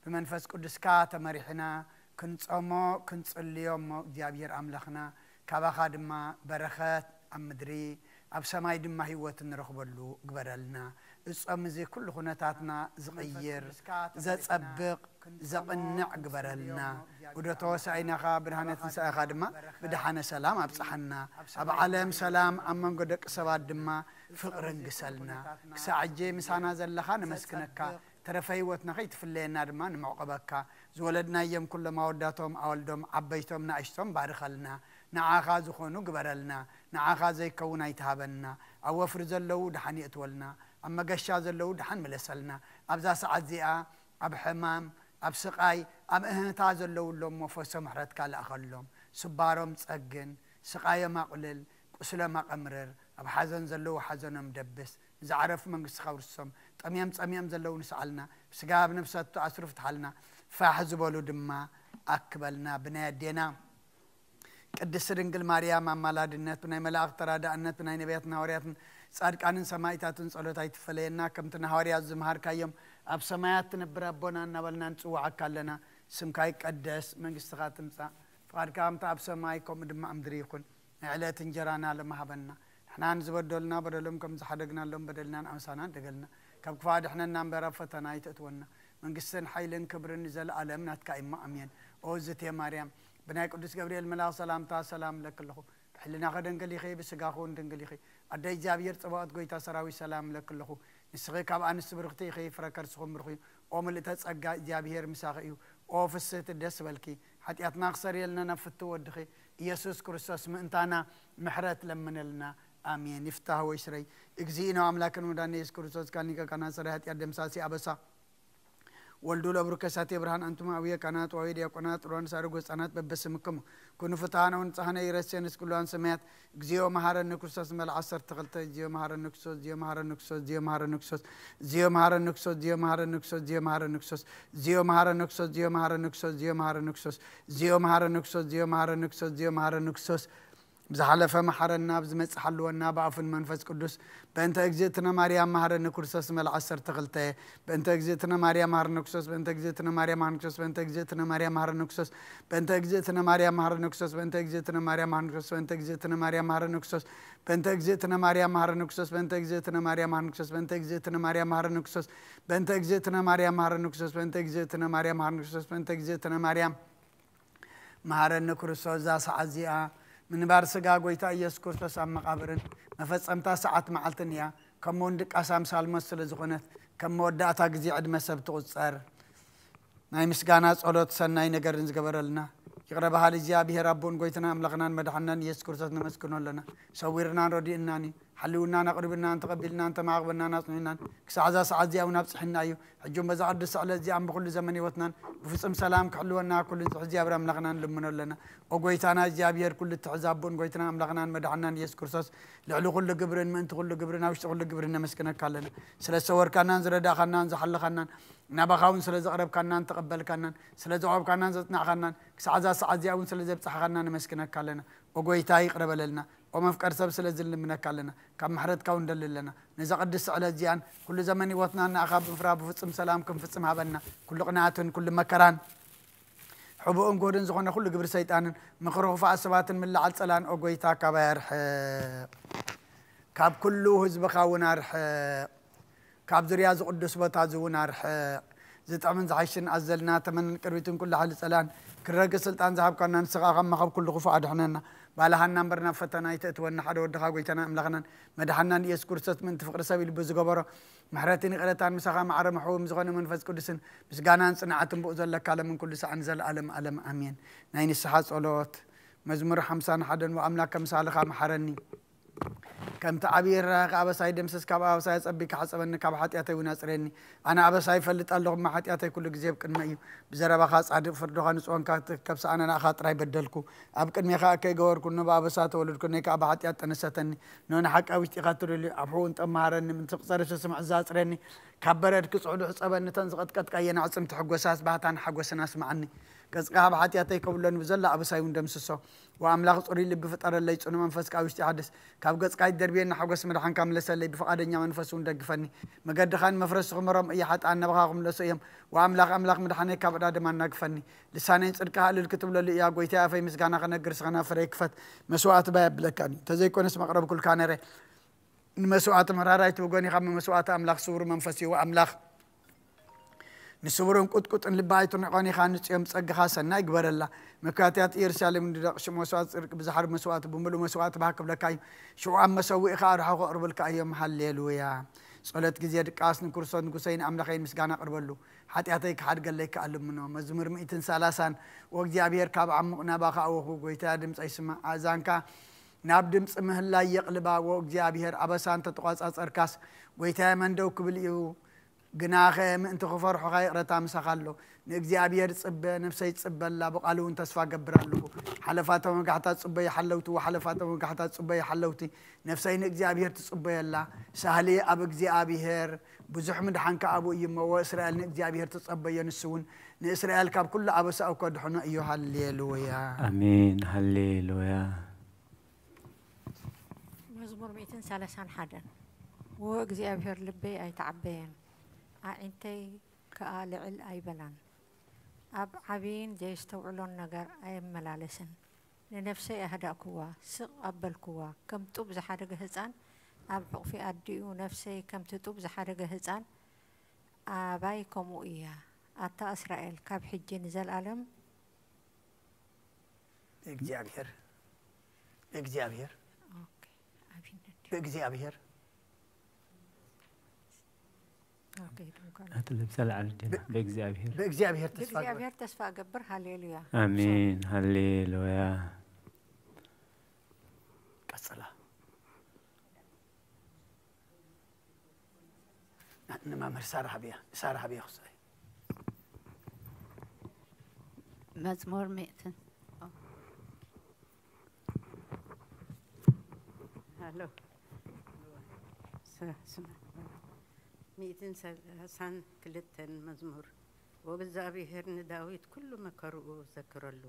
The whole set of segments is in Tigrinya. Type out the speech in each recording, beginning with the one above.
ብመንፈስ ቅዱስካ ተመሪሕና ክንጾሞ ክንጽልዮ እሞ እግዚኣብሔር ኣምላኽና ካባኻ ድማ በረኸት ኣብ ምድሪ ኣብ ሰማይ ድማ ህይወት እንረኽበሉ ግበረልና። እጾም እዚ ኩሉ ኩነታትና ዝቕይር ዘጸብቕ ዘቕንዕ ግበረልና። ውደቶ ሳኢናኻ ብድሃነ ትንሳኤኻ ድማ ብድሓነ ሰላም ኣብጽሓና። ኣብ ዓለም ሰላም ኣብ መንጎ ደቂ ሰባት ድማ ፍቕሪ እንግሰልና። ክሳዕ ሕጂ ምሳና ዘለኻ ነመስግነካ። ተረፈ ህይወትና ከይትፍለየና ድማ ንምዕቐበካ። ዝወለድናዮም ኩሎም ኣወዳቶም ኣወልዶም ዓበይቶም ናእሽቶም ባርኸልና። ንዓኻ ዝኾኑ ግበረልና። ንዓኻ ዘይከውን ኣይትሃበና። ኣብ ወፍሪ ዘለዉ ድሓን የእትወልና። ኣብ መገሻ ዘለዉ ድሓን ምለሰልና። ኣብዛ ሰዓት እዚኣ ኣብ ሕማም ኣብ ስቓይ ኣብ እህንታ ዘለዉ ኣሎ እሞ ፈሶ ምሕረትካ ለኣኸሎም። ስባሮም ጸግን ስቓዮም ኣቕልል። ቁስሎም ኣቐምርር። ኣብ ሓዘን ዘለዉ ሓዘኖም ደብስ። ንዝዓረፉ መንግስትኻ ውርሶም። ጠምዮም ጸሚኦም ዘለዉ ንስዓልና። ብስጋ ኣብ ነፍሳት ተኣስሩ ፍትሓልና። ፋሕ ዝበሉ ድማ ኣክበልና። ብናይ ኣዴና ቅድስቲ ድንግል ማርያም ኣማላድነት፣ ብናይ መላእኽቲ ተራዳእነት፣ ብናይ ነቢያትን ሃዋርያትን ጻድቃንን ሰማይታትን ጸሎት ኣይትፈለየና። ከምቲ ንሃዋርያት ዝመሃርካዮም ኣብ ሰማያት ትነብር ኣቦና እናበልና ንጽውዓካ ኣለና። ስምካ ይቀደስ፣ መንግስትኻ ትምጻእ፣ ፍቓድካ ከምቲ ኣብ ሰማይ ከምኡ ድማ ኣብ ምድሪ ይኹን። ናይ ዕለት እንጀራና ሎሚ ሃበና። ንሕና ንዝበደሉና በደሎም ከም ዝሓደግናሎም በደልናን ኣምሳናን ደገልና። ካብ ክፋ ድሕነና እምበር ኣብ ፈተና ኣይተእትወና። መንግስትን ሓይልን ክብርን ንዘለኣለም ናትካ እሞ ኣሜን። ኦ ዝቴ ማርያም ብናይ ቅዱስ ገብርኤል መልኣኽ ሰላምታ ሰላም እለኪ ኣለኹ። ብሕልናኺ ድንግል ኢኺ፣ ብስጋኺ እውን ድንግል ኢኺ። ኣደ እግዚኣብሔር ጸባኦት ጎይታ ሰራዊት ሰላም እለኪ ኣለኹ። ንስኺ ካብ ኣንስቲ ብርኽቲ ኢኺ፣ ፍረ ከርስኹም ብሩኽ እዩ። ኦ ምልእተ ጸጋ እግዚኣብሔር ምሳኺ እዩ። ኦ ፍስህቲ ደስ በልኪ። ሓጢኣትና ክሰርየልና ናብ ፍትው ወድኺ ኢየሱስ ክርስቶስ ምእንታና ምሕረት ለምነልና። ኣሜን። ይፍታህ ወይ ስረይ። እግዚእነ ኣምላክን መድኃኒነ ኢየሱስ ክርስቶስ ካን ሊቀ ካህናት ሰራይ ኃጢአት ደምሳሲ ኣበሳ ወልዱ ለብሩከ ሳቴ ብርሃን ኣንቱም ኣውየ ካህናት ዋዊ ዲያቆናት ጥሩዋን ሳርጎ ህፃናት በበስምክሙ ኩኑ ፍትሃነ ወንጽሃነ ይረሴ ንስቅሉዋን ሰማያት። እግዚኦ መሐረነ ክርስቶስ መል ዓሰርተ ክልተ። እግዚኦ መሐረነ ክርስቶስ። እግዚኦ መሐረነ ክርስቶስ። እግዚኦ መሐረነ ክርስቶስ። እግዚኦ መሐረነ ክርስቶስ። እግዚኦ መሐረነ ክርስቶስ። እግዚኦ መሐረነ ክርስቶስ። እግዚኦ መሐረነ ክርስቶስ። እግዚኦ መሐረነ ክርስቶስ። እግዚኦ መሐረነ ክርስቶስ። እግዚኦ መሐረነ ክርስቶስ። እግዚኦ መሐረነ ክርስቶስ። ብዝሓለፈ መሓረና፣ ብዝመጽእ ሓልወና፣ ብኣፉን መንፈስ ቅዱስ። በእንተ እግዝእትነ ማርያም መሃረነ ክርስቶስ መል ዓሰርተ ክልተ። በእንተ እግዝእትነ ማርያም መሃረነ ክርስቶስ። በእንተ እግዝእትነ ማርያም መሃረነ ክርስቶስ። በእንተ እግዝእትነ ማርያም መሃረነ ክርስቶስ። በእንተ እግዝእትነ ማርያም መሃረነ ክርስቶስ። በእንተ እግዝእትነ ማርያም መሃረነ ክርስቶስ። በእንተ እግዝእትነ ማርያም መሃረነ ክርስቶስ። በእንተ እግዝእትነ ማርያም መሃረነ ክርስቶስ። በእንተ እግዝእትነ ማርያም መሃረነ ክርስቶስ። በእንተ እግዝእትነ ማርያም መሃረነ ክርስቶስ። በእንተ እግዝእትነ ማርያም መሃረነ ክርስቶስ። በእንተ እግዝእትነ ማርያም መሃረነ ክርስቶስ። በእንተ እግዝእትነ ማርያም መሃረኒ ክርስቶስ። እዛ ሰዓት እዚኣ ምንባር ስጋ ጎይታ ኢየሱስ ክርስቶስ ኣብ መቓብርን መፈጸምታ ሰዓት መዓልትን እያ። ከምኡ እውን ድቃስ ኣምሳል ሞት ስለ ዝኾነት፣ ከም መወዳእታ ግዜ ዕድመ ሰብ ትቑጸር። ናይ ምስጋና ጸሎት ሰናይ ነገርን ዝገበረልና ይቕረ በሃሊ እግዚኣብሔር ኣቦን ጎይትና ኣምላኽናን መድሓናን ኢየሱስ ክርስቶስ ነመስግኖ ኣለና። ሰዊርናን ረዲእናን እዩ። ሓልውናን ኣቕሪብናን ተቐቢልናን ተማቕበናን ኣጽኒዕናን ክሳዕ እዛ ሰዓት እዚኣ እውን ኣብጽሕና እዩ። ሕጂ እውን በዛ ቅድስቲ ዕለት እዚኣን ብኹሉ ዘመን ህይወትናን ብፍጹም ሰላም ክሕልወና ኩሉ ንጽሕ እግዚኣብሔር ኣምላኽና ንልምኖ ኣለና። ኦ ጎይታና እግዚኣብሔር ኩሉ እትሕዝ ኣቦን ጎይትና ኣምላኽናን መድሓናን ኢየሱስ ክርስቶስ ልዕሊ ኩሉ ግብርን ምእንቲ ኩሉ ግብርን ኣብ ውሽጢ ኩሉ ግብርን ነመስግነካ ኣለና። ስለ ዝሰወርካናን ዝረዳእኻናን ዝሓለኻናን ናባኻ እውን ስለ ዘቕረብካናን ተቐበልካናን ስለ ዘቕረብካናን ዘጽናዕኻናን ክሳዕ እዛ ሰዓት እዚኣ እውን ስለ ዘብጽሓኻና ነመስግነካ ኣለና። ኦ ጎይታ ይቕረ በለልና። ኦ መፍቀር ሰብ ስለዚ ንልምነካ ኣለና። ካብ ምሕረትካ እውን ንደሊ ኣለና። ነዛ ቅድስቲ ዕለት እዚኣን ኩሉ ዘመን ህይወትና ንኣኻ ብምፍራ ብፍጹም ሰላም ክንፍጽም ሃበና። ኩሉ ቅንኣትን ኩሉ መከራን ሕቡእን ጎድን ዝኾነ ኩሉ ግብሪ ሰይጣንን ምኽሪ ክፉኣት ሰባትን ምልዓል ጸላን ኦ ጎይታ ካባይ ኣርሕቕ። ካብ ኩሉ ህዝብኻ እውን ኣርሕቕ። ካብ ዙርያ እዚ ቅዱስ ቦታ እዚ እውን ኣርሕቕ። ዝጥዕምን ዝሓይሽን ኣዘልና ተመንን ቅርቢትን ኩሉ ሓይሊ ጸላን ክረግጽ ስልጣን ዝሃብካና ንስኻ ካብ መኸብ ኩሉ ክፉእ ኣድሕነና። ባልሃና እምበር ናብ ፈተና ኣይተእትወና። ሓደ ወድኻ ጎይታና ኣምላኽናን መድሓናን ኢየሱስ ክርስቶስ ምእንቲ ፍቕሪ ሰብ ኢሉ ብዝገበሮ ምሕረትን ይቕረታን ምሳኻ ማዕረ መሕውም ዝኾነ መንፈስ ቅዱስን ምስጋናን ጽንዓትን ብኡ ዘለካ ለምን ኩሉ ሰዓን ዘለኣለም ኣለም ኣሜን። ናይ ንስሓ ጸሎት። መዝሙር ሓምሳን ሓደን ወኣምላክ ከምሳልኻ መሓረኒ። ከምቲ ዓብዪ ርህራሄኻ ኣበሳይ ደምስስ፣ ካብ ኣበሳይ ኣጸቢካ ሓጸበኒ፣ ካብ ሓጢኣተይ እውን ኣጽርየኒ። ኣነ ኣበሳይ እፈልጥ ኣለኹ እሞ ሓጢኣተይ ኩሉ ግዜ ኣብ ቅድመይ እዩ። ብዘረባኻ ጻድቕ ፍርድኻ ንጹህ ኮንካ ትርከብ ሰኣነ ንኣኻ ጥራይ በደልኩ። ኣብ ቅድሜኻ እከይ ገበርኩ፣ እነሆ ብኣበሳ ተወለድኩ፣ እነሆ ከኣ ብሓጢኣት ጠነሰተኒ። እነሆ ንሓቂ ኣብ ውሽጢኻ ትደልዩ፣ ኣብ ሕቡእ እንጠም መሃረኒ፣ ምንቲ ክጸርሱ ስምዕ እዛ ኣጽርየኒ። ካብ በረድ ክጽዕዱ ሕጸበኒ፣ እተን ዝቐጥቀጥካየን ኣዕጽምቲ ሕጎሳስ ባህታን ሓጎስን ኣስምዓኒ። ገጽካ ካብ ሓጢኣተይ ከብሎኒ፣ ብዘሎ ኣበሳይ እውን ደምስሶ። ወኣምላኽ ጽሩይ ልቢ ፍጠረለይ፣ ጽኑዕ መንፈስ ካብ ውሽጢ ሓድስ። ካብ ገጽካ ኣይትደርብየኒ፣ ሓጎስ መድሓንካ ምለሰለይ፣ ብፍቓደኛ መንፈስ እውን ደግፈኒ። መገድኻን መፍረስኹም ሮም እየ፣ ሓጥኣን ናባኻ ክምለሱ እዮም። ወኣምላኽ ኣምላኽ ምድሓነይ፣ ካብ ዕዳ ደም ኣናግፈኒ። ልሳነይ ጽድቅኻ እልል ክትብለሉ እያ፣ ጎይታይ ኣፈይ ምስጋና ክነግር፣ ስኸና ፍረይ ክፈት። መስዋእቲ ባይ ኣብለካኒ፣ እንተዘይኮነስ መቕረብኩልካ ነይረ። ንመስዋእቲ ምሕራር ኣይትብጎን ኢኻ፣ እሞ መስዋእቲ ኣምላኽ ስውር መንፈስ እዩ። ኣምላኽ ንስውርን ቁጥቁጥን ልቢ ኣይትንዕቆን ኢኻ፣ ንጽዮን ብጸጋኻ ሰናይ ግበረላ። መካትያት ኢየሩሳሌም ንደቕ ሽም መስዋእቲ ጽድቂ ብዝሓርብ መስዋእቲ ብምሉእ መስዋእቲ ባህ ክብለካ እዩ። ሽዑ ኣብ መሰውኢኻ ኣርሑ ከቕርብልካ እዮም። ሃሌሉያ። ጸሎት ግዜ ድቃስ ንክርስቶስ ንጉሰይን ኣምላኸይን ምስጋና ኣቕርበሉ። ሓጢኣተይ ክሓድገለይ ከኣ ልምኖ። መዝሙር ሚእትን ሰላሳን። ወእግዚኣብሔር ካብ ዓሙቕ ናባኻ ኣወኹ፣ ጎይታ ድምፀይ ስማዕ። ኣእዛንካ ናብ ድምፂ ምህላይ የቕልባ። ወእግዚኣብሔር ኣበሳ እንተተቋጻጸርካስ፣ ጎይታየ መን ደው ክብል እዩ? ግናኸ ምእንቲ ክፈርሑኻ ይቕረታ ምሳኻ ኣሎ። ንእግዚኣብሔር ጽበ፣ ነፍሰይ ጽበላ፣ ብቓሉ እውን ተስፋ ገብር ኣለኹ። ሓለፋቶም ወጋሕታ ጽበ ይሓለውቲ፣ ሓለፋቶም ወጋሕታ ጽበ ይሓለውቲ። ነፍሰይ ንእግዚኣብሔር ትጽበየላ። ሳህሊ ኣብ እግዚኣብሔር ብዙሕ ምድሓን ከኣ ኣብኡ እዩ እሞ፣ ወእስራኤል ንእግዚኣብሔር ትጸበዮ፣ ንሱ እውን ንእስራኤል ካብ ኩሉ ኣበሳ እኮ ድሕኖ እዩ። ሃሌሉያ። ኣሜን። ሃሌሉያ። መዝሙር ሚእትን ሰላሳን ሓደን። ወእግዚኣብሔር ልበይ ኣይተዓበየን፣ ኣዒንተይ ከኣ ልዕል ኣይበላን። ኣብ ዓብይን ዘየስተውዕሎን ነገር ኣየመላለስን። ንነፍሰይ ኣህዳእክዋ፣ ስቕ ኣበልክዋ። ከም ጡብ ዝሓደገ ህጻን ኣብ ሕቑፊ ኣዲኡ፣ ነፍሰይ ከምቲ ጡብ ዝሓደገ ህጻን ኣባይ ከምኡ እያ። ኣታ እስራኤል፣ ካብ ሕጂ ንዘልኣለም ብእግዚኣብሔር ብእግዚኣብሔር ኦኬ፣ ኣብይነት ድዩ? ብእግዚኣብሔር ኦኬ፣ ድንኳን። ነቲ ልብሰ ላዕሊ ዲና ብእግዚኣብሔር ብእግዚኣብሔር ተስፋ ግበር። ብእግዚኣብሔር ተስፋ እገብር። ሃሌሉያ። ኣሜን። ሃሌሉያ። ቀጽላ። ንመምህር ሳራ ሃብያ፣ ሳራ ሃብያ ክስዕይ። መዝሙር ሚእትን ሃሎ። ስ- ስማ። ሚእትን ሰላሳን ክልተን መዝሙር። ወእግዚኣብሔር ንዳዊት ኩሉ መከርኡ ዘክረሉ።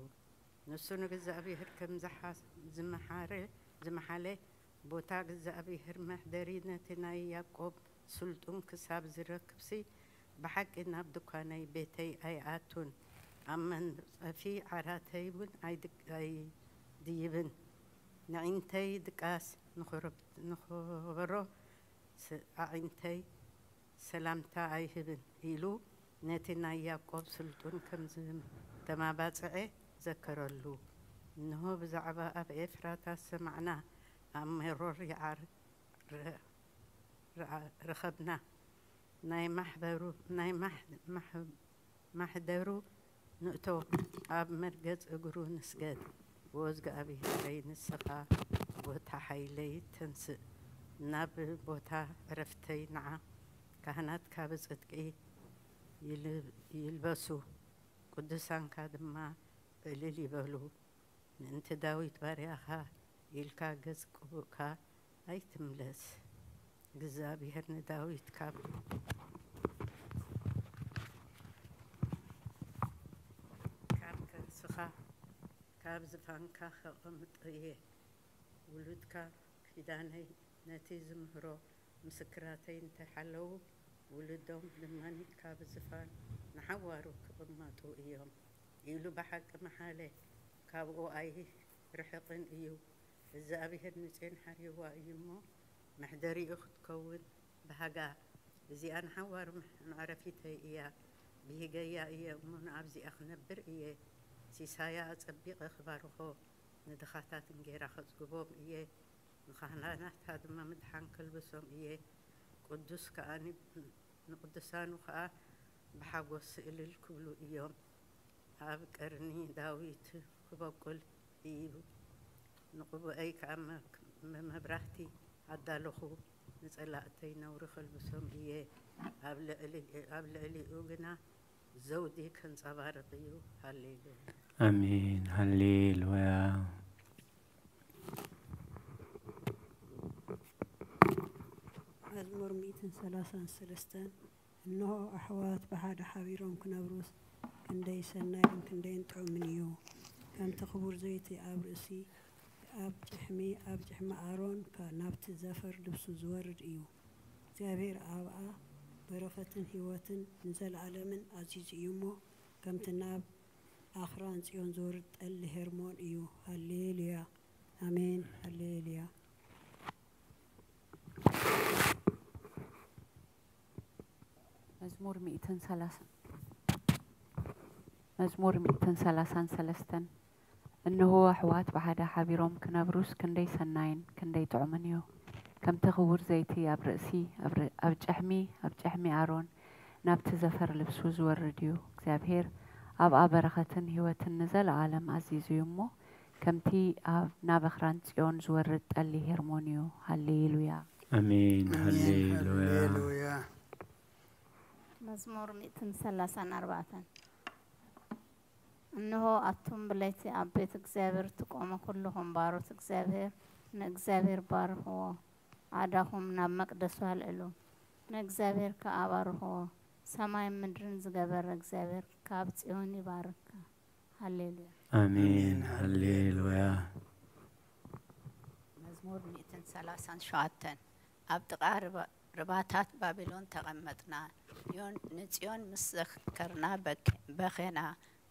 ንሱ ንእግዚኣብሔር ከም ዝሓ- ዝመሓረ፣ ዝመሓለ፣ ቦታ እግዚኣብሔር መሕደሪ ነቲ ናይ ያዕቆብ ስልጡን ክሳብ ዝረክብሲ፣ ብሓቂ ናብ ድኳነይ ቤተይ ኣይኣቱን፣ ኣብ መንጸፊ ዓራተይ እውን ኣይድይብን። ንዒንተይ ድቃስ ንኸበሮ ኣዒንተይ ሰላምታ ኣይህብን ኢሉ ነቲ ናይ ያዕቆብ ስልጡን ከም ዝተማባጽዐ ዘከረሉ። እንሆ ብዛዕባ ኣብ ኤፍራታ ዝሰማዕና፣ ኣብ ሜሮር ይዓር ረኸብና። ናይ ማሕበሩ ናይ ማሕደሩ ንእቶ፣ ኣብ መርገጽ እግሩ ንስገድ። ወእግዚኣብሔረይ ንስኻ ቦታ ሓይለይ ተንስእ፣ ናብ ቦታ ዕረፍተይ ንዓ። ካህናትካ ብጽድቂ ይልበሱ፣ ቅዱሳንካ ድማ ዕልል ይበሉ። ምእንቲ ዳዊት ባርያኻ ኢልካ ገጽ ቅቡእካ ኣይትምለስ። እግዚኣብሔር ንዳዊት ካብ ካብ ከርስኻ ካብ ዝፋንካ ከቐምጦ እየ። ውሉድካ ኪዳነይ ነቲ ዝምህሮ ምስክራተይ እንተሓለዉ፣ ውሉዶም ድማ ካብ ዝፋን ንሓዋሩ ክቕመጡ እዮም ኢሉ ብሓቂ መሓለ። ካብኡ ኣይርሕቕን እዩ። እግዚኣብሔር ንጽዮን ሓርይዋ እዩ እሞ፣ መሕደሪኡ ክትከውን ባህጋ። እዚኣ ንሓዋሩ መዕረፊተይ እያ። ብሂገያ እየ እሞ፣ ንኣብዚኣ ክነብር እየ። ሲሳያ ኣጸቢቐ ክባርኾ፣ ንድኻታት እንጌራ ከጽግቦም እየ። ንኻህናታ ድማ ምድሓን ከልብሶም እየ። ቅዱስ ከኣ ንቅዱሳኑ ከኣ ብሓጎስ እልል ክብሉ እዮም። ኣብ ቀርኒ ዳዊት ክበቁል እዩ። ንቅቡኣይ ከኣ ብመብራህቲ ኣዳለኹ። ንጸላእተይ ነውሪ ከልብሶም እየ። ኣብ ልዕሊኡ ግና ዘውዲ ከንጸባርቕ እዩ። ሃሌሉያ። ኣሜን። ሃሌሉያ። መዝሙር ሚእትን ሰላሳን ሰለስተን። እንሆ ኣሕዋት ብሓደ ሓቢሮም ክነብሩስ ክንደይ ሰናይን ክንደይን ጥዑምን እዩ። ከምቲ ክቡር ዘይቲ ኣብ ርእሲ ኣብ ጭሕሚ ኣብ ጭሕሚ ኣሮን ከ ናብቲ ዘፈር ልብሱ ዝወርድ እዩ። እግዚኣብሔር ኣብኣ በረኸትን ህይወትን ንዘለኣለምን ኣዚዙ እዩ እሞ ከምቲ ናብ ኣኽራን ጽዮን ዝወርድ ጠሊ ሄርሞን እዩ። ሃሌሉያ ኣሜን። ሃሌሉያ። መዝሙር ሚእትን ሰላሳን መዝሙር ሚእትን ሰላሳን ሰለስተን። እንሆ ኣሕዋት ብሓደ ሓቢሮም ክነብሩስ ክንደይ ሰናይን ክንደይ ጥዑምን እዩ። ከምቲ ክቡር ዘይቲ ኣብ ርእሲ ኣብ ር- ኣብ ጭሕሚ ኣብ ጭሕሚ ኣሮን ናብቲ ዘፈር ልብሱ ዝወርድ እዩ። እግዚኣብሔር ኣብኣ በረኸትን ህይወትን ንዘለኣለም ኣዚዙ እዩ እሞ ከምቲ ኣብ ናብ ኣኽራን ጽዮን ዝወርድ ጠሊ ሄርሞን እዩ። ሃሌሉያ። ኣሜን። ኣሜን። ሃሌሉያ። ሃሌሉያ። መዝሙር ሚእትን ሰላሳን ኣርባዕተን። እንሆ ኣቱም ብለይቲ ኣብ ቤት እግዚኣብሔር ትቆሙ ኩልኹም ባሮት እግዚኣብሔር ንእግዚኣብሔር ባርኽዎ። ኣእዳኹም ናብ መቅደሱ ኣልዕሉ ንእግዚኣብሔር ከኣ ባርኽዎ። ሰማይን ምድርን ዝገበረ እግዚኣብሔር ካብ ጽዮን ይባርካ። ሃሌሉያ። ኣሜን። ኣሜን። ሃሌሉያ። መዝሙር ሚእትን ሰላሳን ሸውዓተን። ኣብ ጥቓ ርባ- ርባታት ባቢሎን ተቐመጥና፣ ንዮን- ንጽዮን ምስ ዘከርና በክ- በኸና፣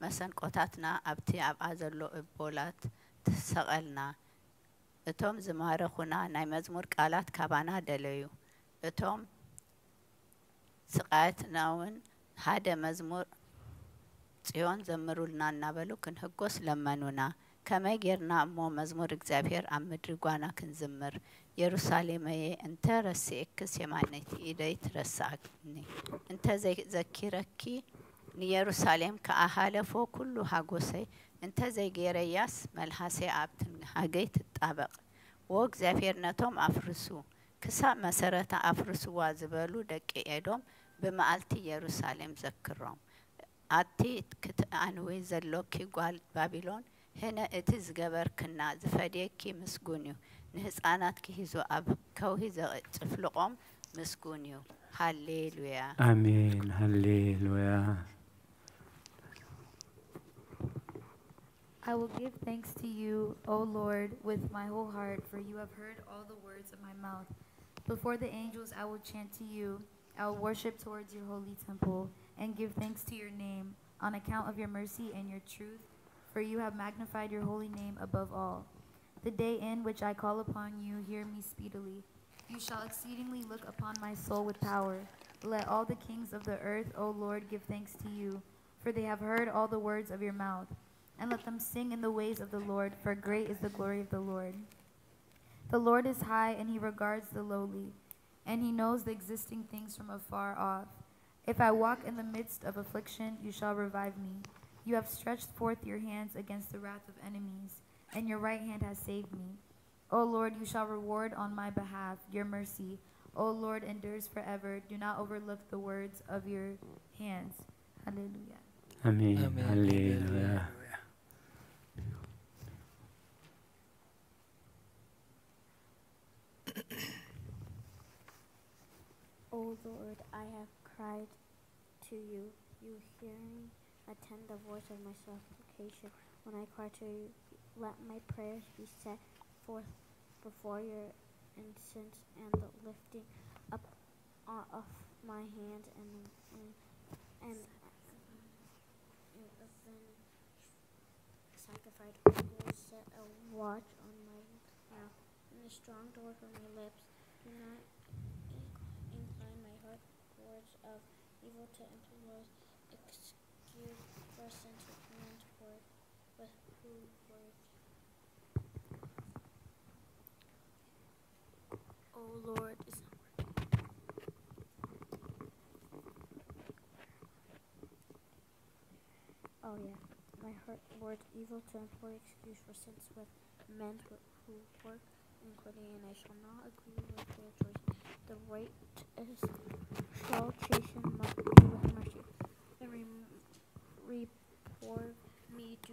መሰንቆታትና ኣብቲ ኣብኣ ዘሎ እቦላት ተሰቐልና። እቶም ዝማረኹና ናይ መዝሙር ቃላት ካባና ደለዩ። እቶም ስቓያትና እውን ሓደ መዝሙር ጽዮን ዘምሩልና እናበሉ ክንህጎስ ለመኑና። ከመይ ጌርና እሞ መዝሙር እግዚኣብሔር ኣብ ምድሪ ጓና ክንዝምር? የሩሳሌመየ እንተ ረሲኤክስ የማነይቲ ኢደይ ትረስኣኒ። እንተ ዘይዘኪረኪ ንየሩሳሌም ከኣ ሃለፎ ኩሉ ሃጎሰይ፣ እንተ ዘይጌረያስ መልሃሰይ ኣብ ትንሃገይ ትጣበቕ። ወእግዚኣብሔር ነቶም ኣፍርሱ ክሳብ መሰረታ ኣፍርስዋ ዝበሉ ደቂ ኤዶም ብመዓልቲ የሩሳሌም ዘክሮም። ኣቲ ክትኣንዊ ዘሎኪ ጓል ባቢሎን፣ ህነ እቲ ዝገበርክና ዝፈድየኪ ምስጉን እዩ። ንህፃናትኪ ሂዙ ኣብ ከውሂ ዘጭፍልቖም ምስጉን እዩ። ሃሌሉያ። ኣሜን። ሃሌሉያ። I will give thanks to you, O Lord, with my whole heart, for you have heard all the words of my mouth. Before the angels I will chant to you, I will worship towards your holy temple and give thanks to your name on account of your mercy and your truth, for you have magnified your holy name above all. The day in which I call upon you, hear me speedily. You shall exceedingly look upon my soul with power. Let all the kings of the earth, O Lord, give thanks to you, for they have heard all the words of your mouth. And let them sing in the ways of the Lord, for great is the glory of the Lord. The Lord is high, and he regards the lowly, and he knows the existing things from afar off. If I walk in the midst of affliction, you shall revive me. You have stretched forth your hands against the wrath of enemies, and your right hand has saved me. O Lord, you shall reward on my behalf. Your mercy, O Lord, endures forever. Do not overlook the words of your hands. Hallelujah. ኣሜን። ኣሜን። ሃሌሉያ። O Lord, I have cried to you. You hear me. Attend the voice of my supplication. When I cry to you, let my prayers be set forth before your incense and the lifting up of my hands and and and, and sacrifice. O Lord, set a watch on my mouth and a strong door for my lips. Do not incline my heart words of evil to employ excuse for sentiment work with who work. O Lord is not working. Oh yeah, my heart words evil to employ excuse for sins with men who, who work iniquity, and I shall not agree with their choice. The righteous shall chasten me with mercy, and re- report me, do,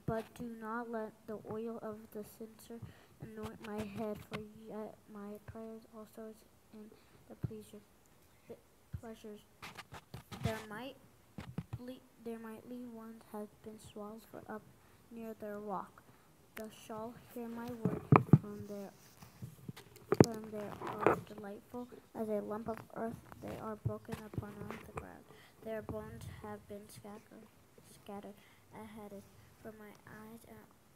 but do not let the oil of the censer anoint my head, for yet my prayers also is in the pleasure. treasures. Their might, their mighty ones have been swallowed up near their rock. Thou shalt hear my word from their from their are delightful as a lump of earth. They are broken upon the ground. Their bones have been scattered scattered ahead. For my eyes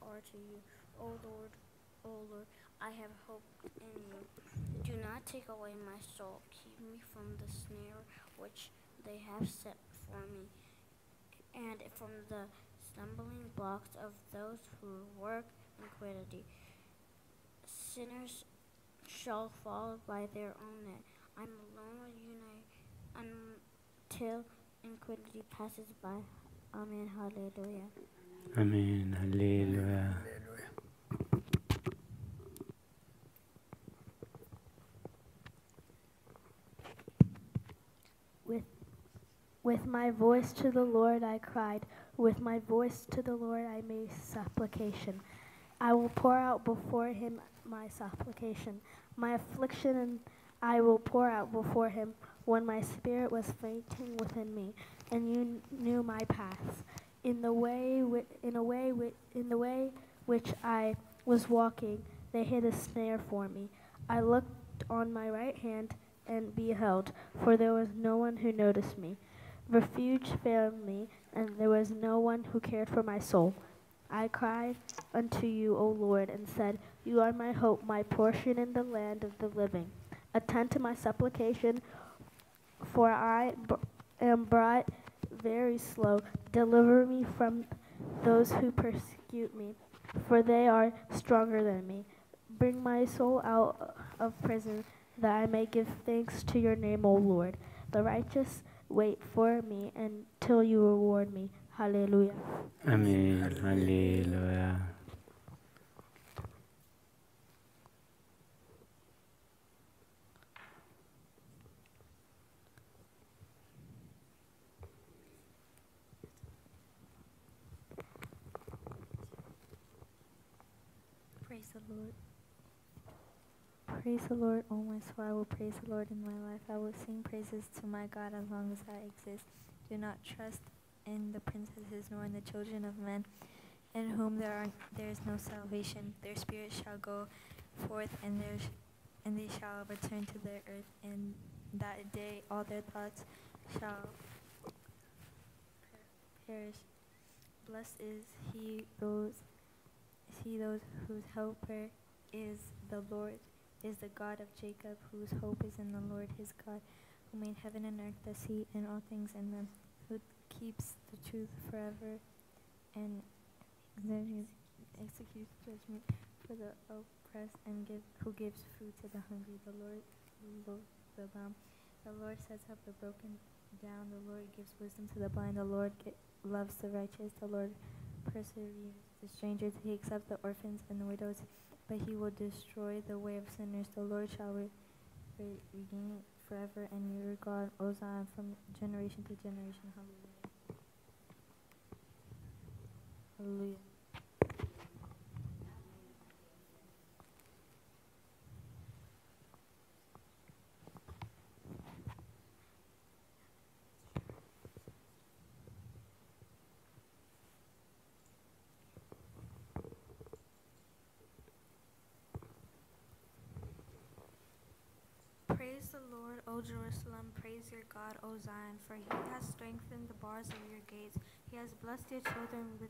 are to you, O Lord, O Lord, I have hoped in you. Do not take away my soul. Keep me from the snare which they have set for me, and from the stumbling blocks of those who work iniquity. Sinners shall fall by their own net. I'm alone with you until iniquity passes by. Amen. Hallelujah. Amen. Hallelujah. With, with my voice to the Lord I cried. With my voice to the Lord I made supplication. I will pour out before him my supplication. My affliction and I will pour out before him when my spirit was fainting within me, and you knew my paths. In the way, in a way, in the way which I was walking, they hid a snare for me. I looked on my right hand and beheld, for there was no one who noticed me. Refuge found me, and there was no one who cared for my soul. I cried unto you, O Lord, and said, You are my hope, my portion in the land of the living. Attend to my supplication, for I am brought very slow. Deliver me from those who persecute me, for they are stronger than me. Bring my soul out of prison, that I may give thanks to your name, O Lord. The righteous wait for me until you reward me. Hallelujah. Amen. Hallelujah. Praise the Lord. Praise the Lord, O my soul. I will praise the Lord in my life. I will sing praises to my God as long as I exist. Do not trust in the princesses nor in the children of men, in whom there are there is no salvation. Their spirit shall go forth, and their and they shall return to their earth. In that day, all their thoughts shall perish. Blessed is he those he those whose helper is the Lord, is the God of Jacob, whose hope is in the Lord his God, who made heaven and earth, the sea, and all things in them, who keeps the truth forever, and executes judgment for the oppressed, and give, who gives food to the hungry. The Lord loves the lamb. The Lord sets up the broken down. The Lord gives wisdom to the blind. The Lord loves the righteous. The Lord perseveres the strangers. He accepts the orphans and the widows, but he will destroy the way of sinners. The Lord shall reign forever and ever. God, O Zion, from generation to generation. Hallelujah. Hallelujah. Praise the Lord, O Jerusalem, praise your God, O Zion, for he has strengthened the bars of your gates. He has blessed your children with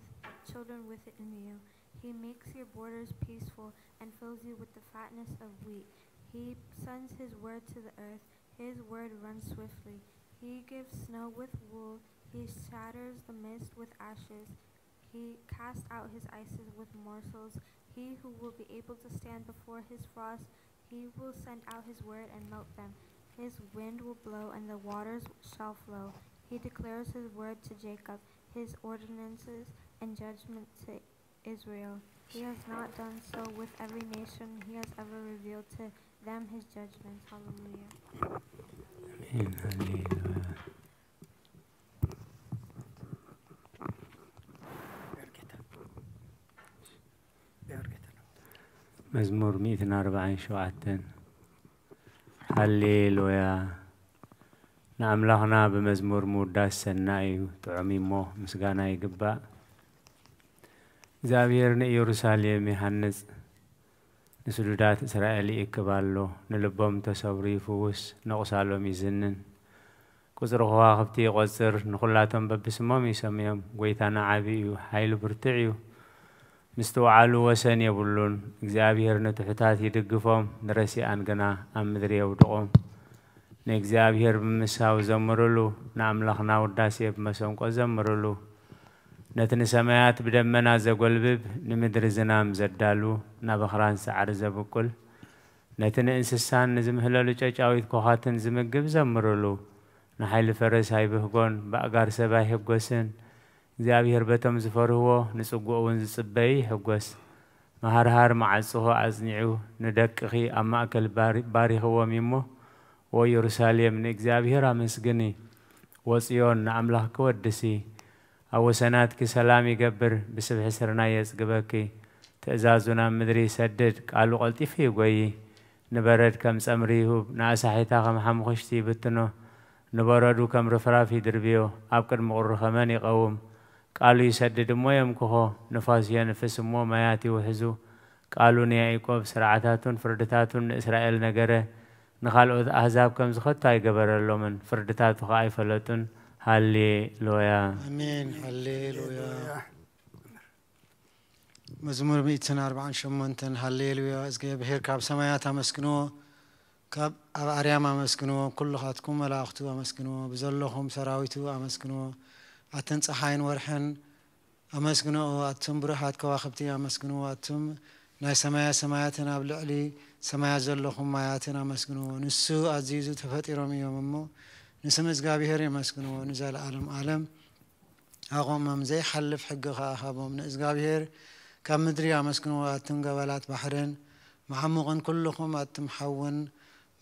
children within you. He makes your borders peaceful and fills you with the fatness of wheat. He sends his word to the earth. His word runs swiftly. He gives snow with wool. He shatters the mist with ashes. He casts out his ices with morsels. He who will be able to stand before his frost, he will send out his word and melt them. His wind will blow and the waters shall flow. He declares his word to Jacob, his ordinances and judgment to Israel. He has not done so with every nation he has ever revealed to them his judgments. Hallelujah. Amen. Hallelujah. መዝሙር ሚእትን ኣርባዓን ሸውዓተን። ሃሌሉያ። ንኣምላኽና ብመዝሙር ምውዳስ ሰናይ እዩ፣ ጥዑም እዩ እሞ ምስጋና ይግባእ። እግዚኣብሔር ንኢየሩሳሌም ይሃንጽ፣ ንስዱዳት እስራኤል ይእክብ ኣሎ። ንልቦም ተሰብሩ ይፍውስ፣ ነቑሳሎም ይዝንን። ቁጽሪ ከዋኽብቲ ይቖጽር፣ ንኹላቶም በብስሞም ይሰምዮም። ጐይታና ዓቢ እዩ፣ ሓይሉ ብርቱዕ እዩ። ምስትውዓሉ ወሰን የብሉን። እግዚኣብሔር ንትሑታት ይድግፎም፣ ንረሲኣን ግና ኣብ ምድሪ የውድቖም። ንእግዚኣብሔር ብምሳው ዘምርሉ፣ ንኣምላኽና ውዳሴ ብመሰንቆ ዘምርሉ። ነቲ ንሰማያት ብደመና ዘጎልብብ፣ ንምድሪ ዝናም ዘዳሉ፣ ናብ ኣኽራን ሳዕሪ ዘብቁል፣ ነቲ ንእንስሳን ንዝምህለሉ ጨጫዊት ኮኻትን ዝምግብ ዘምርሉ። ንሓይሊ ፈረስ ኣይብህጎን፣ ብኣእጋር ሰብ ኣይህጎስን። እግዚኣብሔር በቶም ዝፈርህዎ፣ ንጽጉኡ እውን ዝጽበዩ ይሕጎስ። መሃርሃር መዓጽኹ ኣጽኒዑ፣ ንደቅኺ ኣብ ማእከል ባሪ-፣ ባሪኽዎም እዩ እሞ፣ ኦ ኢየሩሳሌም፣ ንእግዚኣብሔር ኣመስግኒ፣ ወጽዮን፣ ንኣምላኽኪ ወድሲ። ኣብ ወሰናትኪ ሰላም ይገብር፣ ብስብሒ ስርናይ የጽግበኪ። ትእዛዙ ናብ ምድሪ ይሰድድ፣ ቃሉ ቀልጢፉ ይጎዪ። ንበረድ ከም ጸምሪ ይሁብ፣ ንኣሳሒታ ከም ሓሙኽሽቲ ይብትኖ። ንበረዱ ከም ርፍራፍ ይድርብዮ፣ ኣብ ቅድሚ ቁሪ ከመን ይቐውም። ቃሉ ይሰድድ እሞ የምክኾ፣ ንፋስ የንፍስ እሞ ማያት ይውሕዙ። ቃሉ ንያዕቆብ ስርዓታቱን ፍርድታቱን ንእስራኤል ነገረ። ንኻልኦት ኣህዛብ ከምዚ ኸቶ ኣይገበረሎምን፣ ፍርድታቱ ኸኣ ኣይፈለጡን። ሃሌሉያ። ኣሜን። ሃሌሉያ። መዝሙር ሚእትን ኣርባዓን ሸሞንተን። ሃሌሉያ። እግዚኣብሔር ካብ ሰማያት ኣመስግንዎ፣ ካብ ኣብ ኣርያም ኣመስግንዎ፣ ኩልኻትኩም መላእኽቱ ኣመስግንዎ፣ ብዘለኹም ሰራዊቱ ኣመስግንዎ። ኣትን ጸሓይን ወርሕን ኣመስግንዎ፣ ኣቱም ብሩሃት ከዋኽብቲ ኣመስግንዎ፣ ኣቱም ናይ ሰማያ ሰማያትን ኣብ ልዕሊ ሰማያት ዘለኹም ማያትን ኣመስግንዎ። ንሱ ኣዚዙ ተፈጢሮም እዮም እሞ፣ ንስም እግዚኣብሔር የመስግንዎ ንዘለዓለም ዓለም። ኣቑሞም፣ ዘይሓልፍ ሕጊ ኸኣ ሃቦም። ንእግዚኣብሔር ካብ ምድሪ ኣመስግንዎ፣ ኣቱም ገበላት ባሕርን፣ መዓሙቕን ኩልኹም ኣቱም ሓውን፣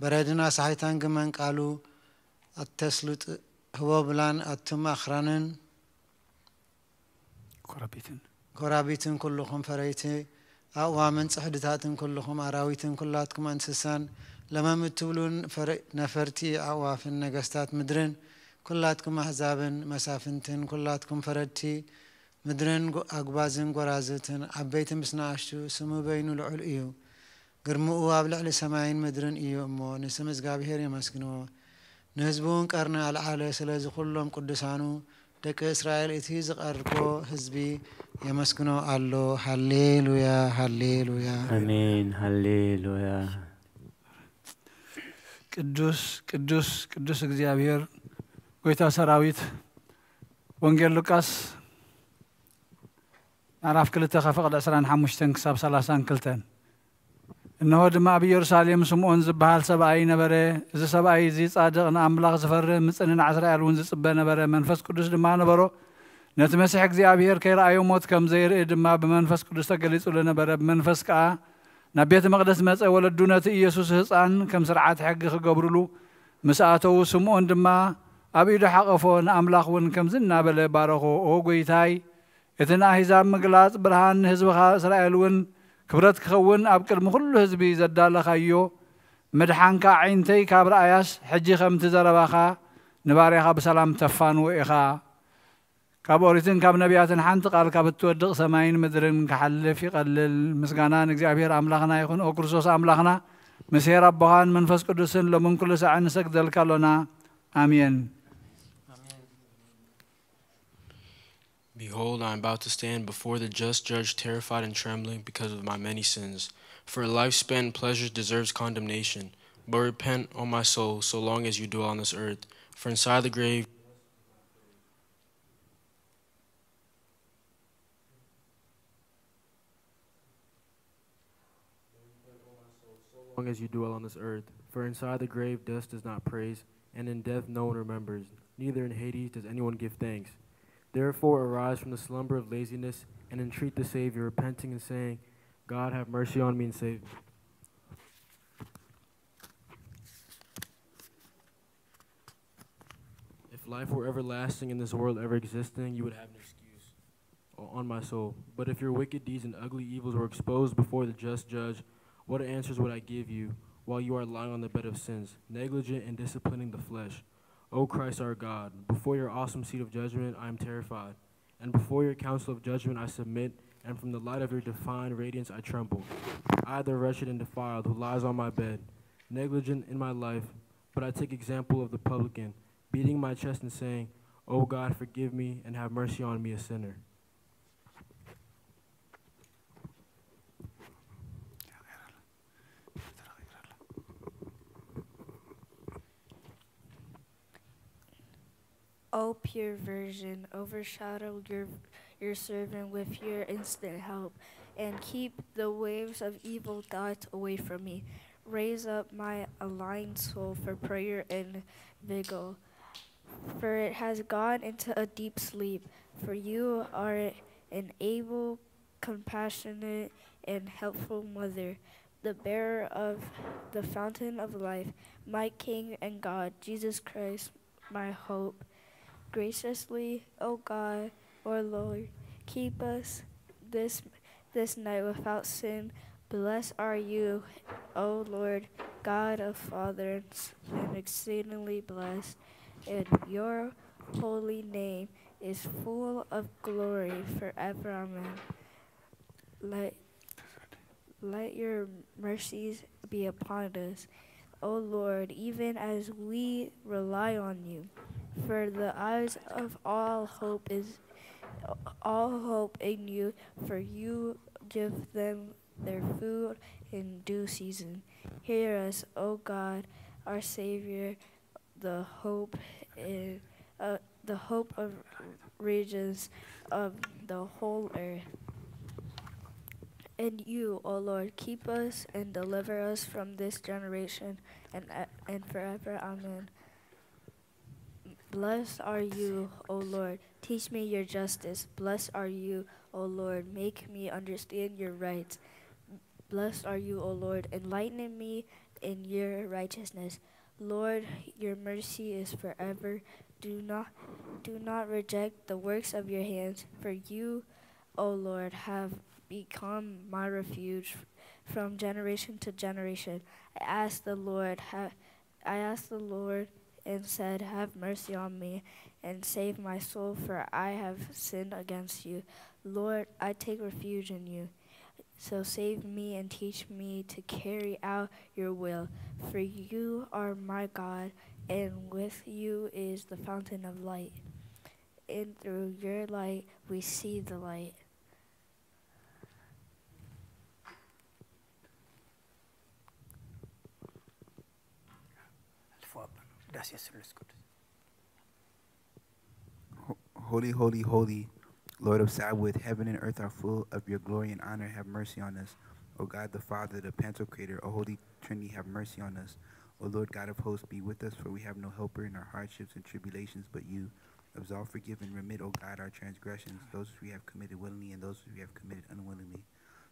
በረድን ኣሳሒታን ግመን ቃሉ ኣተስሉጥ ህቦብላን ኣቱም ኣኽራንን ኮራቢትን። ኮራቢትን ኩልኹም ፈረይቲ ኣእዋምን ጽሕድታትን ኩልኹም ኣራዊትን ኩላትኩም እንስሳን ለመም እትብሉን ፈረ-፣ ነፈርቲ ኣእዋፍን ነገስታት ምድርን ኩላትኩም ኣህዛብን መሳፍንትን ኩላትኩም ፈረድቲ ምድርን ጎ-፣ ኣጉባዝን ጎራዝትን ዓበይቲ ምስ ንኣሽቱ ስሙ በይኑ ልዑል እዩ። ግርምኡ ኣብ ልዕሊ ሰማይን ምድርን እዩ እሞ ንስም እግዚኣብሔር የመስግንዎ። ንህዝቡ እውን ቀርኒ ኣልዓለ። ስለዚ ኩሎም ቅዱሳኑ ደቂ እስራኤል እቲ ዝቐርቦ ህዝቢ የመስግኖ ኣሎ። ሃሌሉያ፣ ሃሌሉያ። ኣሜን፣ ሃሌሉያ። ቅዱስ፣ ቅዱስ፣ ቅዱስ እግዚኣብሔር ጎይታ ሰራዊት። ወንጌል ሉቃስ ምዕራፍ ክልተ ከፍቕድ ዕስራን ሓሙሽተን ክሳብ ሰላሳን ክልተን። እንሆ ድማ ኣብ ኢየሩሳሌም ስምዖን ዝበሃል ሰብኣይ ነበረ። እዚ ሰብኣይ እዚ ጻድቕ፣ ንኣምላኽ ዝፈርህ፣ ምጽንናዕ እስራኤል እውን ዝጽበ ነበረ። መንፈስ ቅዱስ ድማ ነበሮ። ነቲ መሲሕ እግዚኣብሔር ከይረኣዮ ሞት ከም ዘይርኢ ድማ ብመንፈስ ቅዱስ ተገሊጹሉ ነበረ። ብመንፈስ ከኣ ናብ ቤተ መቕደስ መጸ። ወለዱ ነቲ ኢየሱስ ህጻን ከም ስርዓት ሕጊ ክገብሩሉ ምስ ኣተዉ፣ ስምዖን ድማ ኣብ ኢዱ ሓቐፎ፣ ንኣምላኽ እውን ከምዚ እናበለ ባረኾ፣ ኦ ጐይታይ፣ እቲ ንኣህዛብ ምግላጽ ብርሃን፣ ንህዝብኻ እስራኤል እውን ክብረት ክኸውን፣ ኣብ ቅድሚ ኩሉ ህዝቢ ዘዳለኻዮ ምድሓንካ፣ ኣዒንተይ ካብ ረኣያስ፣ ሕጂ ከምቲ ዘረባኻ ንባርያኻ ብሰላም ተፋንዎ ኢኻ። ካብ ኦሪትን ካብ ነቢያትን ሓንቲ ቃል ካብ እትወድቕ ሰማይን ምድርን ክሓልፍ ይቐልል። ምስጋና ንእግዚኣብሔር ኣምላኽና ይኹን። ኦ ክርስቶስ ኣምላኽና፣ ምስ ኄር ኣቦኻን መንፈስ ቅዱስን ሎምን ኩሉ ሳዕን ንሰግደልካ ኣሎና። ኣሜን። Behold, I am about to stand before the just judge, terrified and trembling because of my many sins. For a life spent in pleasures deserves condemnation. But repent, O my soul, so long as you dwell on this earth. For inside the grave, so long as you dwell on this earth. For inside the grave, dust does not praise, and in death, no one remembers. Neither in Hades does anyone give thanks. Therefore, arise from the slumber of laziness and entreat the Savior, repenting and saying, God, have mercy on me and save me. If life were everlasting and this world ever existing, you would have an excuse on my soul. But if your wicked deeds and ugly evils were exposed before the just judge, what answers would I give you while you are lying on the bed of sins, negligent in disciplining the flesh? O Christ our God, before your awesome seat of judgment I am terrified, and before your council of judgment I submit, and from the light of your divine radiance I tremble. I, the wretched and defiled, who lies on my bed, negligent in my life, but I take example of the publican, beating my chest and saying, O God, forgive me and have mercy on me, a sinner. O pure virgin, overshadow your, your servant with your instant help, and keep the waves of evil thoughts away from me. Raise up my aligned soul for prayer and vigil, for it has gone into a deep sleep. For you are an able, compassionate, and helpful mother, the bearer of the fountain of life, my King and God, Jesus Christ, my hope. Graciously, O God, our Lord, keep us this this night without sin. Blessed are you, O Lord, God of fathers, and exceedingly blessed, and your holy name is full of glory forever. Amen. Let let your mercies be upon us, O Lord, even as we rely on you. For the eyes of all hope is all hope in you, for you give them their food in due season. Hear us, O God, our Savior, the hope in, uh, the hope of regions of the whole earth. And you, O Lord, keep us and deliver us from this generation and, and forever. Amen. Blessed are you, O Lord. Teach me your justice. Blessed are you, O Lord. Make me understand your rights. Blessed are you, O Lord. Enlighten me in your righteousness. Lord, your mercy is forever. Do not do not reject the works of your hands, for you, O Lord, have become my refuge from generation to generation. I asked the Lord, ha- I asked the Lord and said, have mercy on me and save my soul, for I have sinned against you. Lord, I take refuge in you. So save me and teach me to carry out your will. For you are my God, and with you is the fountain of light. And through your light, we see the light. ዳስ የስሉስ ቅዱስ Holy, holy, holy, Lord of Sabaoth, heaven and earth are full of your glory and honor. Have mercy on us. O God the Father, the Pantocrator, O Holy Trinity, have mercy on us. O Lord God of hosts, be with us, for we have no helper in our hardships and tribulations but you. Absolve, forgive, and remit, O God, our transgressions, those which we have committed willingly and those which we have committed unwillingly,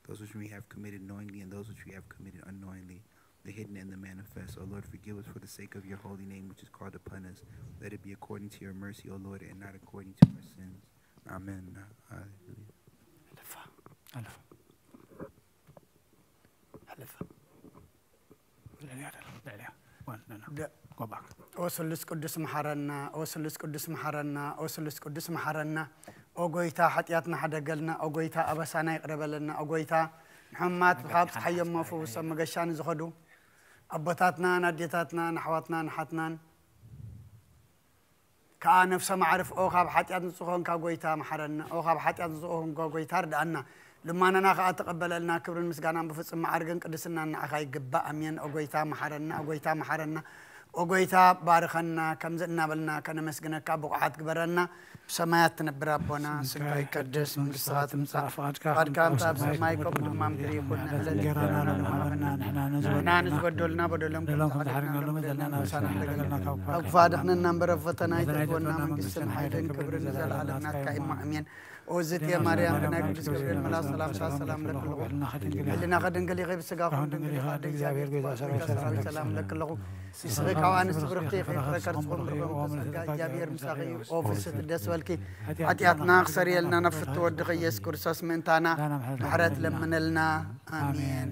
those which we have committed knowingly and those which we have committed unknowingly, the hidden and the manifest. O Lord, forgive us for the sake of your holy name, which is called upon us. Let it be according to your mercy, O Lord, and not according to our sins. Amen. Hallelujah. ኣለፋ ኣለፋ ኣለፋ ልዕሊያ ደላ ልዕሊያ ዋን ኖ ኖ ደ- ጎ ባክ ኦ ስሉስ ቅዱስ መሓረና፣ ኦ ስሉስ ቅዱስ መሓረና፣ ኦ ስሉስ ቅዱስ መሓረና። ኦ ጎይታ ሓጢኣትና ሓደገልና፣ ኦ ጎይታ ኣበሳና ይቕረ በለልና፣ ኦ ጎይታ ንሕሙማት ብካ ኣብጽሓዮም እሞ ፍውሶም፣ መገሻ ንዝኸዱ ኣቦታትናን ኣዴታትናን ኣሕዋትናን ኣሓትናን ከኣ ነፍሶም ኣዕርፍ። ኦ ካብ ሓጢኣት ንጹህ ኮንካ ጎይታ መሓረና፣ ኦ ካብ ሓጢኣት ንጹህ ኮንካ ጎይታ ርድኣና። ልማናና ከኣ ተቐበለልና። ክብርን ምስጋናን ብፍጹም መዓርግን ቅድስናን ንዓኻ ይግባእ። ኣሜን። ኦ ጎይታ መሓረና፣ ኦ ጎይታ መሓረና፣ ኦ ጎይታ ባርኸና። ከምዚ እናበልና ከነመስግነካ ብቑዓት ግበረና። ብሰማያት ትነብር ኣቦና፣ ስምካ ይቀደስ፣ መንግስትኻ ትምጻእ፣ ፍቓድካ ከምቲ ኣብ ሰማይ ከምኡ ድማ ምድሪ ይኹን። ንዕለትና ንሕና ንዝበደልና በደሎም ከም ዝሓደግና ንበደልና፣ ምሳና ሓደገልና ካብ ክፉእ ኣድሕነና እምበር፣ ኣብ ፈተና ኣይተእትወና። መንግስትን ሓይልን ክብርን ንዘለኣለም ናትካ እዩ። ኣሜን። ኦ ዝእቲ ማርያም፣ ብናይ ቅዱስ ገብርኤል መልኣክ ሰላምታ ሰላም እብለኪ ኣለኹ። ሕልናኺ ድንግል ኢኺ፣ ብስጋኺ እውን ድንግል ኢኻ፣ ብእግዚኣብሔር ጎይታ ሰራዊት ሰላም እብለኪ ኣለኹ። ንስኺ ካብ ኣንስቲ ብርኽቲ ኢኺ፣ ፍረ ከርስኺ እውን ብሩኽ እዩ። ጸጋ እግዚኣብሔር ምሳኺ እዩ። ኦ ፍስሕቲ ደስ በልኪ፣ ሓጢኣትና ክሰርየልና ናብ ፍትው ወድኺ ኢየሱስ ክርስቶስ ምእንታና ምሕረት ለምነልና። ኣሜን።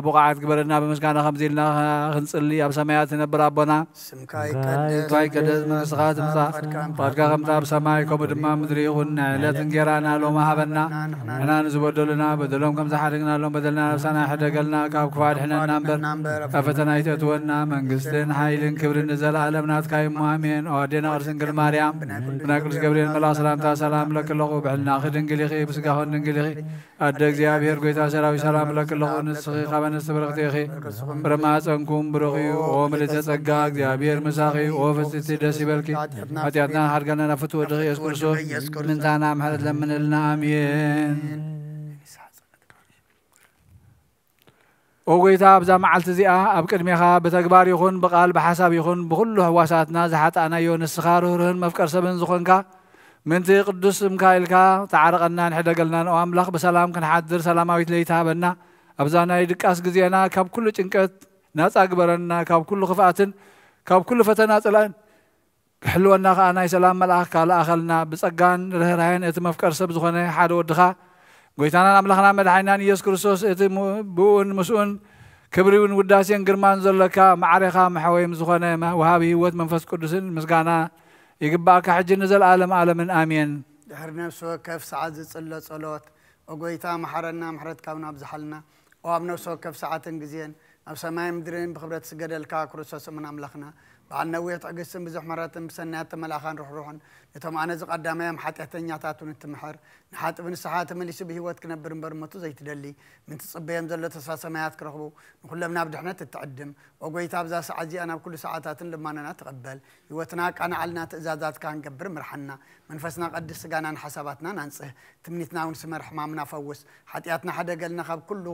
ብቑዓት ግበረና። ብምስጋና ከምዚ ኢልና ክንጽሊ፣ ኣብ ሰማያት ትነብር ኣቦና፣ ስምካ ይቀደስ፣ ስምካ ይቀደስ፣ መንግስትኻ ትምጻእ፣ ፍቓድካ ከም ፍቓድካ ከምታ ኣብ ሰማይ ከምኡ ድማ ምድሪ ይኹን። ናይ ዕለት እንጌራና ሎሚ ሃበና። ንሕና ንዝበደሉና በደሎም ከም ዝሓደግናሎም በደልና ነብሳና ሕደገልና፣ ካብ ክፉእ ኣድሕነና እምበር፣ ካብ ፈተና ኣይተእትወና። መንግስትን ሓይልን ክብርን ንዘለኣለም ናትካ እሞ፣ ኣሜን። ኦ ኣዴና ቅድስት ድንግል ማርያም፣ ብናይ ቅዱስ ገብርኤል መልኣኽ ሰላምታ ሰላም እብለኪ ኣለኹ። ብሕልናኺ ድንግል ኢኺ፣ ብስጋኺ እውን ድንግል ኢኺ። ኣደ እግዚኣብሔር፣ ጎይታ ሰራዊት፣ ሰላም እብለኪ ኣለኹ። ንስኺ ካብ ኣንስቲ ብርኽቲ ኢኺ፣ ፍረ ማህፀንኩም ብሩኽ እዩ። ኦ ምልዕተ ጸጋ፣ እግዚኣብሔር ምሳኺ፣ ኦ ፍጽቲ፣ ደስ ይበልኪ። ሓጢኣትና ሓድገና ናብ ፍትወ ወድኺ ኢየሱስ ክርስቶስ ምንታና ምሕረት ለምንልና። ኣሜን። ኦ ጎይታ፣ ኣብዛ መዓልቲ እዚኣ ኣብ ቅድሜኻ ብተግባር ይኹን ብቓል ብሓሳብ ይኹን ብኹሉ ህዋሳትና ዝሓጣእናዮ፣ ንስኻ ርህሩህን መፍቀር ሰብን ዝኾንካ፣ ምእንቲ ቅዱስ ስምካ ኢልካ ተዓረቐናን ሕደገልናን። ኦ ኣምላኽ፣ ብሰላም ክንሓድር ሰላማዊት ለይቲ ሃበና። ኣብዛ ናይ ድቃስ ግዜና ካብ ኩሉ ጭንቀት ናጻ ግበረና፣ ካብ ኩሉ ክፍኣትን ካብ ኩሉ ፈተና ጽላእን ክሕልወና ከኣ ናይ ሰላም መልኣኽ ካልኣኸልና። ብጸጋን ርህራሄን እቲ መፍቀር ሰብ ዝኾነ ሓደ ወድኻ፣ ጎይታናን ኣምላኽና መድሓኒናን ኢየሱስ ክርስቶስ፣ እቲ ሙ-፣ ብኡን ምስኡን ክብሪውን ውዳሴን ግርማን ዘለካ ማዕሬኻ መሐወይም ዝኾነ መ-፣ ወሃቢ ህይወት መንፈስ ቅዱስን ምስጋና ይግባእካ፣ ሕጂ ንዘለኣለም ኣለምን። ኣሜን። ድሕሪ ነፍሲ ወከፍ ሰዓት ዝጽሎ ጸሎት፣ ኦ ጎይታ፣ መሓረና፣ ምሕረትካ እውን ኣብዝሓልና። ኦ ኣብ ነፍሲ ወከፍ ሰዓትን ግዜን፣ ኣብ ሰማይን ምድርን ብኽብረት ዝስገደልካ ክርስቶስ እሙን ኣምላኽና፣ በዓል ነዊሕ ትዕግስትን ብዙሕ ምሕረትን፣ ብሰናያት ተመልኣኻን ርሕሩሕን፣ ነቶም ኣነ ዝቐዳማዮም ሓጢኣተኛታት እውን እትምሕር፣ ንሓጥቢ ንስሓ ተመሊሱ ብህይወት ክነብር እምበር ሞቱ ዘይትደሊ፣ ምእንቲ ዝጽበዮም ዘሎ ተስፋ ሰማያት ክረኽቡ፣ ንኹሎም ናብ ድሕነት እትዕድም፣ ኦ ጎይታ፣ ኣብዛ ሰዓት እዚኣ ናብ ኩሉ ሰዓታትን ልማኖና ተቐበል። ህይወትና ኣቃንዓልና፣ ትእዛዛትካ ክንገብር ምርሓና። መንፈስና ቀድስ፣ ስጋናን ሓሳባትናን ኣንጽህ። ትምኒትና እውን ስመር፣ ሕማምና ፈውስ። ሓጢኣትና ሕደገልና፣ ካብ ኩሉ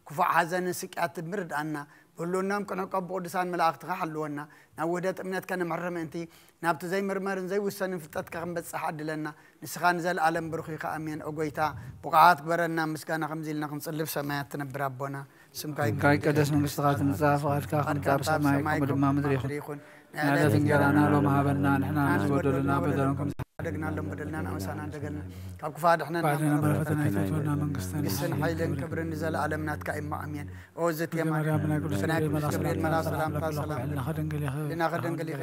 ክፉእ ሓዘንን ስቅያትን ምርድኣና። ብህልውናኦም ቅኑዕ ቀቡ ቅዱሳን መላእኽትኻ ሓልወና። ናብ ውህደት እምነትካ ንምሕር ምእንቲ፣ ናብቲ ዘይምርመርን ዘይውሰንን ፍልጠትካ ክንበጽሕ ዓድለና። ንስኻ ንዘለኣለም ብሩኽ ኢኻ። ኣሜን። ኦ ጎይታ፣ ብቑዓት ግበረና፣ ምስጋና ከምዚ ኢልና ክንጽልብ ሰማያት ትነብር ኣቦና። ስምካ ስምካ ይቀደስ፣ መንግስትኻ ትምጻእ፣ ፍቓድካ ከምቲ ኣብ ሰማይ ከምኡ ድማ ምድሪ ይኹን። ናይ ዕለት እንጀራና ሎም ሃበና፣ ንሕና ንዝበደሉና በደሎም ከም ሓደግናሎም በደልና ንኣምሳና እንደገልና። ካብ ክፉእ ኣድሕነና፣ ባዕልና እምበር ፈተና ኣይተእትወና፣ መንግስትን መንግስትን ሓይልን ሓይልን ክብርን ንዘለኣለም ናትካ እዩ። ኣሜን። ኦ ዝቴ ማርያም፣ ማርያም፣ ብናይ ቅዱስ ብናይ ገብርኤል ቅዱስ መልኣኽ ገብርኤል ሰላምታ መልኣኽ ሰላምታ ሰላም ሰላም ለኪ። ለኪ። ሰላም ለኪ። ሕልናኺ ድንግል ኢኺ፣ ሕልናኺ ስጋኺ ድንግል ኢኺ።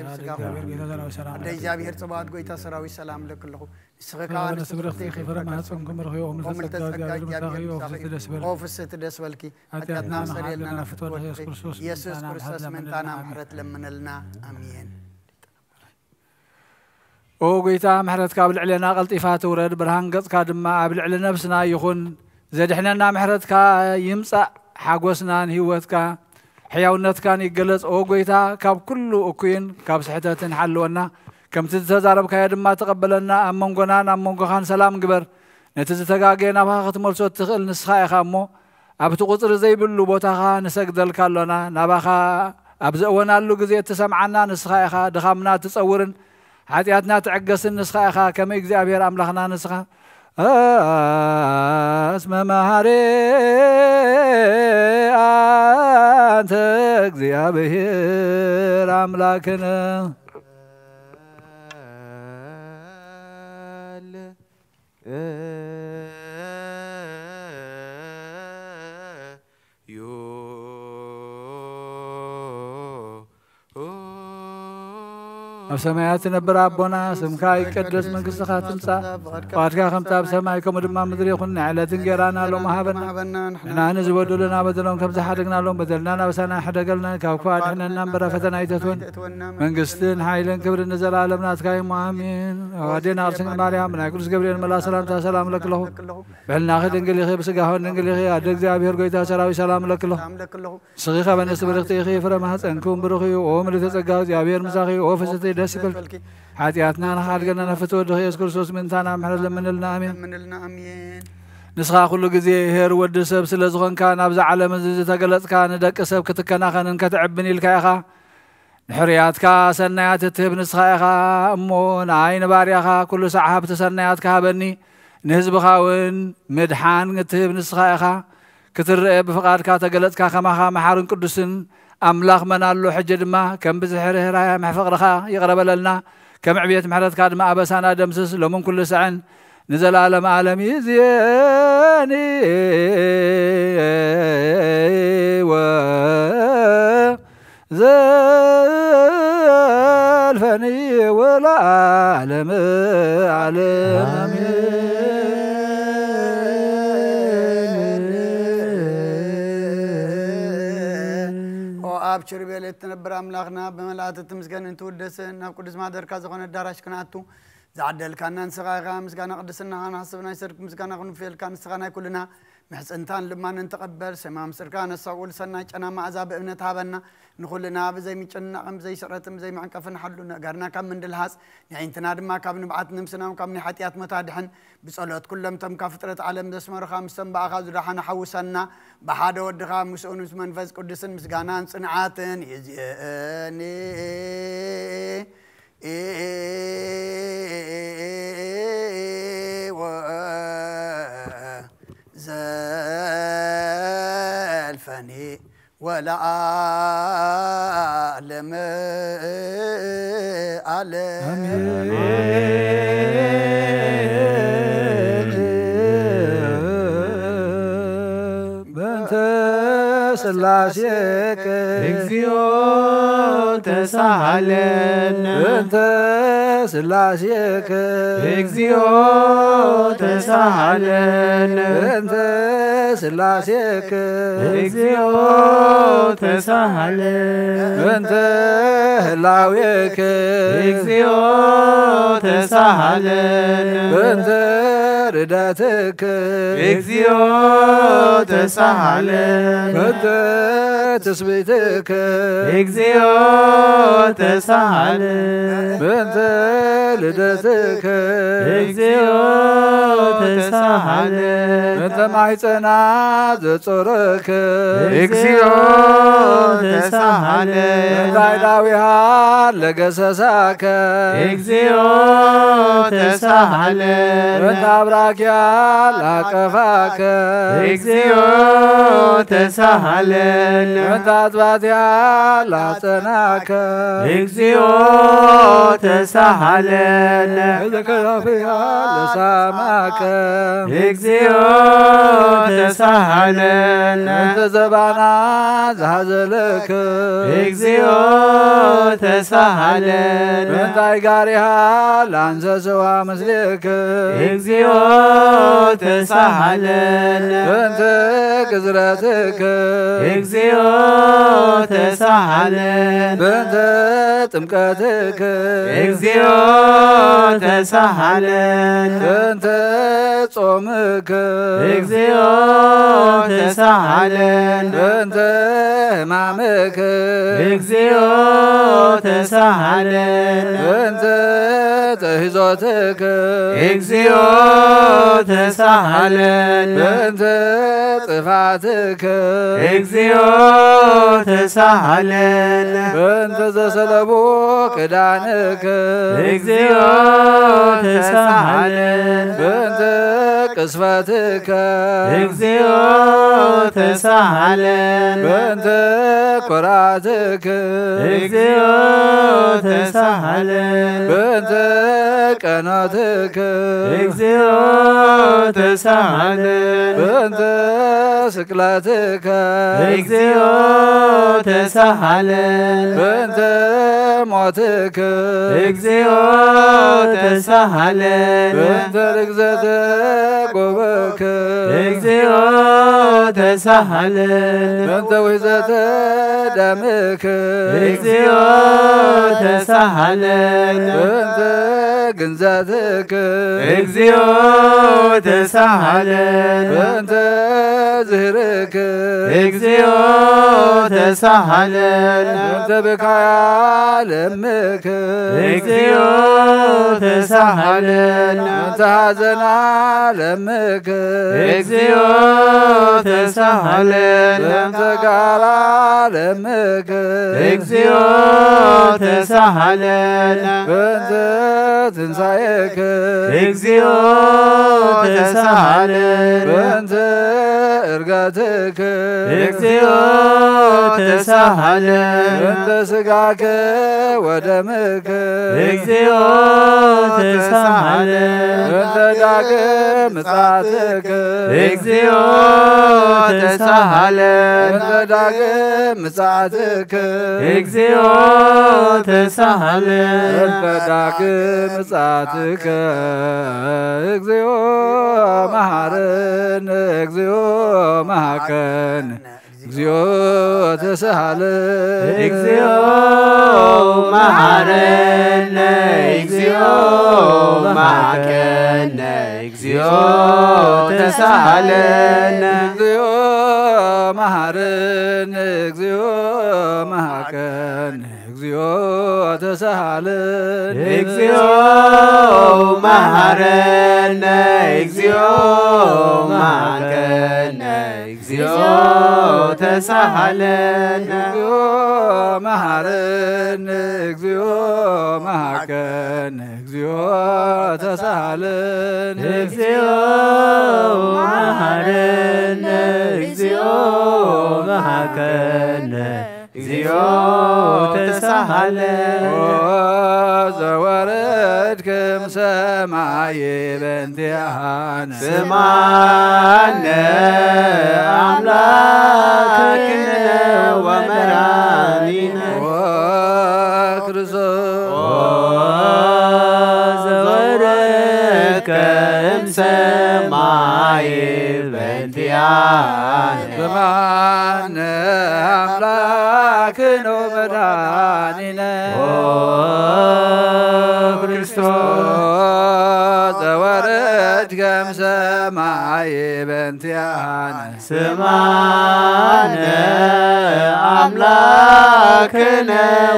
ድንግል ኢኺ። ኣደ እግዚኣብሔር ጽባኦት፣ ጎይታ ሰራዊት፣ ሰላም ለክልኹ። ንስኺ ከዓ ኣነ ንስብርኽቲ ኢኺ፣ ፍረ ማህፀንኩም ብሩኽ እዩ። ኦ ምልዕተ ጸጋ፣ እግዚኣብሔር ምሳኺ እዩ። ኦ ፍስሕቲ ደስ በልኪ። ኦ ፍስሕቲ ደስ በልኪ። ሓጢኣትና ሓጢኣትና ኣስተሰርየልና፣ መሓረና ናፍትወ ፍትወ ወድኺ ወድኺ ኢየሱስ ኢየሱስ ክርስቶስ ክርስቶስ ምእንታና ምእንታና ምሕረት ለምነልና። ኣሜን። ኦ ጎይታ፣ ምሕረትካ ኣብ ልዕሌና ቀልጢፋ ትውረድ፣ ብርሃን ገጽካ ድማ ኣብ ልዕሊ ነብስና ይኹን። ዘድሕነና ምሕረትካ ይምጻእ፣ ሓጎስናን ህይወትካ ሕያውነትካን ይገለጽ። ኦ ጎይታ፣ ካብ ኩሉ እኩይን ካብ ስሕተትን ሓልወና፣ ከምቲ ዝተዛረብካዮ ድማ ተቐበለና። ኣብ መንጎናን ኣብ መንጎኻን ሰላም ግበር። ነቲ ዝተጋገየ ናባኻ ክትመልሶ እትኽእል ንስኻ ኢኻ እሞ፣ ኣብቲ ቁጽሪ ዘይብሉ ቦታኻ ንሰግደልካ ኣሎና። ናባኻ ኣብ ዘእወናሉ ግዜ እትሰምዓና ንስኻ ኢኻ፣ ድኻምና እትጸውርን ሓጢኣትና ትዕገስን ንስኻ ኢኻ። ከመይ እግዚኣብሔር ኣምላኽና ንስኻ እስመ መሃሪ ኣንተ እግዚኣብሔር ኣምላክነ። ኣብ ሰማያት ትነብር ኣቦና፣ ስምካ ይቀደስ፣ መንግስትኻ ትምጻእ፣ ፍቓድካ ከምቲ ኣብ ሰማይ ከምኡ ድማ ምድሪ ይኹን። ናይ ዕለት እንጌራና ሎሚ ሃበና። ንሕና ንዝበደሉና በደሎም ከም ዝሓደግናሎም በደልና ናብሳና ሕደገልና፣ ካብ ክፉእ ኣድሕነና እምበር ኣብ ፈተና ኣይተትወን። መንግስትን ሓይልን ክብርን ንዘለኣለም ናትካ እዩ። ኣሜን። ኣዋዴና ቅድስት ድንግል ማርያም፣ ናይ ቅዱስ ገብርኤል መልኣክ ሰላምታ ሰላም ለክለኹ። ብሕልናኺ ድንግል ኢኺ፣ ብስጋኺ ድንግል ኢኺ። ኣደ እግዚኣብሔር፣ ጎይታ ሰራዊት፣ ሰላም ለክለኹ። ንስኺ ካብ ኣንስቲ ብርኽቲ ኢኺ፣ ፍረ ማህፀንኩም ብሩኽ እዩ። ኦ ምልዕተ ጸጋ፣ እግዚኣብሔር ምሳኺ። ኦ ፍስሕቲ፣ ደስ ይበልኪ። ሓጢኣትና ንኻሓድገና ናብ ፍትወ ወድኺ ኢየሱስ ክርስቶስ ምእንታና ምሕረት ለምንልና። ኣሜን። ለምንልና። ኣሜን። ንስኻ ኩሉ ግዜ ኄር ወዲ ሰብ ስለ ዝኾንካ፣ ናብዛ ዓለም እዚ ዝተገለጽካ፣ ንደቂ ሰብ ክትከናኸንን ከተዕብን ኢልካ ኢኻ። ንሕሩያትካ ሰናያት እትህብ ንስኻ ኢኻ እሞ፣ ንኣይ ንባርያኻ ኩሉ ሳዕ ሃብቲ ሰናያትካ ሃበኒ፣ ንህዝብኻ እውን ምድሓን እትህብ ንስኻ ኢኻ። ክትረአ ብፍቓድካ ተገለጽካ፣ ከማኻ መሓርን ቅዱስን ኣምላኽ መን ኣሎ? ሕጂ ድማ ከም ብዝሒ ርህራሄ ፍቕርኻ ይቕረ በለልና፣ ከም ዕብየት ምሕረትካ ድማ ኣበሳና ደምስስ፣ ሎምን ኩሉ ሳዕን ንዘለኣለመ ዓለም። ይዜ ዘልፈኒ ወለዓለመ ዓለም። ኦ ኣብ ኪሩቤል እትነብር ኣምላኽና፣ ብመላእክት እትምስገንን እትውደስን፣ ናብ ቅዱስ ማደርካ ዝኾነ ኣዳራሽ ክንኣቱ ዝዓደልካና ንስኻ ኢኻ። ምስጋና ቅድስናኻ ንሓስብ፣ ናይ ሰርክ ምስጋና ክንውፍየልካ ንስኻ ናይ ኩልና ምሕጽንታን ልማንን ተቐበል። ሰማም ስርካ ነሳውል ሰናይ ጨና መኣዛ ብእምነት ሃበና። ንኹልና ብዘይ ምጭናቕን ብዘይ ስዕረትን ብዘይ መዕንቀፍን ሓሉ፣ ነገርና ካብ ምንድልሃጽ፣ ንዕንትና ድማ ካብ ንብዓት፣ ነብስና ካብ ናይ ሓጢኣት ሞት ኣድሕን። ብጸሎት ኩሎም እቶም ካብ ፍጥረት ዓለም ዘስመሩኻ፣ ምስቶም ብኣኻ ዝደሓኑ ሓውሰና። ብሓደ ወድኻ ምስኡን ምስ መንፈስ ቅዱስን ምስጋናን ጽንዓትን ይእዝየኒ። ዘልፈኒ ወለዓለመ ዓለም። በእንተ ስላሴከ እግዚኦ ተሳሃለነ። በእንተ ስላሴከ እግዚኦ ተሳሃለነ። በእንተ ስላሴከ እግዚኦ ተሳሃለነ። በእንተ ህላዌከ እግዚኦ ተሳሃለነ። በእንተ ርደትከ እግዚኦ ተሳሃለነ። በእንተ ትስብእትከ እግዚኦ ተሳሃለነ። በእንተ ልደትከ እግዚኦ ተሳሃለነ። በእንተ ማሕፀና ዘጾረከ እግዚኦ ተሳሃለነ። በእንተ ኣእዳዊሃ ለገሰሳከ እግዚኦ ተሳሃለነ። በእንተ ኣብራኪያ ላቀፋከ እግዚኦ ተሳሃለነ። በእንተ ኣጽባትያ ላጸናከ እግዚኦ ተሳሃለነ። በእንተ ከናፍያ ለሳማከ እግዚኦ ተሳሃለነ። በእንተ ዘባና ዝሃዘለከ እግዚኦ ተሳሃለነ። በእንተ ኣይጋሪሃ ላንሰስዋ ምስሌከ እግዚኦ ተሳሃለነ። በእንተ ግዝረትከ እግዚኦ ተሳሃለነ። በእንተ ጥምቀትከ እግዚኦ ተሳሃለነ። በእንተ ጾምከ እግዚኦ ተሳሃለነ። በእንተ ሕማምከ እግዚኦ ተሳሃለነ። በእንተ ተሂዞትከ እግዚኦ ተሳሃለነ። በእንተ ጥፋትከ እግዚኦ ተሳሃለነ። በእንተ ዘሰለቡ ክዳንከ እግዚኦ ተሳሃለነ። በእንተ ቅስፈትከ እግዚኦ ተሳሃለነ። በእንተ ኩራትከ እግዚኦ ተሳሃለነ። በእንተ ቀኖትከ እግዚኦ ተሳሃለነ። በእንተ ስቅለትከ እግዚኦ ተሳሃለነ። በእንተ ሞትከ እግዚኦ ተሳሃለነ። በእንተ ርግዘተ ጎበከ እግዚኦ ተሳሃለነ። በእንተ ውሕዘተ ደምከ እግዚኦ ተሳሃለነ። በእንተ ግንዘትከ እግዚኦ ተሳሃለነ። በእንተ ዝህርክ እግዚኦ ተሳሃለነ። በእንተ ብካያ ለምክ እግዚኦ ተሳሃለነ። በእንተ ሐዘና ለምክ እግዚኦ ተሳሃለነ። በእንተ ጋራ ለምክ እግዚኦ ተሳሃለነ። በእንተ ትንሳኤክ እግዚኦ ተሳሃለ በእንተ እርጋትክ እግዚኦ ተሳሃለ በእንተ ስጋክ ወደምክ እግዚኦ ተሳሃለ በእንተ ዳግም ምጽኣትክ እግዚኦ ተሳሃለ በእንተ ዳግም ምጽኣትክ እግዚኦ ተሳሃለ በእንተ ዳግም ምጽኣትከ እግዚኦ መሐረነ እግዚኦ መሐከነ እግዚኦ ተሳሃለ እግዚኦ መሐረነ እግዚኦ መሐከነ እግዚኦ ተሳሃለነ እግዚኦ መሐረነ እግዚኦ መሐከነ እግዚኦ ተሳሃለነ እግዚኦ መሐረነ እግዚኦ መሐከነ እግዚኦ ተሳሃለነ እግዚኦ መሐረነ እግዚኦ መሐከነ እግዚኦ ተሳሃለነ እግዚኦ መሐረነ እግዚኦ መሐከነ እግዚኦ ተሳሃለነ ኦ ዘወረድክም ሰማይ በእንቲአነ ስማነ ኣምላክነ ወመድኃኒነ ኦ ክርስቶስ ኦ ዘወረድክም ሰማይ በእንቲአነ ስማነ ኣምላክነ ወመድኃኒነ ኦ ክርስቶስ ዘወረድከም ሰማይ በእንቲአነ ስማነ ኣምላክነ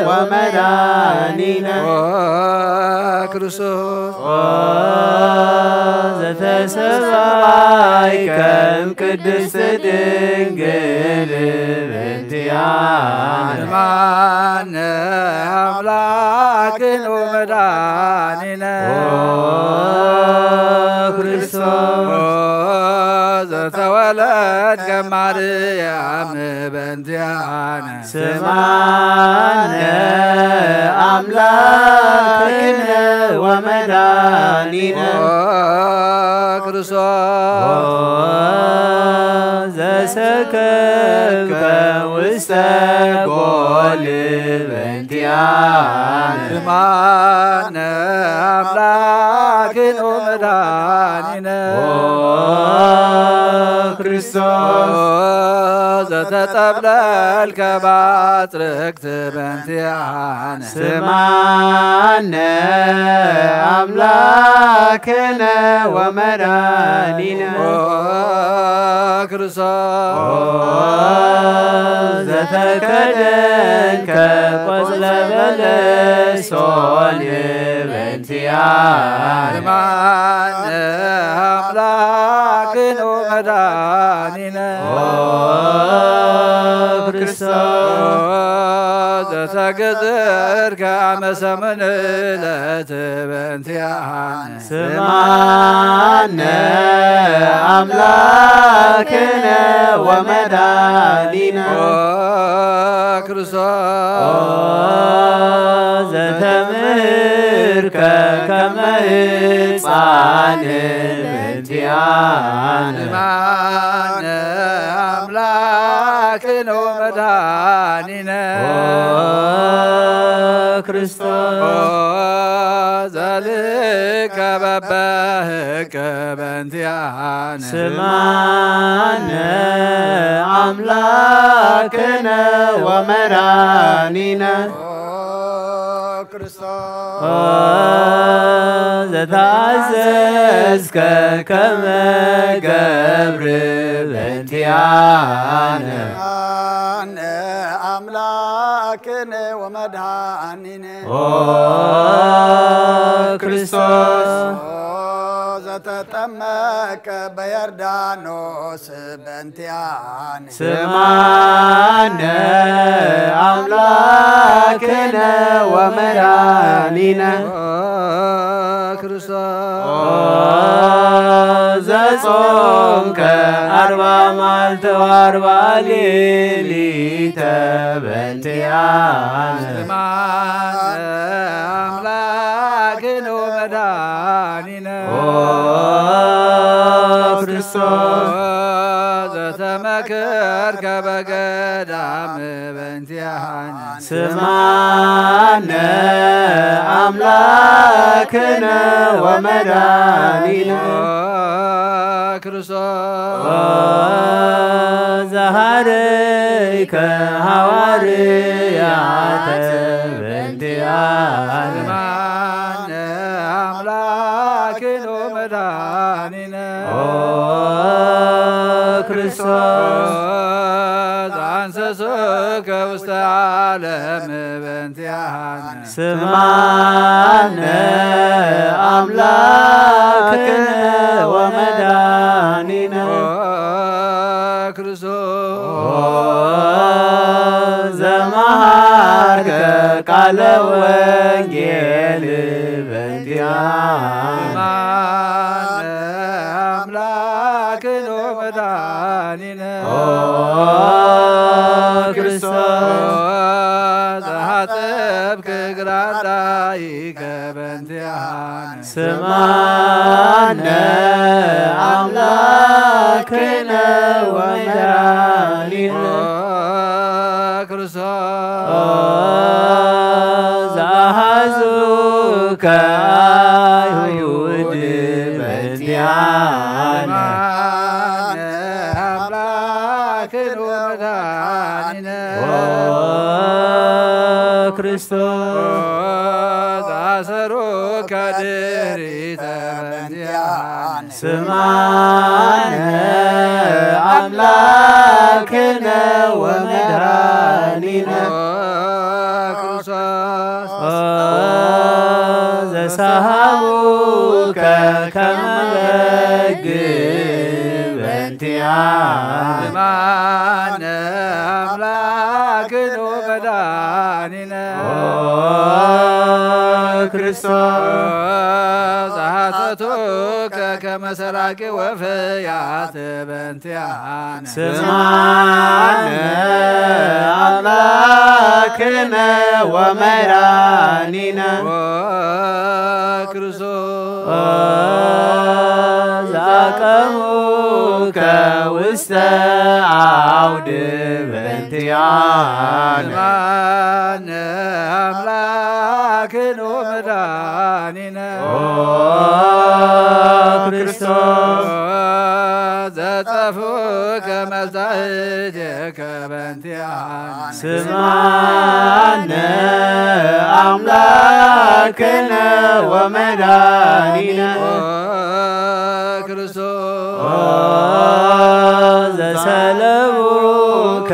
ወመድኃኒነ ኦ ክርስቶስ ኦ ዘተሰባይከም ቅድስት ድንግል በእንቲአነ ስማነ ኣምላክነ ወመድኃኒነ ኦ ክርስቶስ ኦ ዘተወለድከ ማርያም በእንቲአነ ስማነ ኣምላክነ ወመድኃኒነ ኦ ክርስቶስ ኦ ዘሰከብከ ውስተ ጎል በእንቲአነ ስማነ ኣምላክነ ወመድኃኒነ ኦ ክርስቶስ ኦ ዘተጠብለልከ ባጽርክት በእንቲአነ ስማነ ኣምላክነ ወመድኃኒነ ኦ ክርስቶስ ኦ ዘተከደንከ ቆጽለ በለሶን በእንቲአነ ስማነ ኣምላክነ ወመድኃኒነ ኦ ክርስቶስ ዘተግዝእርከ ኣመ ሰሙን ዕለት በእንቲአነ ስማነ ኣምላክነ ወመድኃኒነ ኦ ክርስቶስ ኦ ዘተምህርከ ከመ ህፃን በእንቲአነ ስማነ ኣምላክነ ወመድኃኒነ ኦ ክርስቶስ ኦ ዘልከ በበህቅ በእንቲአነ ስማነ ኣምላክነ ወመድኃኒነ ኦ ክርስቶስ ኦ ዘተአዘዝከ ከመ ገብር በእንቲአነ ኣነ ኣምላክነ ወመድኃኒነ ኦ ክርስቶስ ኦ ዘተጠመቀ በዮርዳኖስ በእንቲአነ ስማነ ኣምላክነ ወመድኃኒነ ኦ ክርስቶስ። ኦ ዘጾምከ ኣርባ መዓልቲ ወኣርባ ሌሊተ በእንቲኣነ። ስማነ ኣምላክነ ወመድኃኒነ። ኦ ክርስቶስ። ዘተመከርከ በገዳም በእንቲኣነ። ስማነ ኣምላክነ ወመድኃኒነ። ኦ ክርስቶስ። ኦ ዘሃረይከ ሃዋርያተ በእንቲኣነ። ስማነ ኣምላክነ ወመድኃኒነ። ኦ ክርስቶስ። ኦ ዘአንሰሶከ ውስተ ዓለም በእንቲኣነ። ስማነ ኣምላክነ ወመድኃኒነ። ኦ ክርስቶስ። ኦ ዘመሃርከ ቃለ ወንጌል በእንቲኣነ። ስማነ ኣምላክነ ወመድኃኒነ። ኦ ክርስቶስ። ኦ ዘሃጠብከ እግረ አርዳኢከ በእንቲኣነ። ስማነ ኣምላክነ ወመድኃኒነ። ኦ ክርስቶስ። ኦ ዘአሐዙከ አይሁድ በእንቲኣነ። ስማነ ኣምላክነ ወመድኃኒነ። ኦ ክርስቶስ። ኦ ዘአሰሩከ ድህሪተ በእንቲኣነ። ስማነ አምላክነ ወመድኃኒነ። ኦ ክርስቶስ። ኦ ዘሰሃቡከ ከመ በግ በእንቲኣነ። ስማነ አምላክነ ወመድኃኒነ። ኦ ክርስቶስ። ዘሐተቱከ ከመ ሰራቂ ወፈያት በእንቲኣነ። ስማነ አምላክነ ወመድኃኒነ። ኦ ክርስቶስ። ኦ ዘአቀሙከ ውስተ አውድ በእንቲአነ። ስማነ አምላክነ ወመድኃኒነ። ኦ ክርስቶስ። ዘጸፍኡከ መጻእቴከ በእንቲአነ። ስማነ አምላክነ ወመድኃኒነ። ኦ ክርስቶስ። ኦ ዘሰለቡከ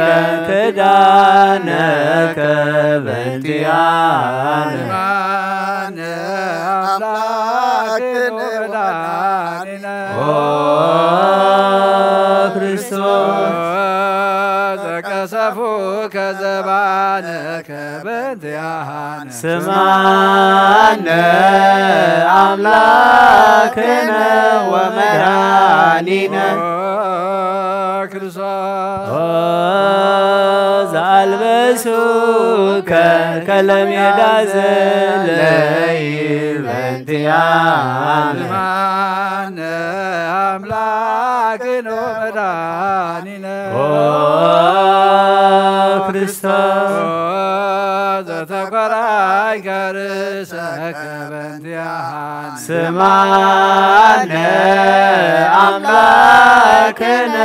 ክዳነከ በእንቲአነ። ስማነ አምላክነ ወመድኃኒነ። ኦ ክርስቶስ። ዘቀሰፉከ ዘባነከ በእንቲአነ። ስማነ አምላክነ ወመድኃኒነ። ኦ ክርስቶስ። ኦ ዘአልበሱከ ከለሜዳ ዘለይ በእንቲአነ። ስማነ አምላክነ ወመድኃኒነ። ኦ ክርስቶስ። ኦ ዘተኮራይከ ርእሰከ በእንቲአነ። ስማነ አምላክነ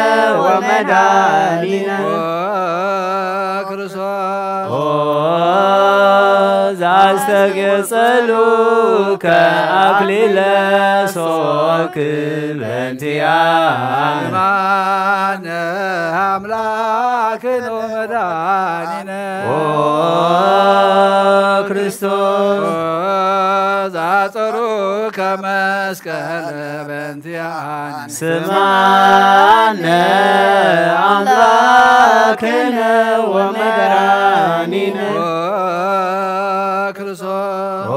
ወመድኃኒነ። ኦ ክርስቶስ። ኦ ዘአስተጌጸሉከ አክሊለ ሶክ በእንቲአነ። ስማነ አምላክነ ወመድኃኒነ። ኦ ክርስቶስ። ኦ ዘአጸሩከ መስቀለ በእንቲአነ። ስማነ አምላክነ ወመድኃኒነ። ኦ ክርስቶስ። ኦ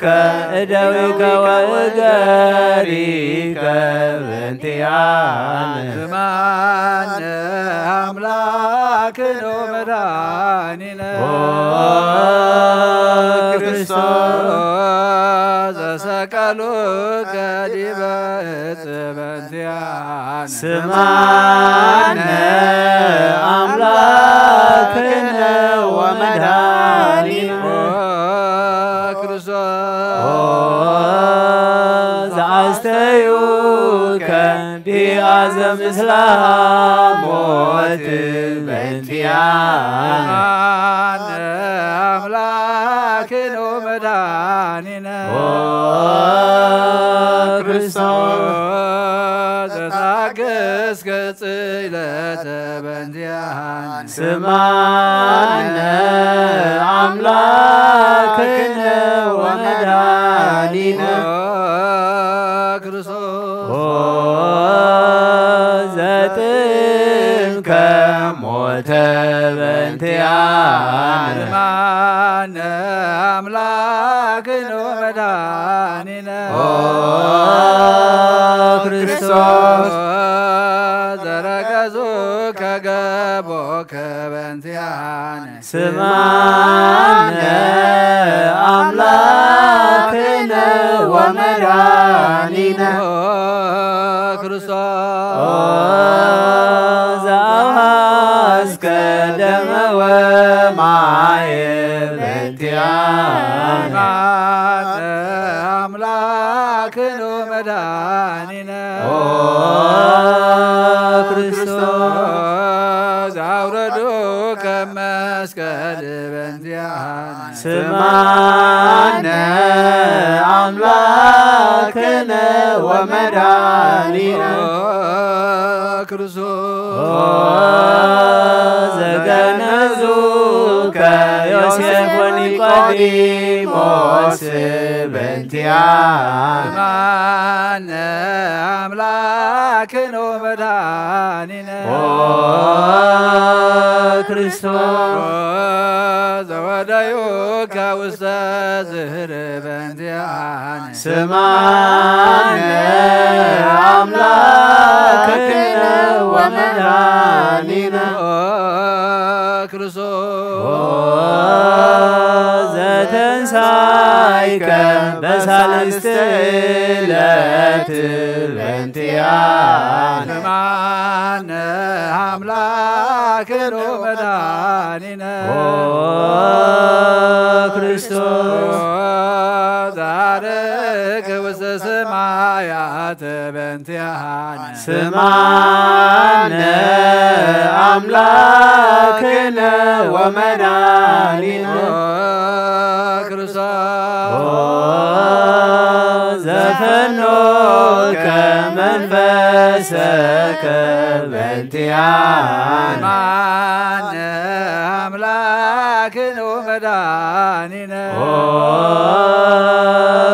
ከእደዊከ ወእገሪከ በእንቲኣነ። ስማነ አምላክነ ወመድኃኒነ ኦ ክርስቶስ ዘሰቀሉከ ዲበ ዕፅ በእንቲአነ። ስማነ አምላክነ ወመድኃኒነ ኦ ክርስቶስ ኦ ዘአስተዩከ ቢአ ዘምስላ ሞት በእንቲአነ። አምላክነ ወመድኃኒነ ኦ ክርስቶስ ዘታገስከ ጽለተ በእንቲአነ። ስማነ አምላክነ ወመድኃኒነ ኦ ክርስቶስ ኦ ዘጥምከ ሞተ በእንቲአነ። ስማነ አምላክነ ወመድኃኒነ ኦ ክርስቶስ ዘረገዙከ ገቦከ በእንቲአነ። ስማነ አምላክነ ወመድኃኒነ ኦ ክርስቶስ ኦ ዘአውሃስከ ደመ ወማየ በእንቲአነ። ስማነ አምላክነ ወመድኃኒነ ኦ ክርስቶስ አውረዱከ መስቀል በእንቲአነ። ስማነ አምላክነ ወመድኃኒነ ኦ ክርስቶስ ኦ ዘገነዙከ ዮሴፍ ወኒቆዲሞስ በእንቲአነ። ስማነ አምላክነ ወመድኃኒነ ኦ ክርስቶስ ዘወደዩከ ውስተ ዝህር በእንቲአነ። ስማነ አምላክነ ወመድኃኒነ ኦ ክርስቶስ ኦ ዘተንሳይከ በሳልስት ዕለት በእንቲአነ። ስማነ አምላክነ ወመድኃኒነ ኦ ክርስቶስ ዛርግ ውስተ ሰማያት በእንቲአነ። ስማነ አምላክነ ወመድኃኒነ ኦ ክርስቶስ ኦ ዘፈኖከ መንፈሰከ በእንቲአነ። ስማነ አምላክነ ወመድኃኒነ ኦ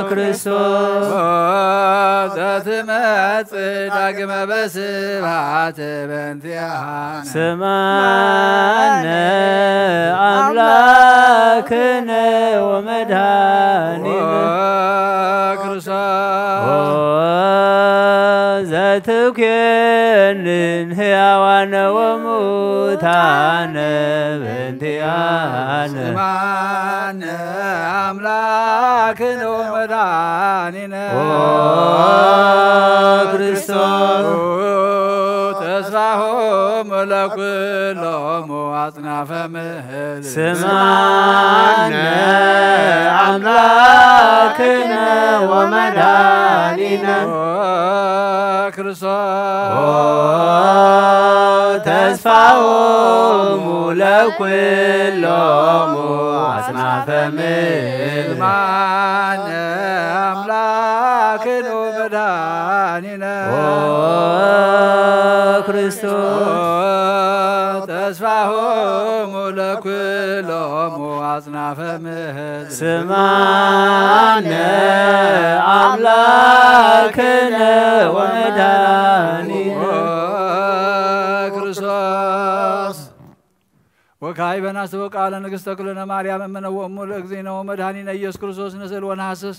ክርስቶስ ኦ ዘትመጽእ ዳግመ በስብሐት በእንቲአነ። ስማነ አምላክነ ወመድኃኒነ ኦ ክርስቶስ ኦ ዘትኩንን ሕያዋነ ወሙታነ በእንቲአነ። ስማነ አምላክነ ወመድኃኒነ ኦ ክርስቶስ ተስፋሆሙ ለኩሎሙ አጽናፈ ምድር። ስማነ አምላክነ ወመድኃኒነ ኦ ክርስቶስ ኦ ተስፋሆሙ ለኩሎሙ አጽናፈ ምድር። ስማነ አምላክነ ወመድኃኒነ ኦ ክርስቶስ ተስፋሆሙ ለኩሎሙ አጽናፈ ምድር። ስማነ አምላክነ ወመድኃኒነ ኦ ክርስቶስ ወካዕበ ናስተወቅዓ ለንግሥተ ኩልነ ማርያም እምነ ወእሙ ለእግዚእነ ወመድኃኒነ ኢየሱስ ክርስቶስ ንስእል ወንሃስስ።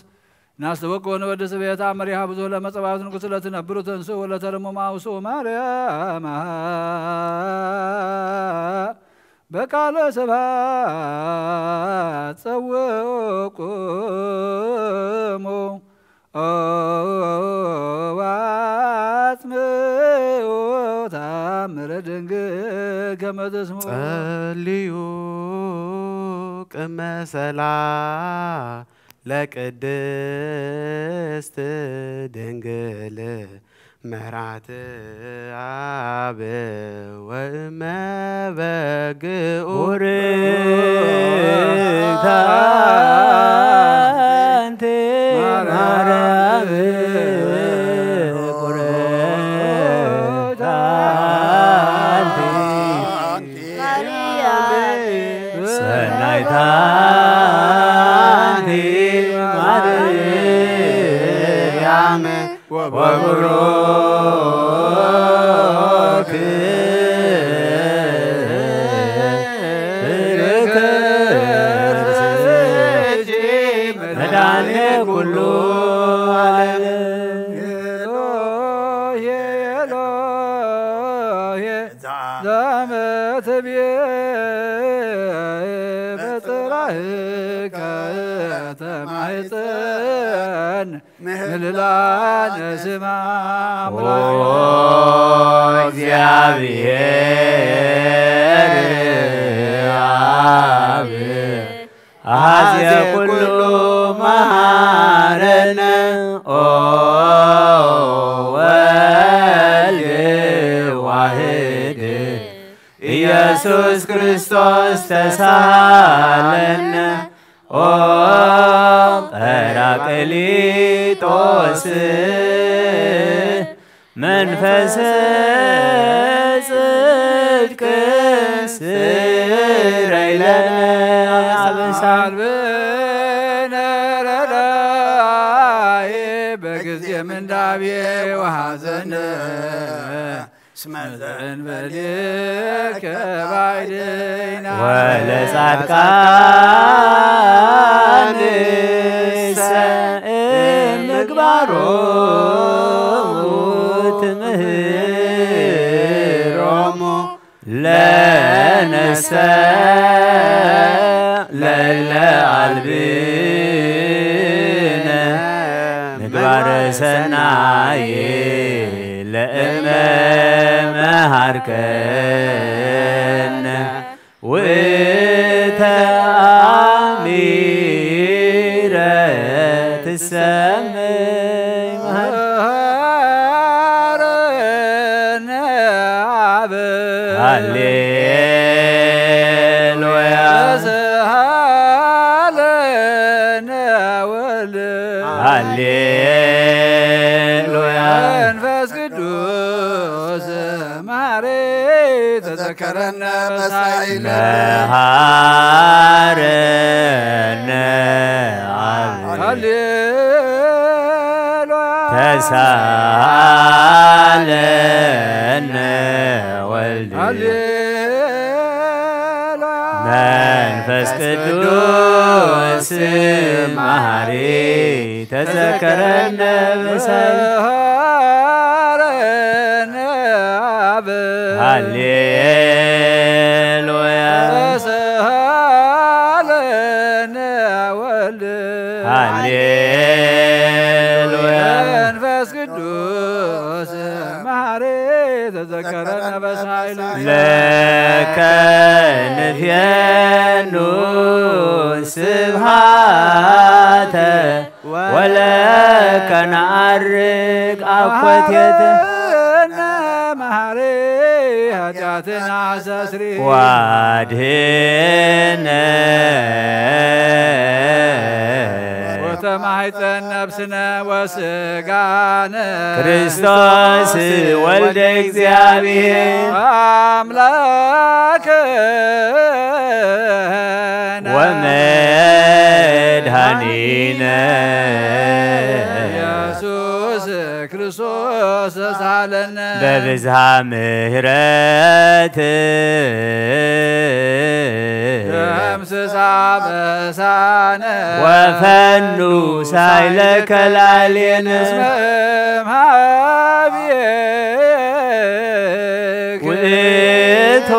ናስተወቅዕ ወንወድስ ቤታ መሪሃ ብዙህ ለመጸባበት ንጉሥ ለትነብሩ ተንሱ ወለተርሙ ማውሱ ማርያም በቃለ ስብሐት ጸውቁሙ ኦ አጽምዑ ተአምረ ድንግል ከመ ተስምዑ። ጸልዩ ቅመ ሰላ ለቅድስት ድንግል መርዓት አብ ወእመ በግኡ። ቡርክት አንቲ ማርያም፣ ቡርክት አንቲ ሰናይት አንቲ ማርያም ወቡሩክ መድኃኔ ኩሉ ዓለም። ኤሎሄ ኤሎሄ ለመትቤ በጽራህከ ተማሕፀን ምህልላነ ስማ ኦ አምላክ። እግዚአብሔር አብ አሐዜ ኩሉ መሐረነ ኦ ወልድ ዋህድ ኢየሱስ ክርስቶስ ተሳለነ ኦ ጳራቅሊጦስ መንፈስ ጽድቅ ስረይ ለነ አበሳን። አልብነ ረዳኢ በጊዜ ምንዳቤ ወሐዘነ እስመ ዘእንበሌከ ባዕደይና ወለጻድቃንሰ እምግባሮሙ ትምህሮሙ ለነሰ ለለ አልብነ ምግባረ ሰናይ ለእመ መሃርከነ ውእተ አሚረ ትሰምዕ መሃረነ አብ ሃሌሉያ። ተስሃለነ ወልድ ሃሌሉያ። መንፈስ ቅዱስ ማሬ ተዘከረነ በሳይለ መሃረነ አብ ሃሌሉያ። ተሳለነ ወልድ ሃሌሉያ። መንፈስ ቅዱስ መሐሪ ተዘከረነ በሳይል መሐረነ አብ ሃሌሉያ። ተሳለነ ወልድ ሃሌሉያ። መንፈስ ቅዱስ መሐሪ ተዘከረነ በሳይል ለከ ንፌኑ ስብሃተ ወለከ ነዐርግ አኮቴተ መሐሪ ኃጢአትና አስተስሪ ዋድህነ ወተማሕፀን ነፍስነ ወስጋነ ክርስቶስ ወልደ እግዚአብሔር አምላክ ወመድኃኒነ ኢየሱስ ክርስቶስ ተሳሃለነ። በብዝሃ ምሕረት ደምስስ አበሳነ ወፈኑ ሳይለከ ላዕሌነ እስመ እምሃቤከ ውእቱ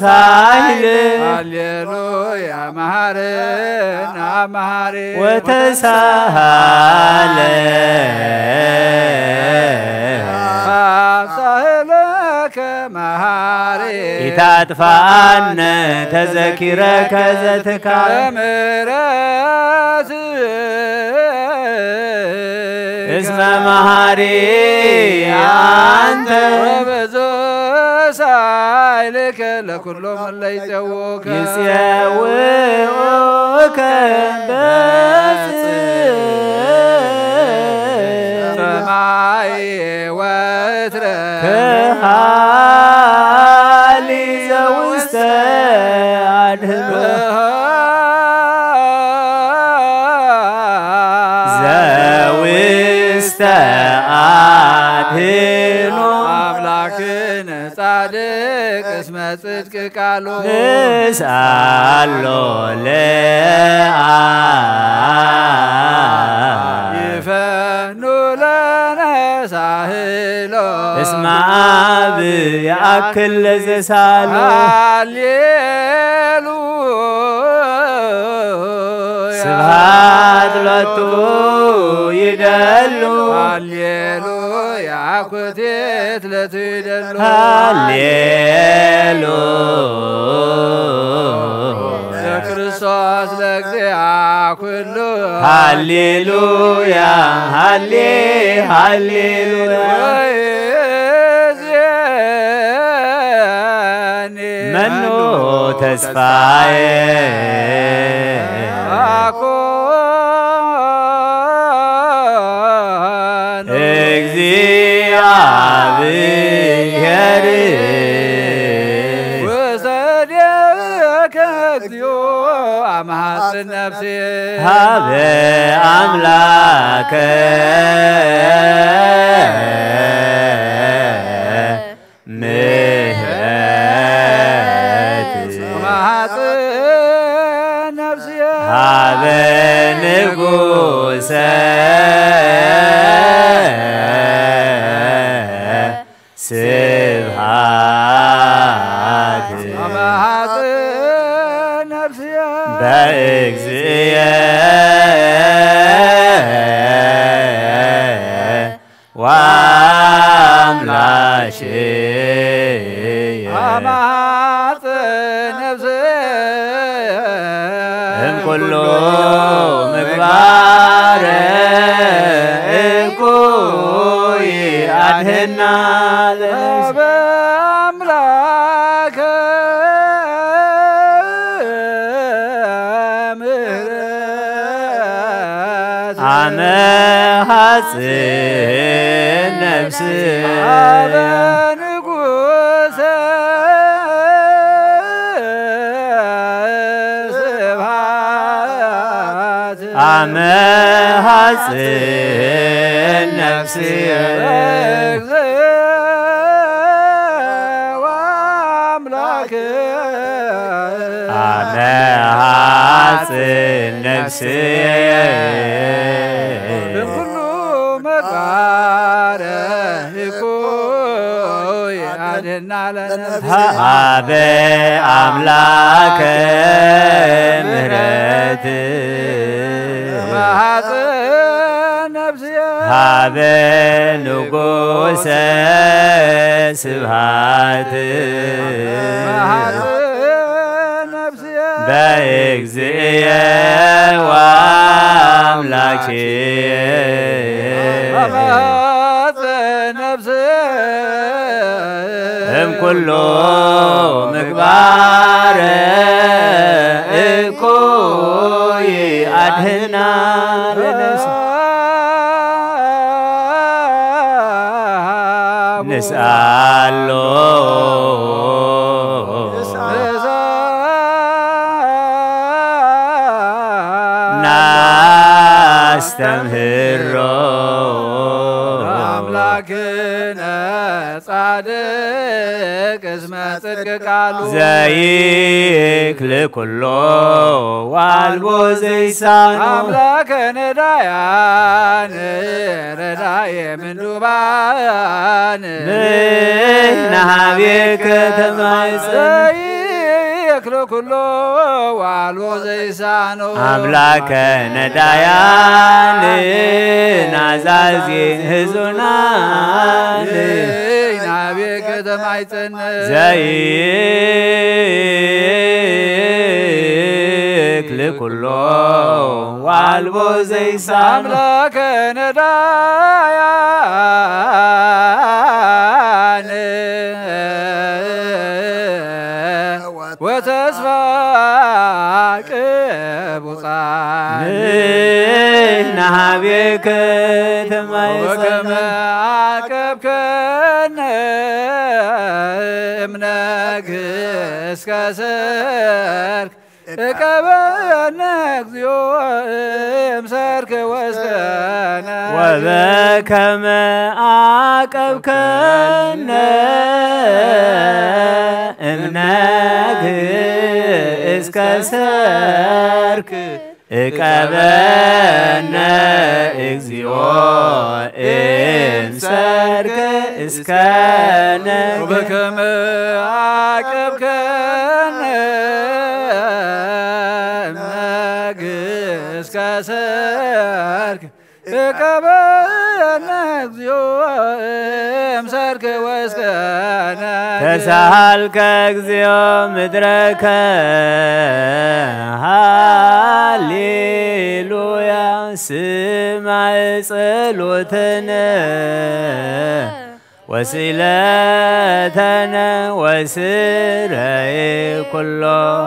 ሳይል ሃሌሉያ መሐረነ አብ መሐሪ ወተሳሃለ አብ ሳህለከ መሐሪ ኢታጥፋነ ተዘኪረከ ዘትካል በምህረት እስመ መሐሪ አንተ ወብዙ ሳይልከ ለኩሎም ለይጸውከ ይጼውኡከ በጽ ሰማይ ወትረ ከሃሊ ዘውስተ አድህኖ ዘውስተ አድህኖ አምላክነ ጻድቅ እስመ ጽድቅ ቃሉ ንስአሎ ለአ ይፈኑ ለነ ሳህሎ እስመ አብ የአክል ለዘሳሎ ሃሌሉ ስብሐት ሎቱ ይደሉ ሃሌሉያ ኩቴት ለትይደሉ ሃሌሉ ለክርስቶስ ለእግዚአ ኩሉ ሃሌሉያ ሃሌ ሃሌሉያ ወይዜኒ መኑ ተስፋዬ አኮን እግዚአብሔር ውሰዴከ እግዚኦ አምሐጽን ነፍሴ ሀበ አምላከ ምሕረት አምሐጽን ነፍሴ ሀበ ንጉሰ ስብሐት አምሐጽን ነፍሴ በእግዚእየ ወአምላኬ አምሐጽን ነፍሴ እምኩሉ ምግባር እኩይ አድህና ለነፍስ በአምላከ ምሕረት አመ ሐጽን ነፍስ አበ ንጉሰ ስብሐት አመ ሐጽን ነፍስ ለእግዚእ ወአምላክ አመ ሐጽን ነፍስ እምኩሉ መቃረ እኩይ አድህና ለነፍስ ሀበ አምላከ ምሕረት መሐጽን ነፍስየ ሀበ ንጉሰ ስብሐት መሐጽን ነፍስየ በእግዚእየ ወአምላኬ መሐጽን ነፍስየ እምኩሉ ምግባር እኩይ አድህና ለነፍስ ንስአሎ ናስተምህሮ ጻድቅ እስመ ጽድቅ ቃሉ ዘይክል ኩሎ ዋልቦ ዘይሳኖ ኣምላከ ነዳያን ረዳየ ምንዱባን ንሕና ሀቤከ ተማይጸን ዘይክል ኩሎ ዋልቦ ዘይሳኖ ኣምላከ ነዳያን ናዛዚ ህዙናን ናቤከ ተማይጸን ዘይክል ኩሎ ዋልቦ ዘይሳኖ ኣምላከ ነዳያን ወተስፋ ቅቡጻን ንሕና ሀቤከ ተማይጸን ወከመ ዓቀብከነ እምነግ እስከ ሰርክ እቀበነ እግዚኦ እምሰርክ ወስከነ ወበከመ ዓቀብከነ እምነግ እስከ ሰርክ እቀበነ እግዚኦ እምሰርክ እስከ ነግ ወበከመ ዓቀብከነ እምነግ እስከ ሰርክ እቀበነ እግዚኦ እምሰርክ ወስከነ ተሳሃልከ እግዚኦ ምድረከ ሃሌሉያ ስማዕ ጸሎተነ ወስእለተነ ወስረይ ኩሎ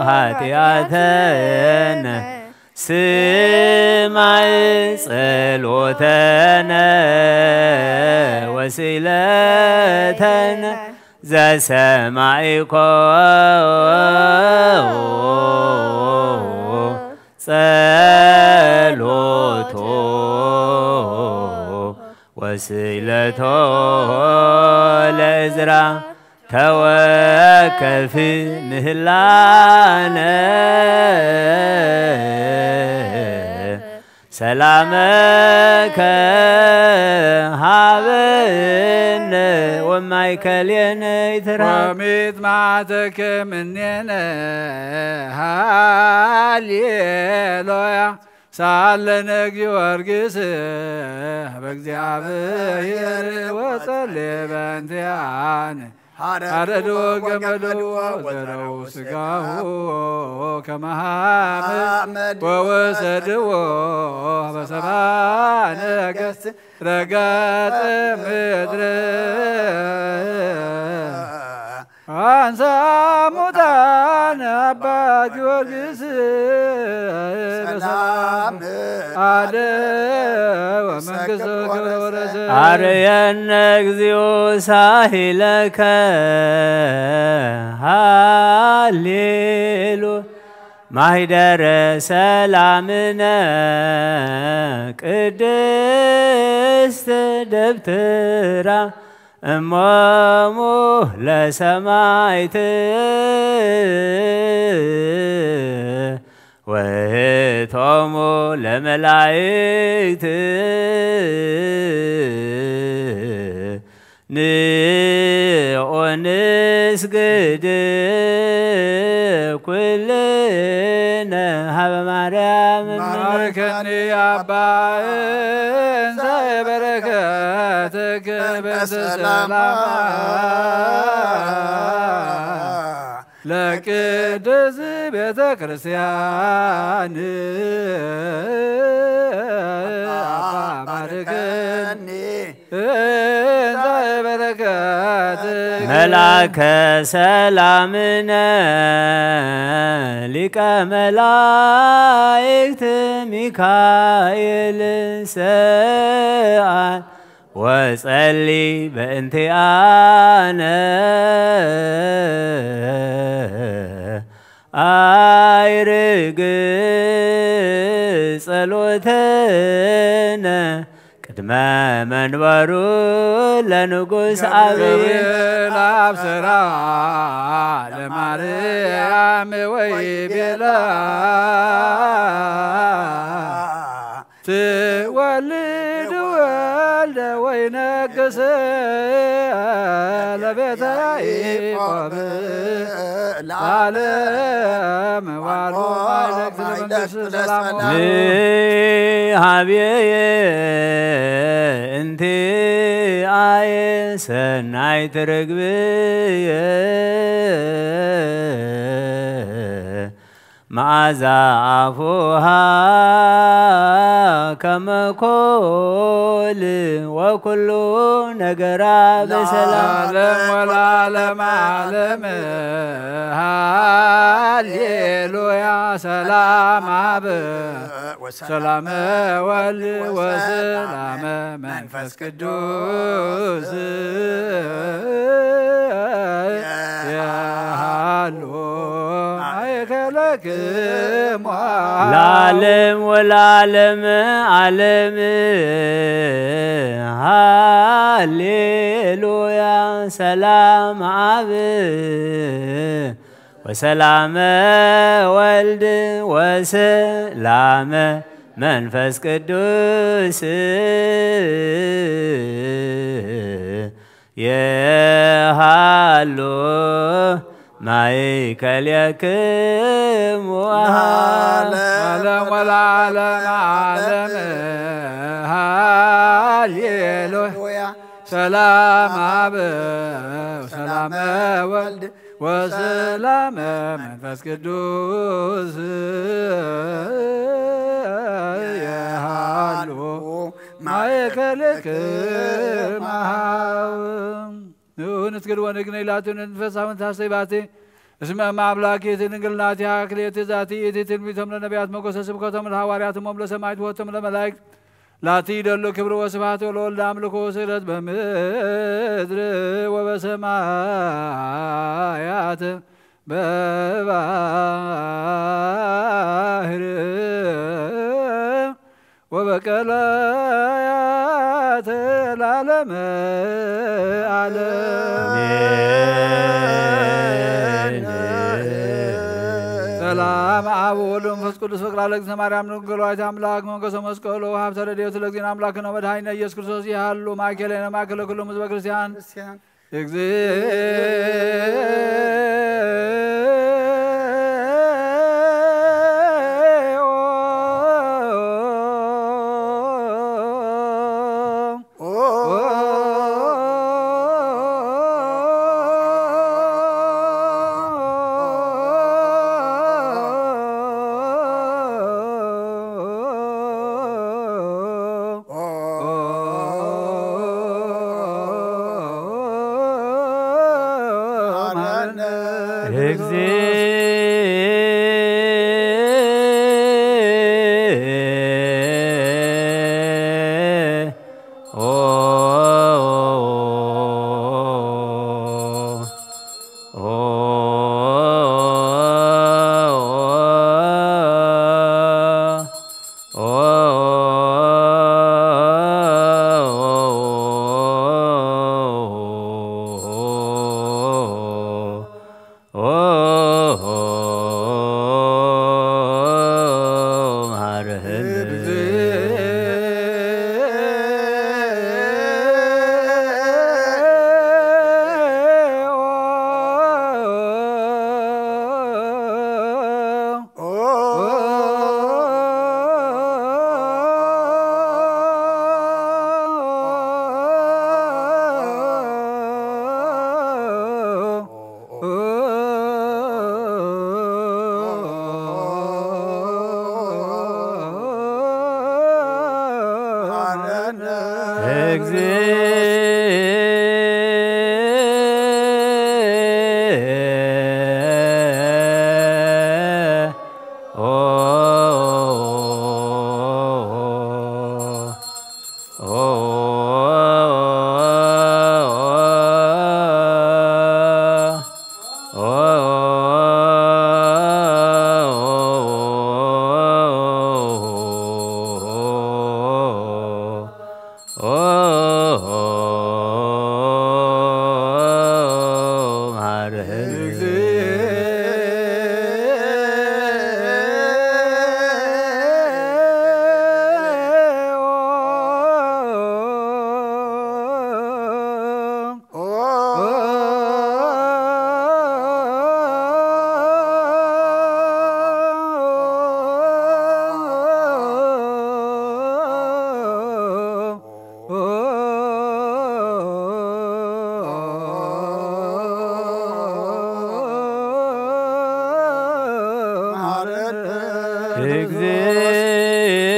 ኃጢአተነ ስማዕ ጸሎተነ ወስእለተነ ዘሰማዒኮ ጸሎቶ ወስእለቶ ለእዝራ ተወከፍ ምህላነ ሰላመከ ሃበነ ወማእከሌነ ይትረፍ ወሚት ማዕተከ እምኔነ ሃሌሉያ ሳለነ ጊዮርጊስ በእግዚአብሔር ወጸልየ በእንቲአነ ሐረዶ ገመዶ ወዘረው ስጋሁ ከመ ሐመድ ወወሰድዎ በሰብአ ነገሥት ረገጥ ምድር አንሳ ሙታን አባ ጊዮርጊስ በሰላም አደ ወመንግስት ክብር ወረሰ አርየነ እግዚኦ ሳሂለከ ሃሌሉ ማሂደረ ሰላምነ ቅድስት ደብትራ እሞሙ ለሰማይት ወህቶሙ ለመላይክት ንኦ ንስግድ ኩልነ ሀበ ማርያም እምነ ባርከኒ አባ እንዘ በረከትክ በሰላም ለቅድስ ቤተ ክርስቲያን አባ ባርከኒ እንዘ በረከት መልአከ ሰላምነ ሊቀ መላእክት ሚካኤል ሰአል ወጸሊ በእንቲአነ አይርግ ጸሎተነ ቅድመ መንበሩ ለንጉስ ኣብየ። ገብርኤል ኣብሰራ ለማርያም ወይ ቤላ ትወልድ ወልደ ወይ ነግስ ለቤተ ያዕቆብ ለዓለም ዋልቦ ማይደግ ስለ መንግስት ሰላም ንሃብየ እንቲኣየ ሰናይት ርግብየ መዓዛ ኣፉሃ ከመ ኮል ወኩሉ ነገራ ብሰላም ለዓለም ወለዓለም ዓለም። ሃሌሉያ ሰላም ኣብ ሰላመ ወልድ ወሰላመ መንፈስ ቅዱስ የሃሉ ማእከለክሙ ለዓለም ወለዓለም ዓለም። ሃሌሉያ ሰላም ኣብ ወሰላመ ወልድ ወሰላመ መንፈስ ቅዱስ የሃሉ ማእከሌክሙ። ዓለም ወለዓለም ዓለም። ሃሌሉያ ሰላም ኣብ ሰላመ ወልድ ወሰላመ መንፈስ ቅዱስ የሃሉ ማእከልክሙ። ንስግድ ወንግነይ ላቱ ንንፈሳውን ታሰይ ባቲ እስመ እመ አምላክ ይእቲ ድንግል ናቲሃ ክልኤቲ ዛቲ ይእቲ ትንቢቶም ለነቢያት ሞገሰ ስብከቶም ለሐዋርያት እሞም ለሰማዕት ወህቶም ለመላእክት ላቲ ይደሉ ክብር ወስብሐት ወለወልድ አምልኮ ወስግደት በምድር ወበሰማያት በባህር ወበቀላያት ለዓለመ ዓለም። ሰላም አብ ወወልድ ወመንፈስ ቅዱስ ፍቅራ ለእግዝእትነ ማርያም ድንግል ወላዲተ አምላክ መንገሰ መስቀሉ ሀብተ ረድኤቱ ለእግዚእነ አምላክነ ወመድኃኒነ ኢየሱስ ክርስቶስ ይሃሉ ማእከሌነ ማእከለ ኩሎሙ ህዝበ ክርስቲያን። እግዚእ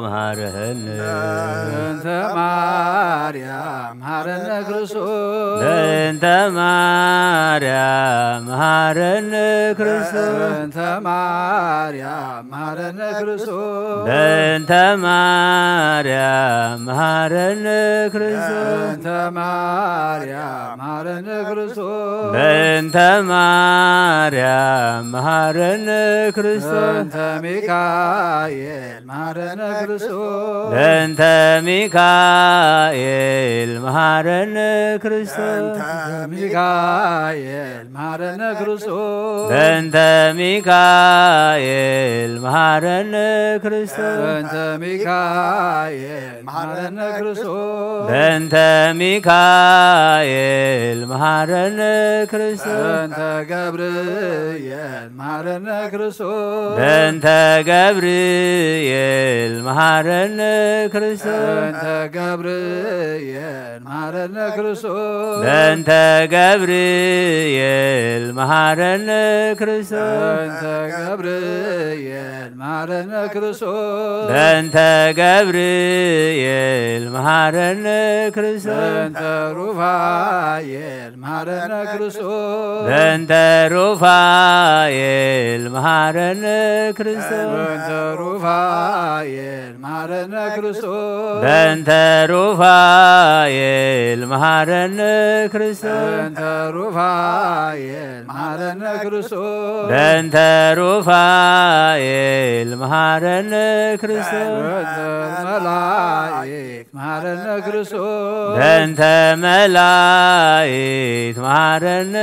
መሐረነ። በእንተ ማርያም መሐረነ ክርስቶስ። በእንተ ማርያም መሐረነ ክርስቶስ። በእንተ ማርያም መሐረነ ክርስቶስ። በእንተ ማርያም መሐረነ ክርስቶስ። በእንተ ማርያም መሐረነ ክርስቶስ። በእንተ ማርያም መሐረነ ክርስቶስ። በእንተ ሚካኤል መሐረነ ክርስቶስ። በእንተ ሚካኤል መሐረነ ክርስቶስ። በእንተ ሚካኤል መሐረነ ክርስቶስ። በእንተ ሚካኤል መሐረነ ክርስቶስ። በእንተ ሚካኤል መሐረነ ክርስቶስ። በእንተ ሚካኤል መሐረነ ክርስቶስ። በእንተ ገብርኤል መሐረነ ክርስቶስ። በእንተ ገብርኤል መሐረነ ክርስቶስ። በእንተ ገብርኤል መሐረነ ክርስቶስ። በእንተ ገብርኤል መሐረነ ክርስቶስ። በእንተ ገብርኤል መሐረነ ክርስቶስ። በእንተ ገብርኤል መሐረነ ክርስቶስ። በእንተ ሩፋኤል መሐረነ ክርስቶስ። በእንተ ሩፋኤል መሐረነ ክርስቶስ። በእንተ ሩፋኤል መሐረነ ክርስቶስ። በእንተ ሩፋኤል መሐረነ ክርስቶስ። በእንተ ሩፋኤል መሐረነ ክርስቶስ። በእንተ ሩፋኤል መሐረነ ክርስቶስ። በእንተ መላእክት መሐረነ ክርስቶስ። በእንተ መላእክት መሐረነ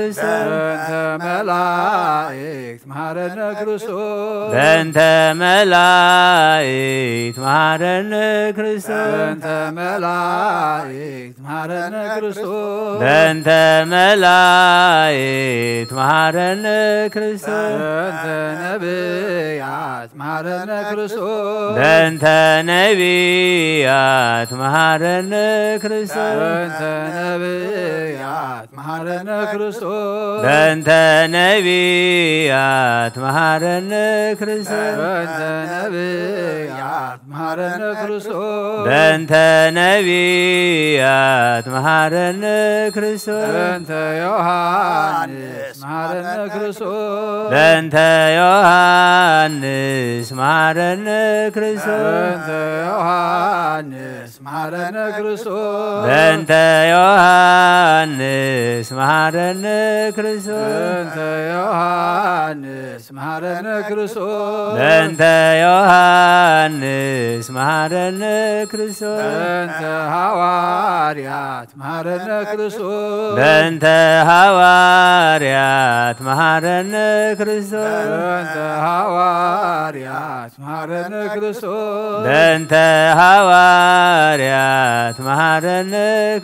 ክርስቶስ። በእንተ መላእክት መሐረነ ክርስቶስ። በእንተ መላእክት መሐረነ ክርስቶስ። በእንተ መላእክት መሐረነ ክርስቶስ። በእንተ መላእክት መሐረነ ክርስቶስ። በእንተ ነቢያት መሐረነ ክርስቶስ። በእንተ ነቢያት መሐረነ ክርስቶስ። በእንተ ነቢያት መሐረነ ክርስቶስ። በእንተ ነቢያት መሐረነ ክርስቶስ። በእንተ ነቢያት መሐረነ ክርስቶስ። በእንተ ነቢያት መሐረነ ክርስቶስ። በእንተ ዮሐንስ መሐረነ ክርስቶስ። በእንተ ዮሐንስ መሐረነ ክርስቶስ። በእንተ ዮሐንስ መሐረነ ክርስቶስ። በእንተ ዮሐንስ መሐረነ ክርስቶስ። በእንተ ዮሐንስ መሐረነ ክርስቶስ። በእንተ ዮሐንስ መሐረነ ክርስቶስ። በእንተ ሐዋርያት መሐረነ ክርስቶስ። በእንተ ሐዋርያት መሐረነ ክርስቶስ። በእንተ ሐዋርያት መሐረነ ክርስቶስ። በእንተ ሐዋርያት መሐረነ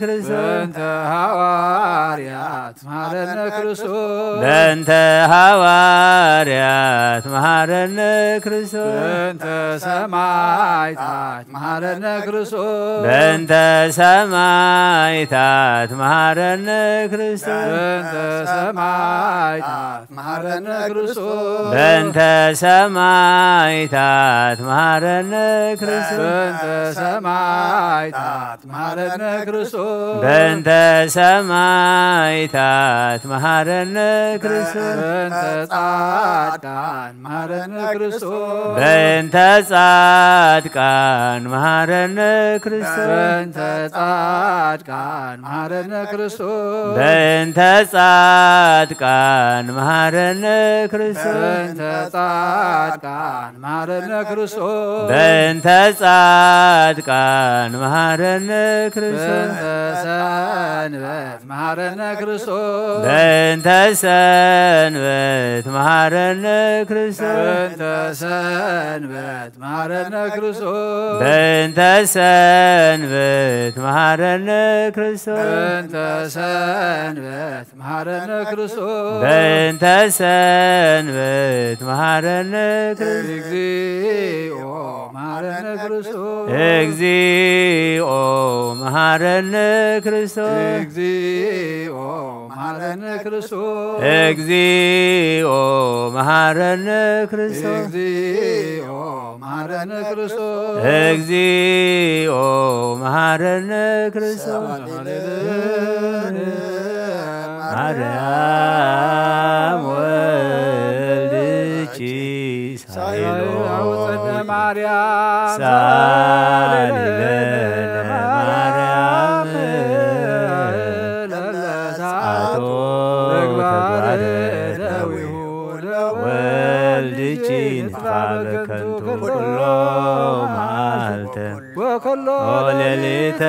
ክርስቶስ። በእንተ ሐዋርያት መሐረነ ክርስቶስ። በእንተ ሐዋርያት መሐረነ ክርስቶስ። በእንተ ሰማዕታት መሐረነ ክርስቶስ። በእንተ ሰማዕታት መሐረነ ክርስቶስ። በእንተ ሰማዕታት መሐረነ ክርስቶስ። በእንተ ሰማዕታት መሐረነ ክርስቶስ። በእንተ ሰማዕታት መሐረነ ክርስቶስ። በእንተ ሰማዕታት መሐረነ ክርስቶስ። በእንተ ጻድቃን መሐረነ ክርስቶስ። በእንተ ጻድቃን መሐረነ ክርስቶስ። በእንተ ጻድቃን መሐረነ ክርስቶስ። በእንተ ጻድቃን መሐረነ ክርስቶስ። በእንተ ጻድቃን ጻድቃን መሐረነ ክርስቶስ። በእንተ ጻድቃን መሐረነ ክርስቶስ። በእንተ ሰንበት መሐረነ ክርስቶስ። በእንተ ሰንበት መሐረነ ክርስቶስ። በእንተ ሰንበት መሐረነ ክርስቶስ። በእንተ ሰንበት መሐረነ ክርስቶስ። በእንተ ሰንበት መሐረነ ክርስቶስ። በእንተ ሰንበት መሐረነ ክርስቶስ። እግዚኦ መሐረነ ክርስቶስ። እግዚኦ መሐረነ ክርስቶስ። እግዚኦ መሐረነ ክርስቶስ። እግዚኦ መሐረነ ክርስቶስ። እግዚኦ መሐረነ ክርስቶስ። እግዚኦ መሐረነ ክርስቶስ። ሰአሊ ለነ ማርያም ወልድኪ ሳይሎ። ሳይሎ። ማርያም ሳሊ ለነ ማርያም ለለሳቶ ተግባረ ተግባረ ደዊሁ ወልድኪ ንጥፋ በከንቱ ኩሎ መዓልተ ወከሎ ሌሊተ።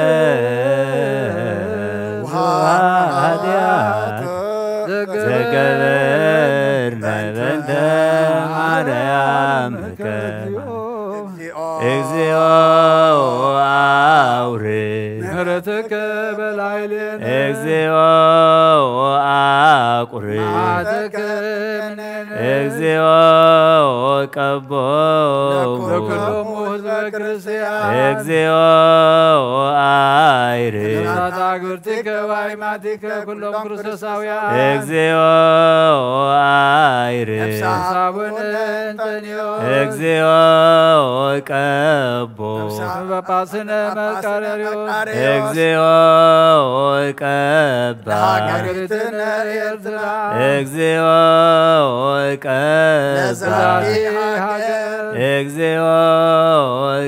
ወኃጢአት ዘገበርነ በእንተ ማርያምከ። እግዚኦ አውርድ ምሕረትከ በላዕሌነ። እግዚኦ አቁርብ መዓትከ እምኔነ። እግዚኦ ቀቦ ለኩሎሙ ህዝበ ክርስቲያን። እግዚኦ አይርድ። እሳት አግብርቲከ ወአይማቲከ ኩሎም ክርስቶሳውያን። እግዚኦ አይርድ። ነፍሳቡነ እንጠንዮ። እግዚኦ ቀቦ። ነፍሳ ጳጳስነ መቃርዮስ። እግዚኦ ቀባ። ለሀገሪትነ ኤርትራ። እግዚኦ ቀባ። ለዛቲ ሀገር። እግዚኦ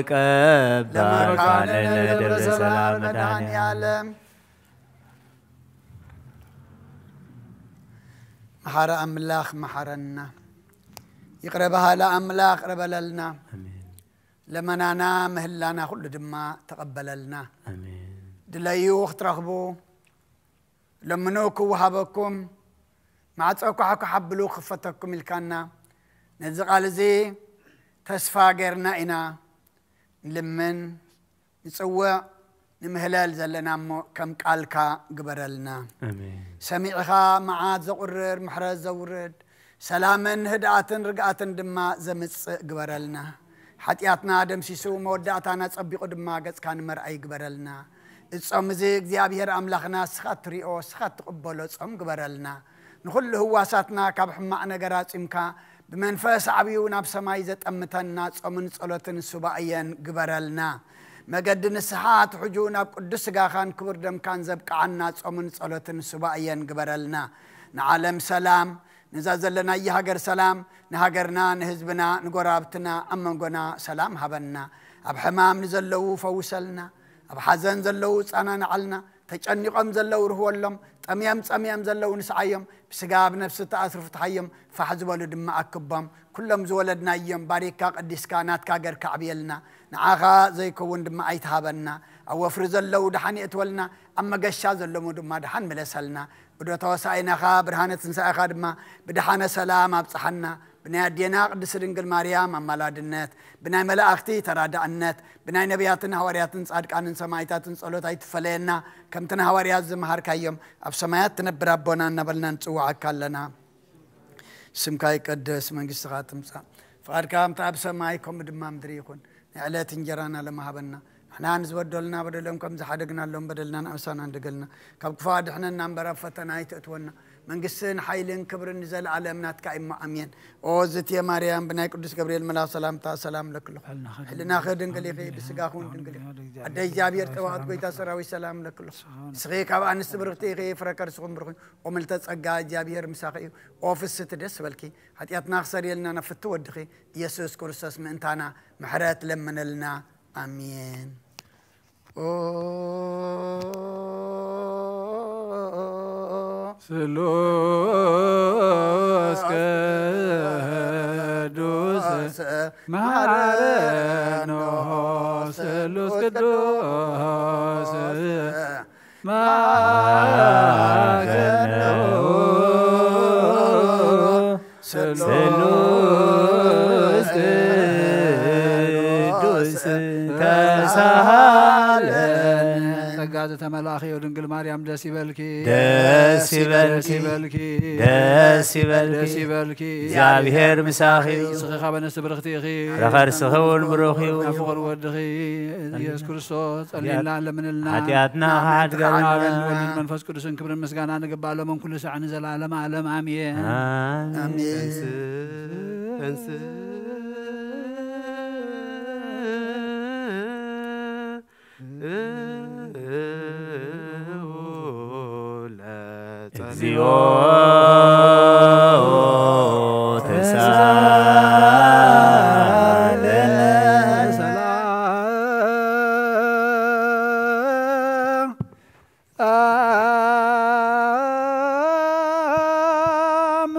ቀባ። ለመካንነ ደብረ ሰላም መድኃኔ ዓለም። መሓረ ኣምላኽ መሓረና። ይቕረ በሃሊ ኣምላኽ ይቕረ በለልና። ኣሜን። ለመናና ምህላና ኩሉ ድማ ተቐበለልና። ኣሜን። ድለዩ ክትረኽቡ፣ ለምኑ ክወሃበኩም፣ ማዕጾ ኳሕኳሕ ኣብሉ ክኽፈተኩም ኢልካና። ነዚ ቃል እዚ ተስፋ ጌርና ኢና ንልምን፣ ንጽውዕ፣ ንምህለል ዘለና እሞ ከም ቃልካ ግበረልና። ኣሜን። ሰሚዕኻ መዓት ዘቑርር ምሕረት ዘውርድ፣ ሰላምን ህድኣትን ርግኣትን ድማ ዘምጽእ ግበረልና። ሓጢኣትና ደምሲሱ መወዳእታና ጸቢቑ ድማ ገጽካ ንመርኣይ ግበረልና። እዚ ጾም እዚ እግዚኣብሔር ኣምላኽና እስኻ እትሪኦ እስኻ እትቕበሎ ጾም ግበረልና። ንኹሉ ህዋሳትና ካብ ሕማቕ ነገር ኣጺምካ ብመንፈስ ዓብዩ ናብ ሰማይ ዘጠምተና ጾምን ጸሎትን ሱባእየን ግበረልና። መገዲ ንስሓ ትሕጁ ናብ ቅዱስ ስጋኻን ክቡር ደምካን ዘብቅዓና ጾምን ጸሎትን ሱባእየን ግበረልና። ንዓለም ሰላም፣ ነዛ ዘለናያ ሃገር ሰላም፣ ንሃገርና፣ ንህዝብና፣ ንጎራብትና፣ ኣብ መንጎና ሰላም ሃበና። ኣብ ሕማም ንዘለዉ ፈውሰልና። ኣብ ሓዘን ዘለዉ ጸናንዓልና። ተጨኒቖም ዘለዉ ርህወሎም። ጠምዮም ጸምዮም ዘለዉ ንስዓዮም። ብስጋ ብነፍሲ ተኣስሩ ፍትሓዮም። ፋሕ ዝበሉ ድማ ኣክቦም። ኩሎም ዝወለድናዮም ባሪካ ቀዲስካ ናትካ ገርካ ኣዕብየልና። ንዓኻ ዘይከውን ድማ ኣይትሃበና። ኣብ ወፍሪ ዘለዉ ደሓን የእትወልና። ኣብ መገሻ ዘለዉ ድማ ደሓን ምለሰልና። ብዶ ተወሳኢናኻ ብርሃነ ትንሳኤኻ ድማ ብደሓነ ሰላም ኣብጽሓና። ብናይ ኣዴና ቅድስት ድንግል ማርያም ኣማላድነት፣ ብናይ መላእኽቲ ተራዳእነት፣ ብናይ ነቢያትን ሃዋርያትን ጻድቃንን ሰማዕታትን ጸሎት ኣይትፈለየና። ከምቲ ንሃዋርያት ዝመሃርካዮም፣ ኣብ ሰማያት ትነብር ኣቦና እናበልና ንጽውዓካ ኣለና። ስምካ ይቀደስ፣ መንግስትኻ ትምጻእ፣ ፍቓድካ ከምቲ ኣብ ሰማይ ከምኡ ድማ ምድሪ ይኹን። ናይ ዕለት እንጀራና ሎሚ ሃበና። ንሕና ንዝበደሉና በደሎም ከም ዝሓደግናሎም በደልና ንኣምሳና ንደገልና። ካብ ክፉእ ኣድሕነና እምበር ኣብ ፈተና ኣይተእትወና። መንግስትን ሓይልን ክብርን ንዘለኣለም ናትካ እሞ ኣሜን። ኦ ዝትየ ማርያም ብናይ ቅዱስ ገብርኤል መልኣኽ ሰላምታ ሰላም ለክልኹ። ሕልናኺ ድንግል ኢኺ፣ ብስጋኹ እውን ድንግል ኢኺ። ኣደ እግዚኣብሔር ጸባኦት ጎይታ ሰራዊት ሰላም ለክልኹ። ንስኺ ካብ ኣንስቲ ብርኽቲ ኢኺ፣ ፍረ ከርስኹም ብሩኽ እዩ። ኦ ምልዕተ ጸጋ እግዚኣብሔር ምሳኺ እዩ። ኦ ፍስቲ ደስ በልኪ። ሓጢኣትና ክሰርየልና ናብ ፍቲ ወድኺ ኢየሱስ ክርስቶስ ምእንታና ምሕረት ለምነልና። ኣሜን። ኦ ስሉስ ቅዱስ መሐረነ ስሉስ ቅዱስ መሐረነ ስሉስ ቅዱስ ተሳሃለነ። ጸጋ ዝተመላእኺ ድንግል ማርያም ደስ ይበልኪ። ደስ ይበልኪ። ደስ ይበልኪ። ደስ ይበልኪ። ደስ ይበልኪ። እግዚኣብሔር ምሳኺ እዩ። ንስኺ ካብ ኣንስቲ ብርኽቲ ኢኺ። ፍረ ከርስኺ እውን ብሩኽ እዩ። ናብ ፍቑር ወድኺ ኢየሱስ ክርስቶስ ጸልይልና ለምንልና። ሓጢኣትና ክሓድገልና። ወልድ መንፈስ ቅዱስን ክብርን ምስጋና ንግባእ ሎምን ኩሉ ሳዕ ንዘለዓለመ ዓለም ኣሜን። ኣሜን። እግዚኦ ተሳለነ። ሰላም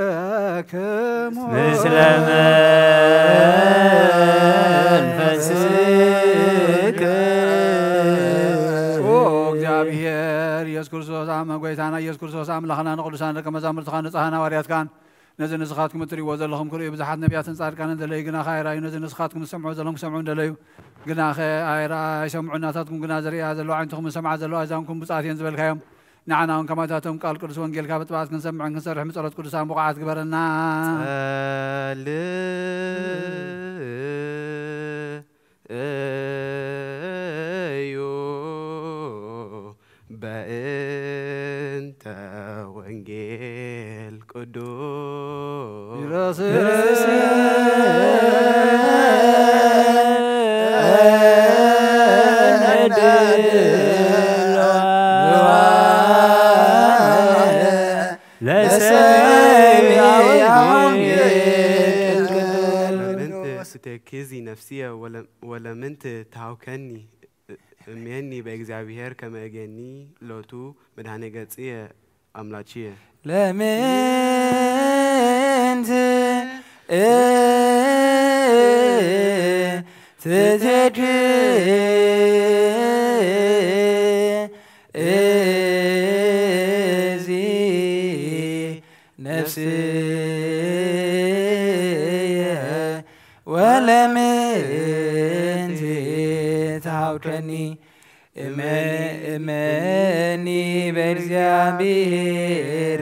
ለኩልክሙ ምስለ መንፈስክ። ኦ እግዚኣብሔር ኢየሱስ ክርስቶስ ኣመ-፣ ጎይታና ኢየሱስ ክርስቶስ ኣምላኽና ንቅዱሳን ደቀ መዛሙርትኻ ንጹሓን ሃዋርያትካን ነዚ ንስኻትኩም እትርእይዎ ዘለኹም ክርእዩ ብዙሓት ነቢያትን ጻድቃንን ደለዩ፣ ግናኸ ኣይረኣዩ። ነዚ ንስኻትኩም ትሰምዑ ዘለኹም ክሰምዑ እንደለዩ፣ ግናኸ ኣይረኣ ኣይሰምዑ። ናታትኩም ግና ዝርእያ ዘለዋ ኣዒንትኹም ዝሰምዓ ዘለዋ ኣእዛንኩም ብጻት እየን ዝበልካዮም። ንዓና እውን ከማታቶም ቃል ቅዱስ ወንጌልካ ብጥብዓት ክንሰምዕን ክንሰርሕ ብጸሎት ቅዱሳን ብቑዓት ግበረና። ጸልዩ በእንተ ወንጌል ቅዱስ። ለሰብእ ወንጌል ቅዱስ። ለምንት ትተክዚ ነፍስየ ወለ-፣ ወለምንት ትሃውከኒ። እሜኒ በእግዚኣብሔር ከመ እገኒ ሎቱ መድኃኔ ገጽየ ኣምላችየ። ለምንት ትትክ እዚ ነፍስየ ወለምንት ትሃውከኒ። እመ-፣ እመኒ በእግዚኣብሔር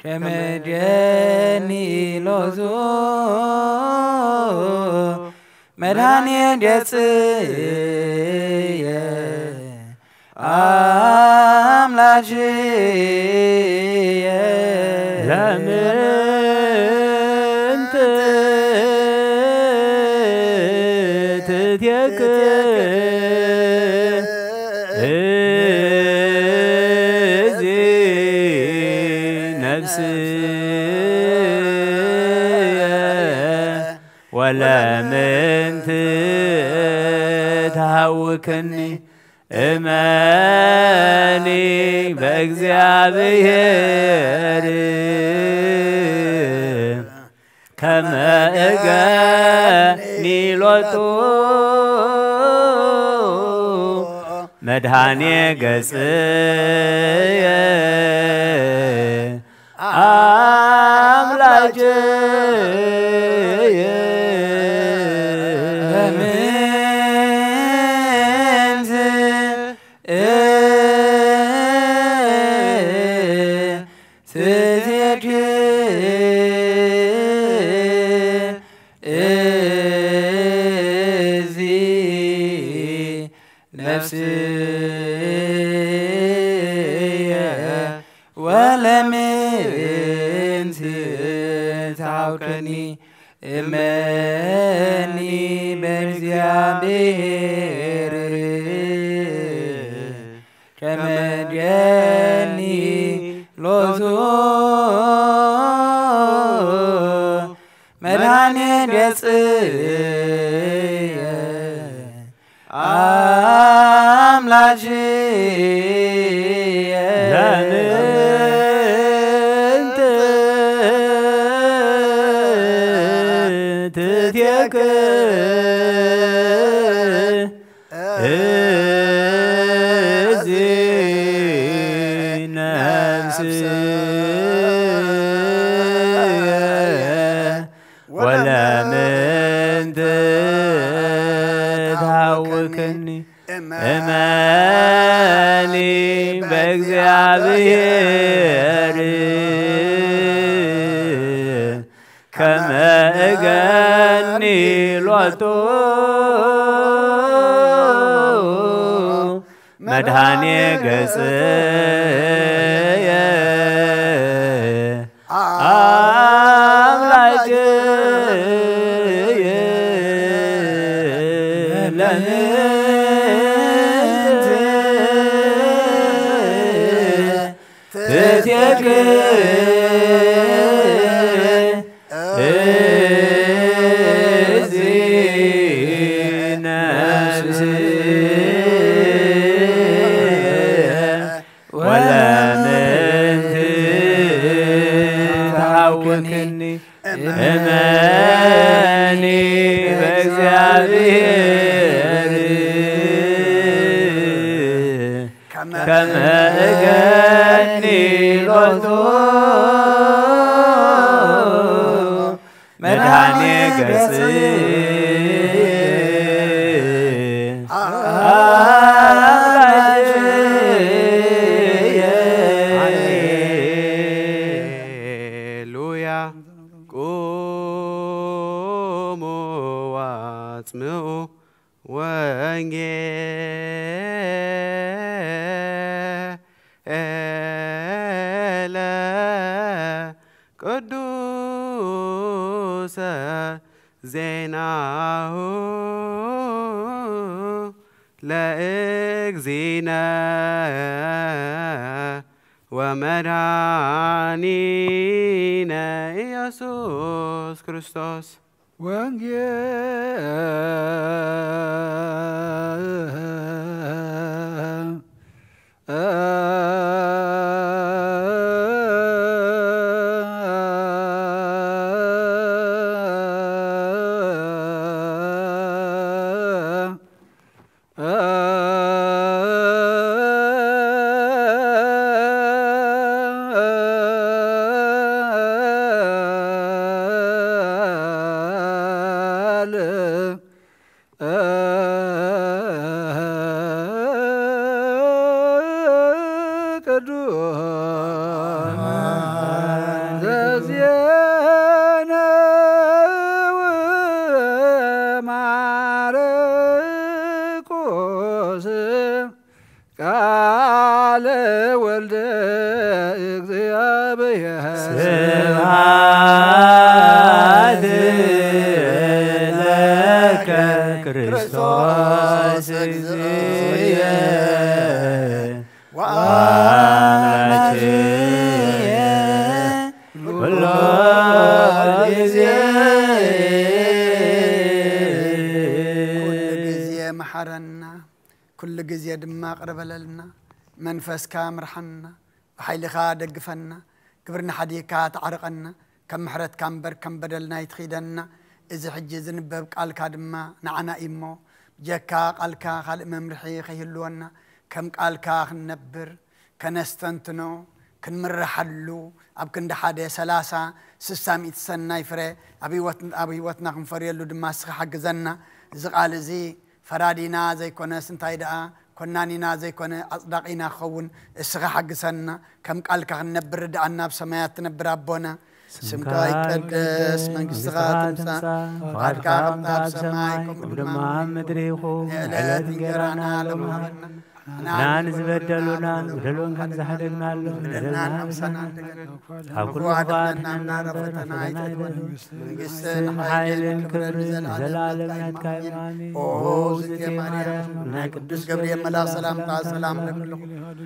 ከመ ጀኒ ሎቱ መድኃኔ ገጽየ ኣምላክየ። ለምንት ትትየክ እዚ ነፍስየ ወለምንት ተሃውክኒ። እመኒ በእግዚኣብሔር ከመ እገኒ ሎቱ መድኃኔ ገጽየ ኣምላክየ። ለምንት ትትክ እዚ ነፍስየ ወለምንት ተሃውከኒ። እመኒ በእግዚኣብሔር ከመ ጀኒ ሎቱ መድኃኔ ገጽየ ኣምላክየ። ለምን እምበእከ እዚ ነፍስየ ወለምንት ትሃውክኒ። እመኒ በእግዚኣብሔር ከመ እገኒ ሎቱ መድኃኔ ገጽየ ኣምላክየ። ለምንት ትትየክል እዚ ነፍስየ ወለምንት ትሃውክኒ። እመኒ በእግዚኣብሔር ከመ እገኒ ሎቱ መድኃኔ ገጽየ። ሃሌሉያ። ቁሙ ወአጽምዑ ወንጌለ ቅዱሰ ዜናሁ ለእግዚእነ ወመድኃኒነ ኢየሱስ ክርስቶስ። ወንጌል ቅዱስ ዘዜነው ማርቆስ ቃለ ወልደ እግዚአብሔር። ስብሐት ለከ ክርስቶስ እግዚእየ ወአምላክየ ኩሎ ጊዜ። ኩሉ ግዜ መሓረና፣ ኩሉ ግዜ ድማ ቅርበለልና። መንፈስካ ምርሓና፣ ብሓይልኻ ደግፈና። ግብርና ሓዲግካ ተዓርቐና። ከም ምሕረትካ እምበር ከም በደልና ኣይትኺደና። እዚ ሕጂ ዝንበብ ቃልካ ድማ ንዓና እዩ እሞ፣ ብጀካ ቃልካ ካልእ መምርሒ ከይህልወና፣ ከም ቃልካ ክንነብር፣ ከነስተንትኖ፣ ክንምርሓሉ፣ ኣብ ክንዲ ሓደ ሰላሳ፣ ስሳ፣ ሚእቲ ሰናይ ፍረ ኣብ ህይወት-፣ ኣብ ህይወትና ክንፈርየሉ ድማ እስኻ ሓግዘና። እዚ ቃል እዚ ፈራዲና ዘይኮነስ፣ እንታይ ደኣ፣ ኮናኒና ዘይኮነ፣ ኣጽዳቒና ክኸውን እስኻ ሓግዘና። ከም ቃልካ ክንነብር ርድኣና፣ ኣብ ሰማያት ትነብር ኣቦና። ስምካ ይቀደስ፣ መንግስትኻ ትምጻእ፣ ፍቓድካ ከምታ ኣብ ሰማይ ከምኡ ድማ ኣብ ምድሪ ይኹን። ንዕለት እንጀራና ሎሚ ሃበና። ንዓና ንዝበደሉና በደሎም ከም ዝሓደግናሉ በደልና ንሓድግ። ኣብ ኩሉ ክፉእ ኣድሕነና እምበር፣ ናብ ፈተና ኣይተእትወና። መንግስትን ሓይልን ክብርን ንዘለኣለም ናትካ እዩ። ኣሜን። ኦ እግዝእትየ ማርያም፣ ናይ ቅዱስ ገብርኤል መልኣኽ ሰላምታ ሰላም እብለኪ።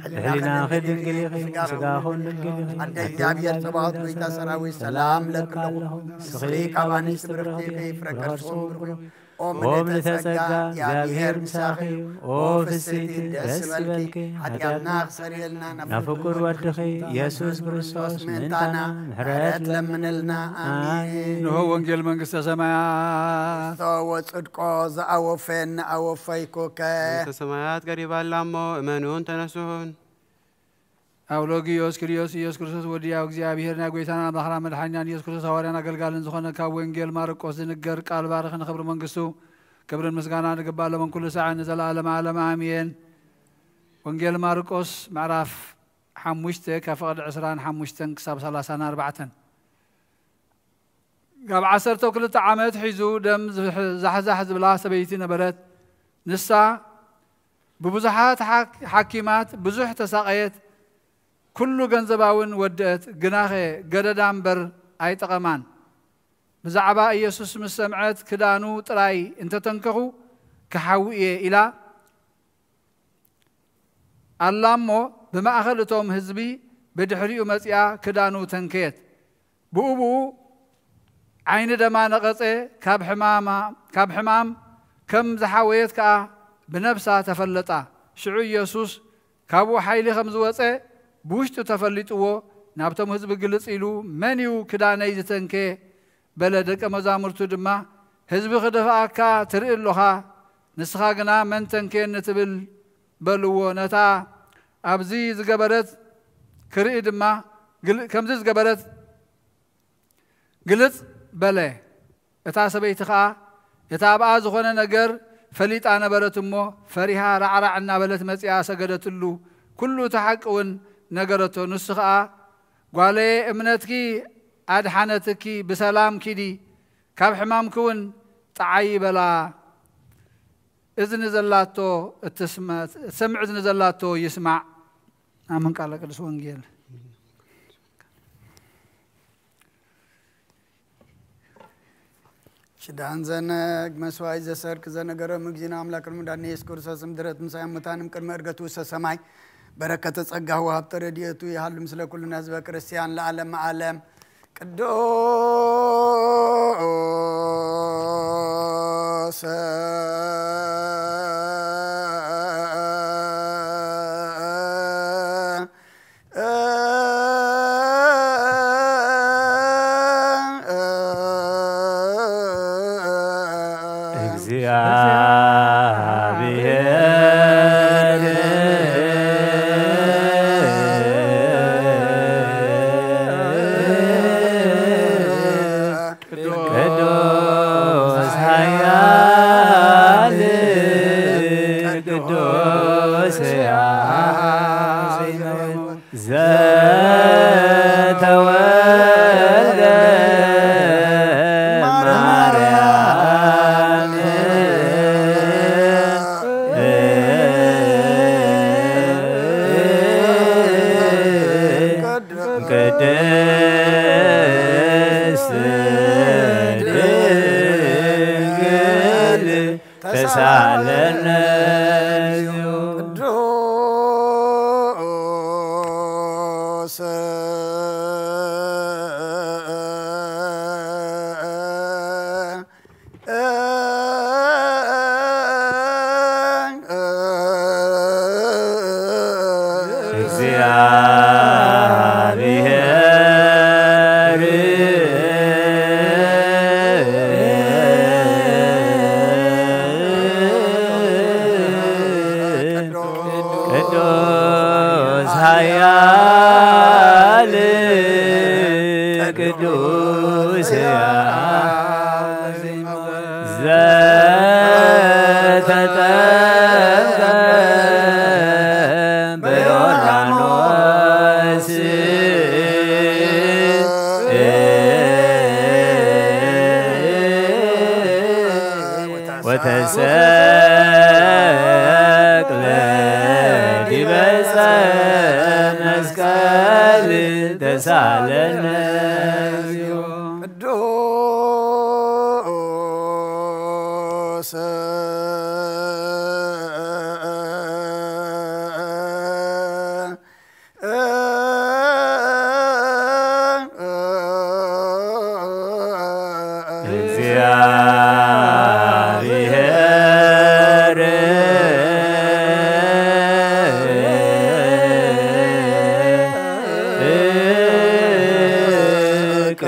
ብሕሊናኺ ድንግል ኢኺ፣ ስጋኺ እውን ድንግል እዩ። ኣደ እግዚኣብሔር ጸባኦት፣ ጎይታ ሰራዊት፣ ሰላም እብለኪ ኣለኹ። ንስኺ ካብ ኣንስቲ ብርኽቲ ኢኺ፣ ፍረ ከርስኺ እውን ብሩኽ እዩ። ኦ ምልእተ ጸጋ፣ እግዚኣብሔር ምሳኺ እዩ። ኦ ፍስሕቲ፣ ደስ ይበልኪ። ሓጢኣትና ክሰርየልና ናብ ፍቁር ወድኺ ኢየሱስ ክርስቶስ ምእንታና ምሕረት ለምንልና። ኣሜን። ንሆ ወንጌል መንግስተ ሰማያት። ወጽድቆ ዘአወፈን ኣወፈይኩከ። መንግስተ ሰማያት ቀሪባ ኣላ እሞ እመኑን ተነስሑን። ኣውሎጊዮስ ክልዮስ ኢየሱስ ክርስቶስ ወዲ ኣብ እግዚኣብሔር ናይ ጐይታና ኣምላኽና መድሓኒናን ኢየሱስ ክርስቶስ ሃዋርያን ኣገልጋልን ዝኾነ ካብ ወንጌል ማርቆስ ዝንገር ቃል ባርኽ ንኽብሪ መንግስቱ ክብርን ምስጋና ንግባእ ሎምን ኩሉ ሳዕን ንዘለኣለመ ዓለም ኣሜን። ወንጌል ማርቆስ ምዕራፍ ሓሙሽተ ካብ ፍቕዲ ዕስራን ሓሙሽተን ክሳብ ሰላሳን ኣርባዕተን። ካብ ዓሰርተ ክልተ ዓመት ሒዙ ደም ዝሕ- ዛሕዛሕ ዝብላ ሰበይቲ ነበረት። ንሳ ብብዙሓት ሓክ- ሓኪማት ብዙሕ ተሳቐየት፣ ኩሉ ገንዘባ እውን ወደአት። ግናኸ ገደዳ እምበር ኣይጠቐማን። ብዛዕባ ኢየሱስ ምስ ሰምዐት ክዳኑ ጥራይ እንተተንከኹ ክሓዊ እየ ኢላ ኣላ እሞ ብማእኸል እቶም ህዝቢ ብድሕሪኡ መጺኣ ክዳኑ ተንከየት። ብኡ ብኡ ዓይኒ ደማ ነቐጸ፣ ካብ ሕማማ- ካብ ሕማም ከም ዝሓወየት ከኣ ብነብሳ ተፈለጣ። ሽዑ ኢየሱስ ካብኡ ሓይሊ ከም ዝወጸ ብውሽጡ ተፈሊጥዎ ናብቶም ህዝቢ ግልጽ ኢሉ፣ መን እዩ ክዳነይ ዝተንከየ? በለ። ደቀ መዛሙርቱ ድማ ህዝቢ ክደፍኣካ ትርኢ ኣሎኻ፣ ንስኻ ግና መን ተንክየኒ ትብል በልዎ። ነታ ኣብዚ ዝገበረት ክርኢ ድማ ግል- ከምዚ ዝገበረት ግልጽ በለ። እታ ሰበይቲ ኸኣ እቲ ኣብኣ ዝኾነ ነገር ፈሊጣ ነበረት እሞ ፈሪሃ ራዕራዕ እናበለት መጺኣ ሰገደትሉ። ኩሉ እቲ ሓቂ እውን ነገረቶ። ንሱ ኸኣ ጓለየ እምነትኪ ኣድሓነትኪ፣ ብሰላም ኪዲ፣ ካብ ሕማምኪ እውን ጠዓዪ በላ። እዝኒ ዘላቶ እትስመ- እትሰምዕ እዝኒ ዘላቶ ይስማዕ። ኣምን ቃለ ቅዱስ ወንጌል። ሽዳን ዘነግ መስዋይ ዘሰርክ ዘነገረ ምግዚና ኣምላክ ልሙዳን ኢየሱስ ክርስቶስ ምድረት ምሳይ ሙታንም ቅድመ እርገቱ ውሰ ሰማይ በረከተ ጸጋሁ ወሃብተ ረድኤቱ ይሃሉ ምስለ ኩልና ህዝበ ክርስቲያን ለዓለመ ዓለም። ቅዱስ እግዚአብሔር ቅዱስ ኃያል ቅዱስ ሕያው ዘተወልደ ማርያም ቅድስት ድንግል ተሳለነ። ቅዱስ እግዚአብሔር ቅዱስ ኃያል ቅዱስ ሕያው ዘተጠምቀ በዮርዳኖስ ወተሰቅለ ዲበ ዕፀ መስቀል ተሳለነ። ቅዱስ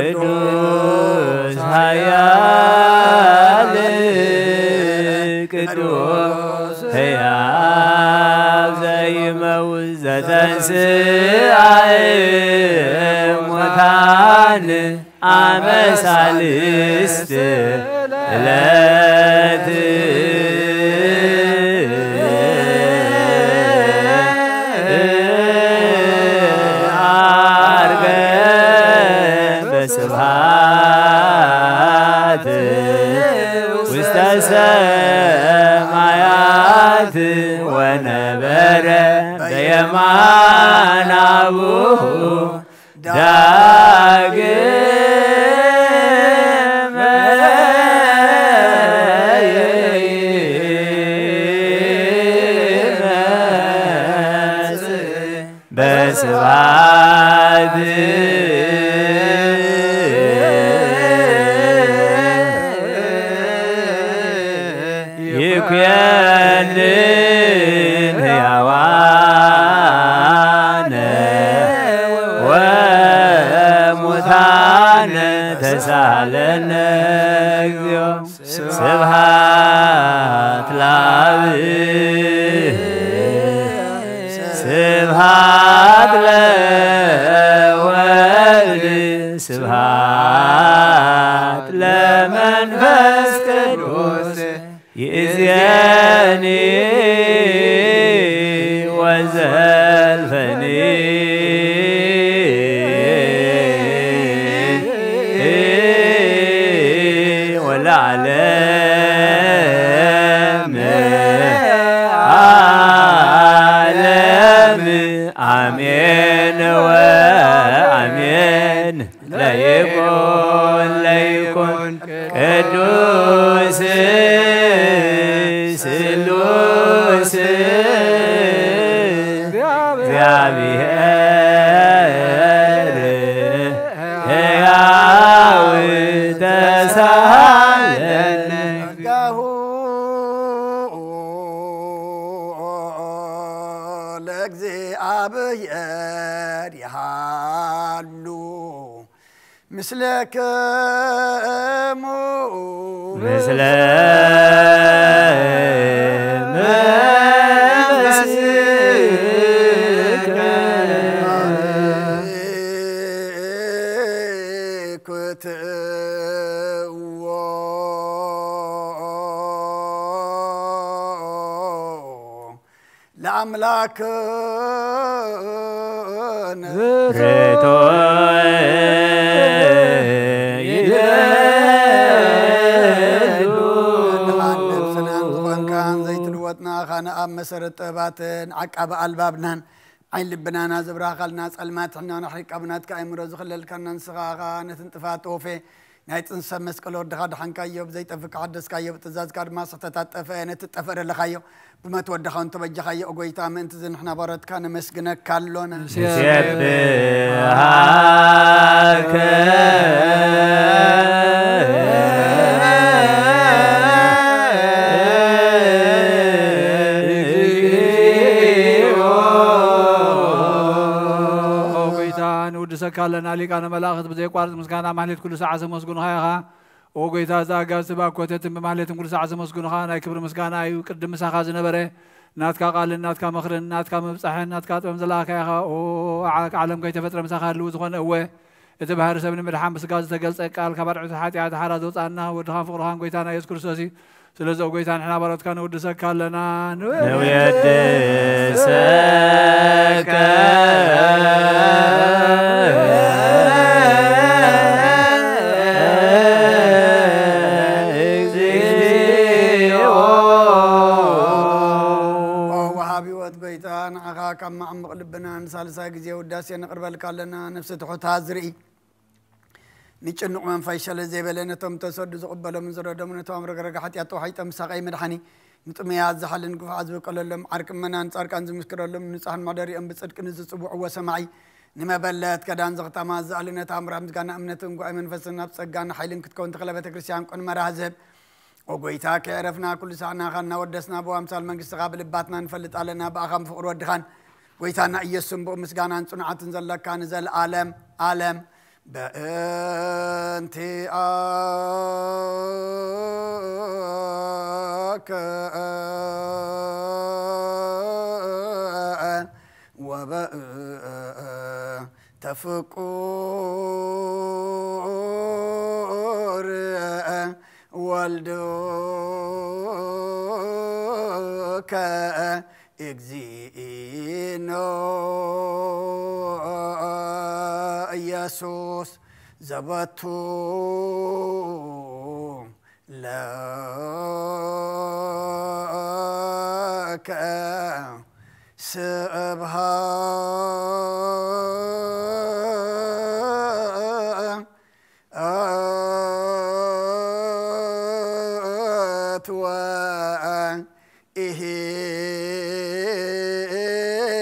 ቅዱስ ኃያል ቅዱስ ሕያው ዘይመውት ዘተንሥአ እሙታን አመ ሳልስት ዕለት አርገ በስብሐት ውስተ ሰማያት ወነበረ በየማን አቡሁ ዳግመ ይመጽእ በስብሐት ይኩነን ሕያዋነ ወሙታነ ተሳሃለነ እግዚኦ። ስብሐት ለአብ ስብሐት ለወልድ ስብሐት ለመንፈስ ቅዱስ ይእዜኒ ወዘልፈኒ ወለዓለም ዓለም አሜን ወአሜን። ለይኩን ለይኩን ቅዱስ ስሉስ እግዚአብሔር ሕያው ተሳሃለነ። ጸጋሁ ለእግዚአብሔር ይሃሉ ምስለክሙ ምስለ መንፈስከ። ለአምላክነ ርቱዕ ይደሉ። ነብስናን ዝኾንካን ዘይትልወጥ ንኣኻን ኣብ መሰረት ጥበባትን ዓቃቢ ኣልባብናን ዓይን ልብናና ዝብራኻልና ጸልማት ሕናና ሕሪቃ ብናትካ ኣእምሮ ዝኽለልካና ንስኻ ኸኣ ነቲ ንጥፋት ኦፌ ናይ ጽንሰ መስቀል ወድኻ ደሓንካዮ፣ ብዘይጠፍእ ሓደስካዮ፣ ብትእዛዝካ ድማ ስሕተታት ጠፍአ፣ ነቲ ጠፍአ ደለኻዮ ብመት ወድኻ እንተበጃኻዮ፣ ኦ ጎይታ፣ ምእንቲ እዚ ንሕና ባሮትካ ነመስግነካ ኣሎና። ንሴብሐከ። ኦ ጎይታ፣ ንውድሰካ ኣለና፣ ሊቃነ መላእኽት ብዘይቋርጽ ምስጋና ማህሌት ኩሉ ሰዓት ዘመስግኑኻ ኢኻ። ኦ ጎይታ፣ እዚ ኣጋዚ ባኮተትን ብማህሌትን ኩሉ ሰዓት ዘመስግኑኻ ናይ ክብሪ ምስጋና እዩ። ቅድም ምሳኻ ዝነበረ ናትካ ቃልን ናትካ ምኽርን ናትካ ምብጻሕን ናትካ ጥበብን ዘለኣኻ ኢኻ። ኦ ዓለምካ ከይተፈጥረ ምሳኻ ህልው ዝኾነ እወ፣ እቲ ባህሪ ሰብ ንምድሓን ብስጋ ዝተገልጸ ቃል ካብ ኣርዑት ሓጢኣት ሓራ ዘውጻና ወድኻን ፍቕርኻን ጎይታና የሱስ ክርስቶስ እዩ። ስለዚ ኦ ጎይታ ንሕና ባሮትካ ነውድሰካ ኣለና። ንውየድሰከ። እግዚኦ። ኦ ወሃቢ ህይወት ጎይታ ንዓኻ ካብ መዓሙቕ ልብና ንሳልሳይ ግዜ ውዳሴ ነቕርበልካ ኣለና። ነፍሲ ትሑታ ዝርኢ ንጭኑቕ መንፈስ ሸለ ዘይበለ ነቶም ተሰዱ ዝቕበሎም ዝረደሙ ነቶም ኣብ ረግረጋ ሓጢኣት ተዋሒጦም ምሳቐይ መድሓኒ ንጥሙያት ዝሓልን ግፉዓት ዝበቀለሎም ዓርቂ ምእመናን ጻድቃን ዝምስክረሎም ንጹሓን መሕደሪኦም ብጽድቂ ንዝጽውዕዎ ሰማዒ ንመበለት ከዳን ዘኽታማ ዝኣልነት ኣምራ ምስጋና እምነትን ጉባኤ መንፈስን ናብ ጸጋን ሓይልን ክትከውን ተኽለ ቤተ ክርስቲያን ቁን መራህ ዝህብ ኦ ጎይታ ከየዕረፍና ኩሉ ሳዕ ናኻ እናወደስና ብኣምሳል መንግስትኻ ብልባትና ንፈልጥ ኣለና ብኣኻን ፍቕሪ ወድኻን ጎይታና ኢየሱስን ብኡ ምስጋናን ጽኑዓትን ዘለካ ንዘለኣለም ኣለም በእንቲአከ ወበእንተ ፍቁር ወልድከ እግዚእነ ኢየሱስ ዘበቱ ለከ ስብሐት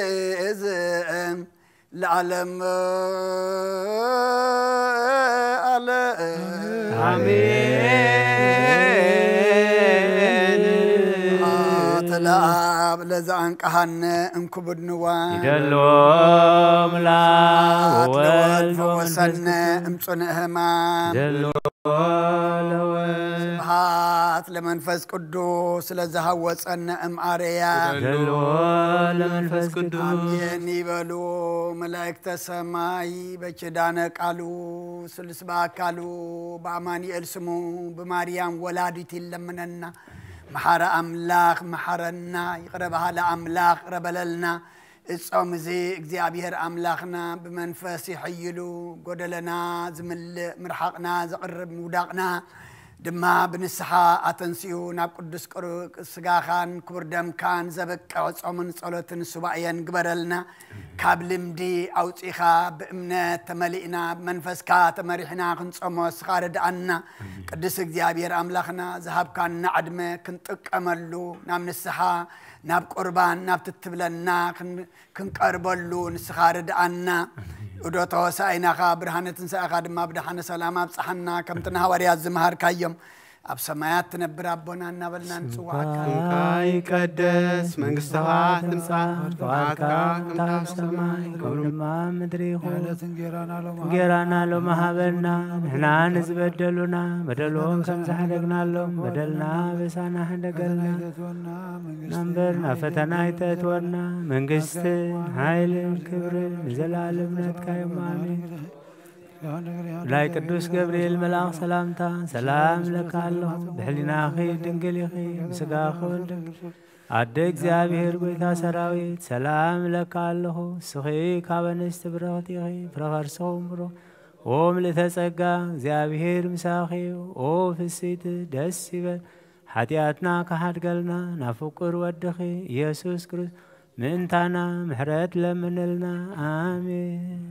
ወኢሕዝን ለዓለም ዓለም። ኣሜን። ስብሐት ለአብ ለዘአንቀሐነ እምክቡድ ንዋ። ይደሎ ምላክ ስብሐት ለወልድ ወወልድ ፈወሰነ ወመንፈስ ቅዱስ። እምጽኑዕ ሕማም። ይደሎ ለወልድ። ስብሐት ለመንፈስ ቅዱስ ስለዝሃወጸነ እምኣርያ። ይደሎ ለመንፈስ ቅዱስ። ኣሜን ይበሉ መላእክተ ሰማይ በኪዳነ ቃሉ ስሉስ በአካሉ በአማኑኤል ስሙ ብማርያም ወላዲት ይለምነና። መሓረ ኣምላኽ መሓረና፣ ይቕረ በሃሊ ኣምላኽ ይቕረ በለልና። እጾም እዚ እግዚኣብሔር ኣምላኽና ብመንፈስ ይሐይሉ፣ ጎደለና ዝምልእ፣ ምርሓቕና ዘቕርብ፣ ምውዳቕና ድማ ብንስሓ ኣተንስኡ ናብ ቅዱስ ቅሩ-፣ ስጋኻን ክቡር ደምካን ዘበቅዕ ጾምን ጸሎትን ሱባኤን ግበረልና። ካብ ልምዲ ኣውጺኻ ብእምነት ተመሊእና ብመንፈስካ ተመሪሕና ክንጾሞ ንስኻ ርድኣና። ቅዱስ እግዚኣብሔር ኣምላኽና ዝሃብካና ዕድመ ክንጥቀመሉ ናብ ንስሓ ናብ ቁርባን ናብ ትትብለና ክን-፣ ክንቀርበሉ ንስኻ ርድኣና። ዑደተ ሆሳዕናኻ ብርሃነ ትንሳኤኻ ድማ ብደሓነ ሰላም ኣብጽሓና። ከምቲ ንሃዋርያት ዝመሃርካዮም ኣብ ሰማያት ትነብር ኣቦና እናበልና ንጽዋዕካ። ስምካ ይቀደስ፣ መንግስትኻ ትምጻእ፣ ፍቃድካ ከምታ ኣብ ሰማይ ከምኡ ድማ ኣብ ምድሪ ይኹን። የዕለት እንጌራና ሎሚ እንጌራና ሎሚ ሃበና፣ ንሕና ንዝበደሉና በደሎም ከም ዝሓደግናሎም በደልና በሳና ሕደገልና። ናምበር ናብ ፈተና ኣይተእትወና፣ መንግስትን ሓይልን ክብርን ንዘለኣለም ናትካ እዮም። ኣሜን። ናይ ቅዱስ ገብርኤል መልኣኽ ሰላምታ ሰላም እብለካ ኣለኹ። ብሕሊናኺ ድንግል ኢኺ፣ ብስጋኺ እውን ድንግል። ኣደ እግዚኣብሔር ጐይታ ሰራዊት ሰላም እብለካ ኣለኹ። ንስኺ ካብ ኣንስቲ ብርኽቲ ኢኺ፣ ፍረ ከርስኺ እውን ብሩኽ። ኦ ምልእተ ጸጋ እግዚኣብሔር ምሳኺ እዩ። ኦ ፍስይቲ ደስ ይበል፣ ሓጢኣትና ክሓድገልና ናብ ፍቁር ወድኺ ኢየሱስ ክርስቶስ ምእንታና ምሕረት ለምንልና። ኣሜን።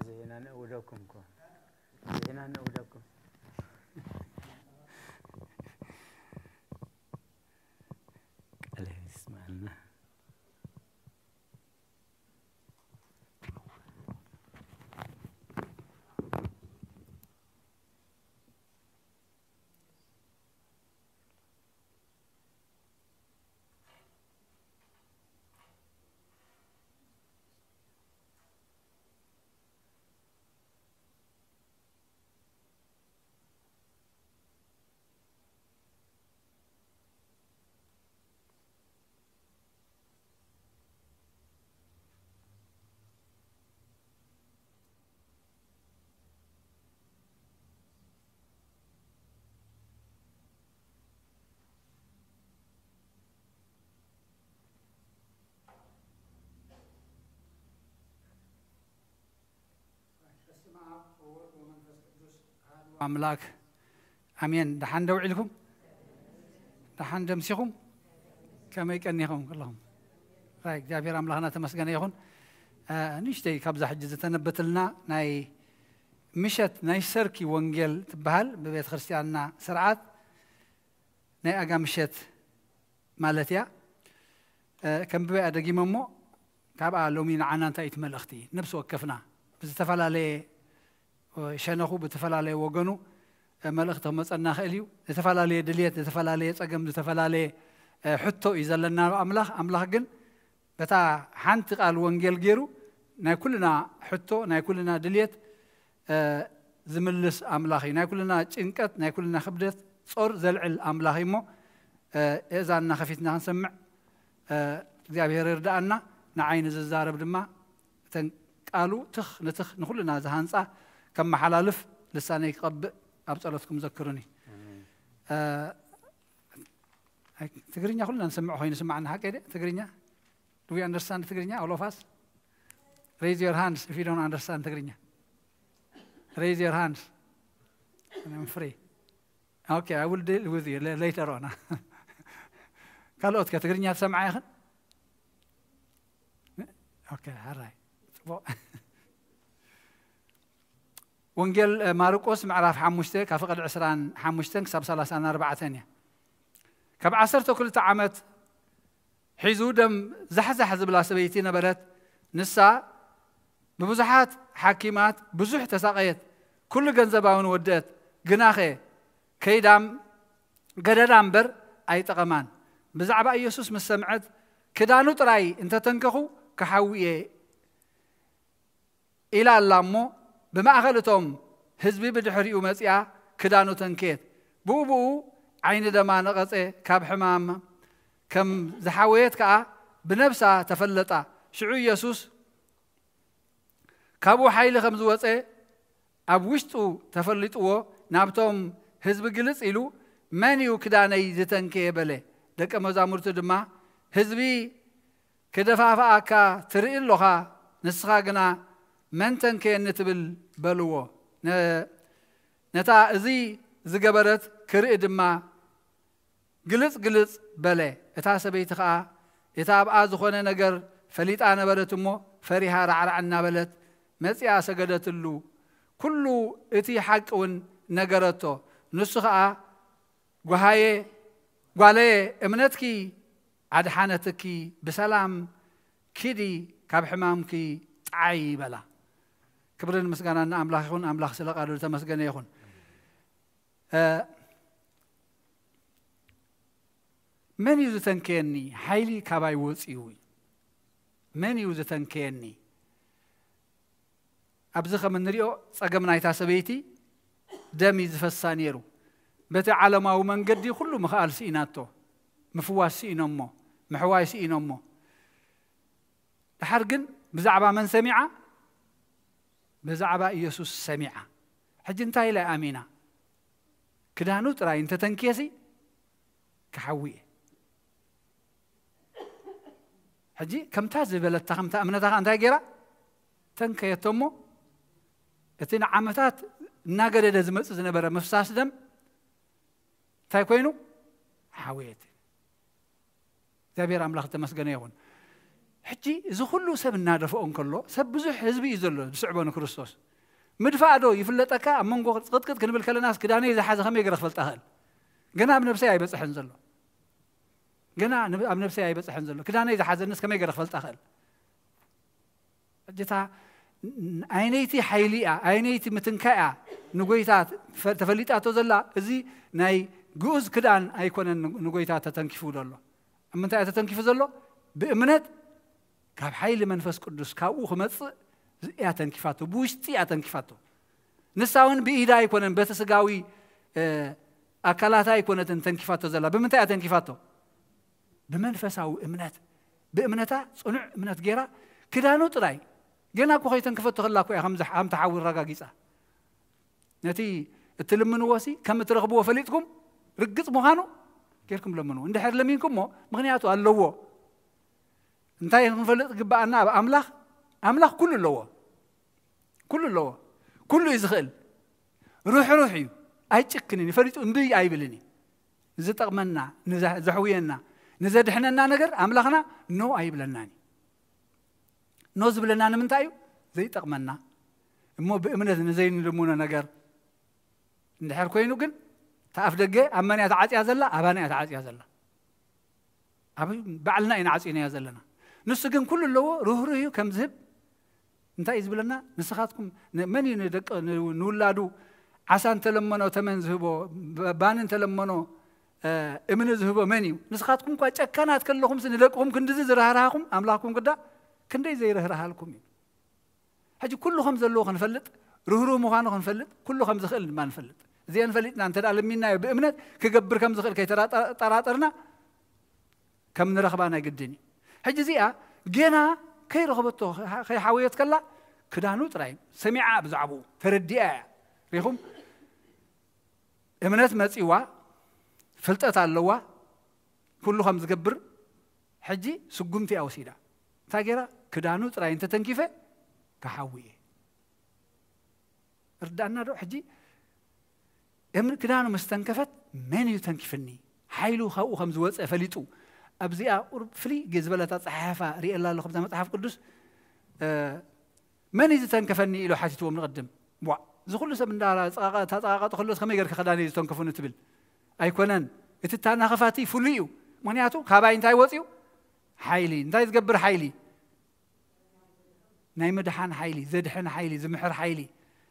ዜና ነውደኩም እኮ። ዜና ነውደኩም። ኣምላክ። ኣሜን። ደሓን ደው ኢልኩም? ደሓን ደምሲኹም? ከመይ ቀኒኹም ኩለኹም? ራይ እግዚኣብሔር ኣምላኽና ተመስገነ ይኹን። እ፣ ንእሽተይ ካብዛ ሕጂ ዝተነበትልና ናይ ምሸት ናይ ሰርኪ ወንጌል ትበሃል ብቤተ ክርስቲያንና ስርዓት ናይ ኣጋ ምሸት ማለት እያ። እ፣ ከንብበያ ደጊመ እሞ ካብኣ ሎሚ ንዓና እንታይ እቲ መልእኽቲ? ነብሲ ወከፍና ብዝተፈላለየ ሸነኹ ብዝተፈላለየ ወገኑ መልእኽቲ ክመፀና ይኽእል እዩ። ዝተፈላለየ ድልየት፣ ዝተፈላለየ ፀገም፣ ዝተፈላለየ ሕቶ እዩ ዘለና። ኣምላኽ ኣምላኽ ግን በታ ሓንቲ ቃል ወንጌል ገይሩ ናይ ኩልና ሕቶ፣ ናይ ኩልና ድልየት ዝምልስ ኣምላኽ እዩ። ናይ ኩልና ጭንቀት፣ ናይ ኩልና ክብደት ጾር ዘልዕል ኣምላኽ እዩ እሞ እዛና ከፊትና ክንሰምዕ እግዚኣብሔር ይርዳኣና። ንዓይ ንዝዛረብ ድማ እተን ቃሉ ትኽ ንትኽ ንኹልና ዝሃንፃ ከመሓላልፍ ልሳነይ ክቐብእ ኣብ ጸሎትኩም ዘክሩኒ። ትግርኛ ኩልና ንሰምዕ ኮይኑ ስማዕና ሓቀ ደ ትግርኛ? Do we understand ትግርኛ? All of us? Raise your hands if you don't understand ትግርኛ. Raise your hands. I'm free. Okay, I will deal with you later on. ካልኦት ከ ትግርኛ ትሰምዓ ኢኽን? ኦኬ፣ ሓራይ። ጽቡቕ። ወንጌል ማርቆስ ምዕራፍ ሓሙሽተ ካብ ፍቕድ ዕስራን ሓሙሽተን ክሳብ ሰላሳን ኣርባዕተን እያ። ካብ ዓሰርተ ክልተ ዓመት ሒዙ ደም ዛሕዛሕ ዝብላ ሰበይቲ ነበረት። ንሳ ብብዙሓት ሓኪማት ብዙሕ ተሳቐየት፣ ኩሉ ገንዘባውን ወደት። ግናኸ ከይዳም ገደዳ እምበር ኣይጠቐማን። ብዛዕባ ኢየሱስ ምስ ሰምዐት፣ ክዳኑ ጥራይ እንተተንከኹ ክሓዊ እየ ኢላ ኣላ እሞ፣ ብማእኸል እቶም ህዝቢ ብድሕሪኡ መጺኣ ክዳኑ ተንከየት። ብኡ ብኡ ዓይኒ ደማ ነቐጸ፣ ካብ ሕማም ከም ዝሓወየት ከኣ ብነብሳ ተፈለጣ። ሽዑ ኢየሱስ ካብኡ ሓይሊ ከም ዝወጸ ኣብ ውሽጡ ተፈሊጥዎ ናብቶም ህዝቢ ግልጽ ኢሉ፣ "መን እዩ ክዳነይ ዝተንከየ?" በለ። ደቀ መዛሙርቱ ድማ፣ "ህዝቢ ክደፋፍኣካ ትርኢ ኣሎኻ፣ ንስኻ ግና መን ተንከየኒ ትብል?" በልዎ። ነ-፣ ነታ እዚ ዝገበረት ክርኢ ድማ ግልጽ ግልጽ በለ። እታ ሰበይቲ ኸኣ እታ ኣብኣ ዝኾነ ነገር ፈሊጣ ነበረት እሞ፣ ፈሪሃ ራዕራዕ እናበለት መጺኣ ሰገደትሉ። ኩሉ እቲ ሓቂ እውን ነገረቶ። ንሱ ኸኣ፣ "ጓሃየ፣ ጓለየ፣ እምነትኪ ኣድሓነትኪ፣ ብሰላም ኪዲ፣ ካብ ሕማምኪ ጥዓዪ" በላ። ክብርን ምስጋናን ንኣምላኽ ይኹን። ኣምላኽ ስለ ቃሉ ዝተመስገነ ይኹን። እ፣ መን እዩ ዝተንከየኒ? ሓይሊ ካባይ ወፂኡ። መን እዩ ዝተንከየኒ? ኣብዚ ከም እንሪኦ ጸገም ናይታ ሰበይቲ ደም እዩ ዝፈሳ ነይሩ። በቲ ዓለማዊ መንገዲ ኩሉ ምኽኣል ስኢናቶ፣ ምፍዋስ ስኢኖሞ፣ ምሕዋይ ስኢኖሞ። ድሓር ግን ብዛዕባ መን ሰሚዓ? ብዛዕባ ኢየሱስ ሰሚዓ። ሕጂ እንታይ ኢላ ኣሚና? ክዳኑ ጥራይ እንተተንክየሲ ክሓዊ እየ። ሕጂ ከምታ ዝበለታ፣ ከምታ እምነታ ከኣ እንታይ ገይራ? ተንከየቶ እሞ እቲ ንዓመታት እናገደደ ዝመጽእ ዝነበረ ምፍሳስ ደም እንታይ ኮይኑ? ሓወየት። እግዚኣብሔር ኣምላኽ ዝተመስገነ ይኹን። ሕጂ እዚ ኩሉ ሰብ እናደፍኦ እንከሎ፣ ሰብ ብዙሕ ህዝቢ እዩ ዘሎ ዝስዕቦ ንክርስቶስ። ምድፋእ ዶ ይፍለጠካ? ኣብ መንጎ ቅጥቅጥ ክንብል ከለናስ ክዳነይ ዝሓዘ ከመይ ገይረ ክፈልጣ እኽእል? ገና ኣብ ነብሰይ ኣይበጽሐን ዘሎ። ገና ንብ-፣ ኣብ ነብሰይ ኣይበጽሐን ዘሎ። ክዳነይ ዝሓዘንስ ከመይ ገይረ ክፈልጣ እኽእል? ሕጂ እታ ን-፣ ኣይነይቲ ሓይሊ እያ፣ ኣይነይቲ ምትንካይ እያ ንጎይታ ፈ-፣ ተፈሊጣቶ ዘላ። እዚ ናይ ግኡዝ ክዳን ኣይኮነን ን-፣ ንጎይታ ተተንኪፉ ዘሎ። ኣብ ምንታይ እያ ተተንኪፉ ዘሎ? ብእምነት ካብ ሓይሊ መንፈስ ቅዱስ ካብኡ ክመጽእ እያ ተንኪፋቶ፣ ብውሽጢ እያ ተንኪፋቶ። ንሳ እውን ብኢዳ ኣይኮነን፣ በቲ ስጋዊ፣ እ፣ ኣካላታ ኣይኮነትን ተንኪፋቶ ዘላ። ብምንታይ እያ ተንኪፋቶ? ብመንፈሳዊ እምነት። ብእምነታ ጽኑዕ እምነት ገይራ ክዳኑ ጥራይ፣ ገና እኮ ከይተንክፈቶ ከላ እኮ እያ ከምዚ ሓ-፣ ከምቲ ሓዊ ኣረጋጊጻ። ነቲ እትልምንዎ ሲ ከም እትረኽብዎ ፈሊጥኩም ርግጽ ምዃኑ ጌርኩም ለምንዎ። እንድሕር ለሚንኩሞ፣ ምኽንያቱ ኣለዎ። እንታይ ክንፈልጥ ግባኣና? ኣብ ኣምላኽ፣ ኣምላኽ ኩሉ ኣለዎ። ኩሉ ኣለዎ። ኩሉ እዩ ዝኽእል። ርሕሩሕ እዩ። ኣይጭክንን እዩ። ፈሊጡ እምቢ ኣይብልን እዩ። ንዝጠቕመና፣ ንዘ-፣ ዘሕውየና፣ ንዘድሕነና ነገር ኣምላኽና ኖ ኣይብለናን እዩ። ኖ ዝብለና ንምንታይ እዩ? ዘይጠቕመና እሞ ብእምነት ንዘይንልምኖ ነገር እንድሕር ኮይኑ ግን፣ እታ ኣፍ ደገ ኣብ መን እያ ተዓጽያ ዘላ? ኣባና እያ ተዓጽያ ዘላ። ኣብ ባዕልና ኢና ዓጺናያ ዘለና። ንሱ ግን ኩሉ ኣለዎ፣ ርህሩህ እዩ፣ ከም ዝህብ እንታይ እዩ ዝብለና? ንስኻትኩም ን-፣ መን እዩ ንደቂ ን-፣ ንውላዱ ዓሳ እንተለመኖ ተመን ዝህቦ፣ ብ-፣ ባኒ እንተለመኖ፣ እ፣ እምኒ ዝህቦ መን እዩ? ንስኻትኩም እኳ ጨካናት ከለኹምሲ ንደቅኹም ክንድዚ ዝራህራህኹም ኣምላኽኩም ግዳ ክንደይ ዘይርህርሃልኩም እዩ። ሕጂ ኩሉ ከም ዘለዎ ክንፈልጥ፣ ርህሩህ ምዃኑ ክንፈልጥ፣ ኩሉ ከም ዝኽእል ድማ ንፈልጥ። እዚአን ፈሊጥና እንተ ደኣ ለሚንናዮ ብእምነት ክገብር ከም ዝኽእል ከይተጠራጠርና ከም ንረኽባ ናይ ግድን እዩ። ሕጂ እዚኣ ገና ከይረኸበቶ፣ ከይሓወየት ከላ ክዳኑ ጥራይ ሰሚዓ፣ ብዛዕባኡ ተረዲኣ እያ። ሪኹም? እምነት መጺዋ፣ ፍልጠት ኣለዋ፣ ኩሉ ከም ዝገብር። ሕጂ ስጉምቲ እያ ወሲዳ። እንታይ ገይራ? ክዳኑ ጥራይ እንተተንኪፈ ክሓዊ እየ። እርዳእና ዶ? ሕጂ እም-፣ ክዳኑ ምስ ተንከፈት፣ መን እዩ ተንኪፍኒ? ሓይሉ ካብኡ ከም ዝወፀ ፈሊጡ። ኣብዚኣ ቁሩብ ፍልይ ግ-፣ ዝበለት ኣፀሓሕፋ ርእየላ ኣለኹ። ኣብዛ መፅሓፍ ቅዱስ፣ እ፣ መን እዩ ዝተንከፈኒ ኢሉ ሓቲትዎም ንቕድም። ቧ፣ እዚ ኩሉ ሰብ እንዳ ጸቓቐ-፣ ታጸቓቐጠ ከሎ ከመይ ጌርካ ክዳነይ ዝተንከፉኒ ትብል? ኣይኮነን። እቲ ታናኸፋቲ ፍሉይ እዩ። ምኽንያቱ ካባይ እንታይ ወፅዩ? ሓይሊ። እንታይ ዝገብር ሓይሊ? ናይ ምድሓን ሓይሊ፣ ዘድሕን ሓይሊ፣ ዝምሕር ሓይሊ፣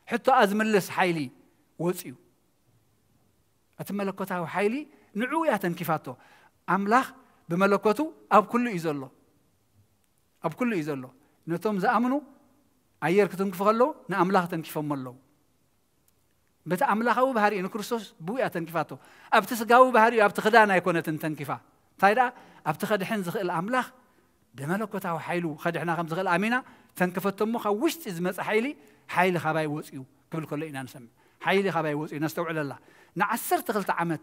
ሕቶኣ ዝምልስ ሓይሊ ወፅዩ። እቲ መለኮታዊ ሓይሊ ንዕኡ እያ ተንኪፋቶ። ኣምላኽ ብመለኮቱ ኣብ ኩሉ እዩ ዘሎ። ኣብ ኩሉ እዩ ዘሎ። ነቶም ዝኣምኑ ኣየር ክትንክፉ ከለዉ ንኣምላኽ ተንኪፎሞ ኣለዉ። በቲ ኣምላኻዊ ባህሪኡ ንክርስቶስ ብኡ እያ ተንኪፋቶ። ኣብቲ ስጋዊ ባህሪኡ፣ ኣብቲ ክዳን ኣይኮነትን ተንኪፋ። እንታይ ደኣ? ኣብቲ ከድሕን ዝኽእል ኣምላኽ ብመለኮታዊ ሓይሉ ከድሕና ከም ዝኽእል ኣሚና ተንከፈቶ እሞ፣ ካብ ውሽጢ ዝመጸ ሓይሊ፣ ሓይሊ ካባይ ወጽዩ ክብል ከሎ ኢና ንሰምዕ። ሓይሊ ካባይ ወጽዩ፣ ነስተውዕለላ። ንዓሰርተ ክልተ ዓመት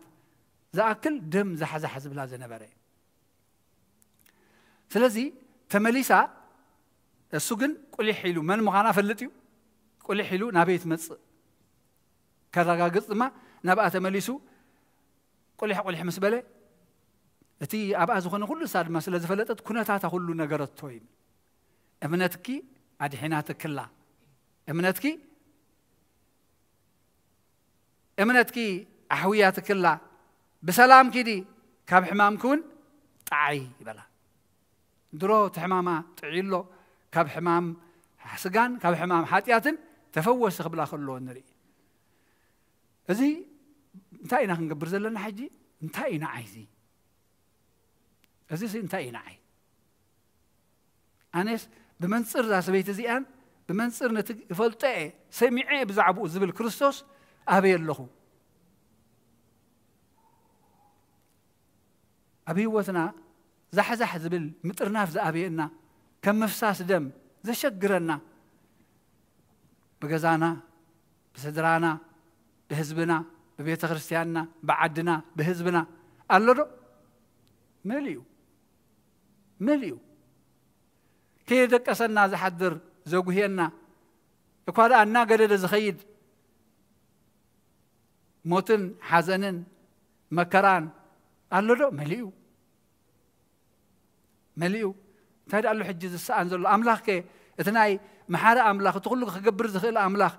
ዝኣክል ደም ዛሕዛሕ ዝብላ ዝነበረ። ስለዚ ተመሊሳ፣ እሱ ግን ቁሊሕ ኢሉ፣ መን ምዃና ፈልጥ እዩ። ቁሊሕ ኢሉ ናበይ ትመጽእ ከረጋግጽ ድማ ናብኣ ተመሊሱ፣ ቁሊሕ ቁሊሕ ምስ በለ፣ እቲ ኣብኣ ዝኾነ ኩሉ ንሳ ድማ ስለ ዝፈለጠት፣ ኩነታታ ኩሉ ነገረቶ እዩ። እምነትኪ ኣድሒናትክላ፣ እምነትኪ፣ እምነትኪ ኣሕውያትክላ፣ ብሰላም ኪዲ፣ ካብ ሕማምኪ እውን ጥዓይ ይበላ። ድሮ እቲ ሕማማ ጥዕዩ ኣሎ፣ ካብ ሕማም ስጋን ካብ ሕማም ሓጢኣትን ተፈወሲ ክብላ ከለዎ ንርኢ። እዚ እንታይ ኢና ክንገብር ዘለና ሕጂ? እንታይ እዩ ንዓይ እዚ? እዚ ሲ እንታይ እዩ ንዓይ? ኣነስ ብመንጽር እዛ ሰበይቲ እዚኣን፣ ብመንጽር ነቲ እፈልጦ እየ፣ ሰሚዐ እየ ብዛዕባኡ ዝብል ክርስቶስ ኣበይ ኣለኹ? ኣብ ህይወትና ዛሕዛሕ ዝብል ምጥርናፍ ዝኣበየና፣ ከም ምፍሳስ ደም ዘሸግረና፣ ብገዛና፣ ብስድራና፣ ብህዝብና፣ ብቤተ ክርስቲያንና፣ ብዓድና፣ ብህዝብና ኣሎ ዶ? መሊኡ፣ መሊኡ። ከየደቀሰና ዝሓድር፣ ዘጉህየና፣ እኳ ደኣ እናገደደ ዝኸይድ ሞትን ሓዘንን መከራን ኣሎ ዶ? መሊኡ፣ መሊኡ። እንታይ ደኣ ኣሎ ሕጂ ዝሰኣን ዘሎ? ኣምላኽከ፣ እቲ ናይ መሓሪ ኣምላኽ፣ እቲ ኩሉ ክገብር ዝኽእል ኣምላኽ፣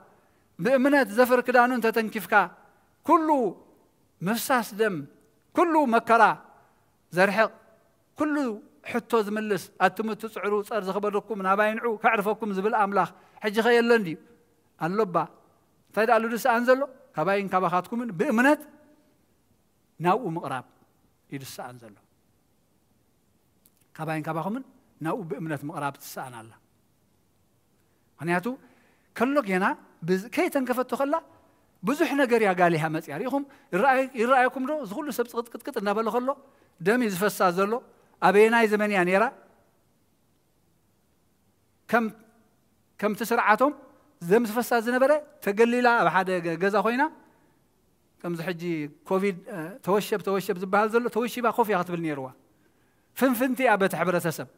ብእምነት ዘፈር ክዳኑ እንተተንኪፍካ፣ ኩሉ ምፍሳስ ደም፣ ኩሉ መከራ ዘርሕቕ፣ ኩሉ ሕቶ ዝምልስ፣ ኣቱም እትጽዕሩ ጸር ዝኸበደኩም ናባይ ንዑ ከዕርፈኩም ዝብል ኣምላኽ፣ ሕጂ ኸ የለን ድዩ? ኣሎ እባ። እንታይ ደኣ ኣሎ ዝሰኣን ዘሎ? ካባይን ካባኻትኩምን ብእምነት ናብኡ ምቕራብ እዩ ዝሰኣን ዘሎ። ካባይን ካባኹምን ናብኡ ብእምነት ምቕራብ ትሰኣን ኣላ። ምኽንያቱ ከሎ ጌና ብዝ-፣ ከይተንከፈቶ ከላ ብዙሕ ነገር እያ ጋሊሃ መጽያ። ርኢኹም፣ ይረኣይ-፣ ይረኣየኩም ዶ? እዚ ኩሉ ሰብ ጽቕጥቅጥቅጥ እናበለ ከሎ ደም እዩ ዝፈሳ ዘሎ። ኣበየናይ ዘመን እያ ነይራ? ከም፣ ከምቲ ስርዓቶም ደም ዝፈሳ ዝነበረ ተገሊላ ኣብ ሓደ ገ-፣ ገዛ ኮይና፣ ከምዚ ሕጂ ኮቪድ፣ እ፣ ተወሸብ፣ ተወሸብ ዝበሃል ዘሎ፣ ተወሺባ ኮፍ እያ ክትብል ነይርዋ። ፍንፍንቲ እያ በቲ ሕብረተሰብ።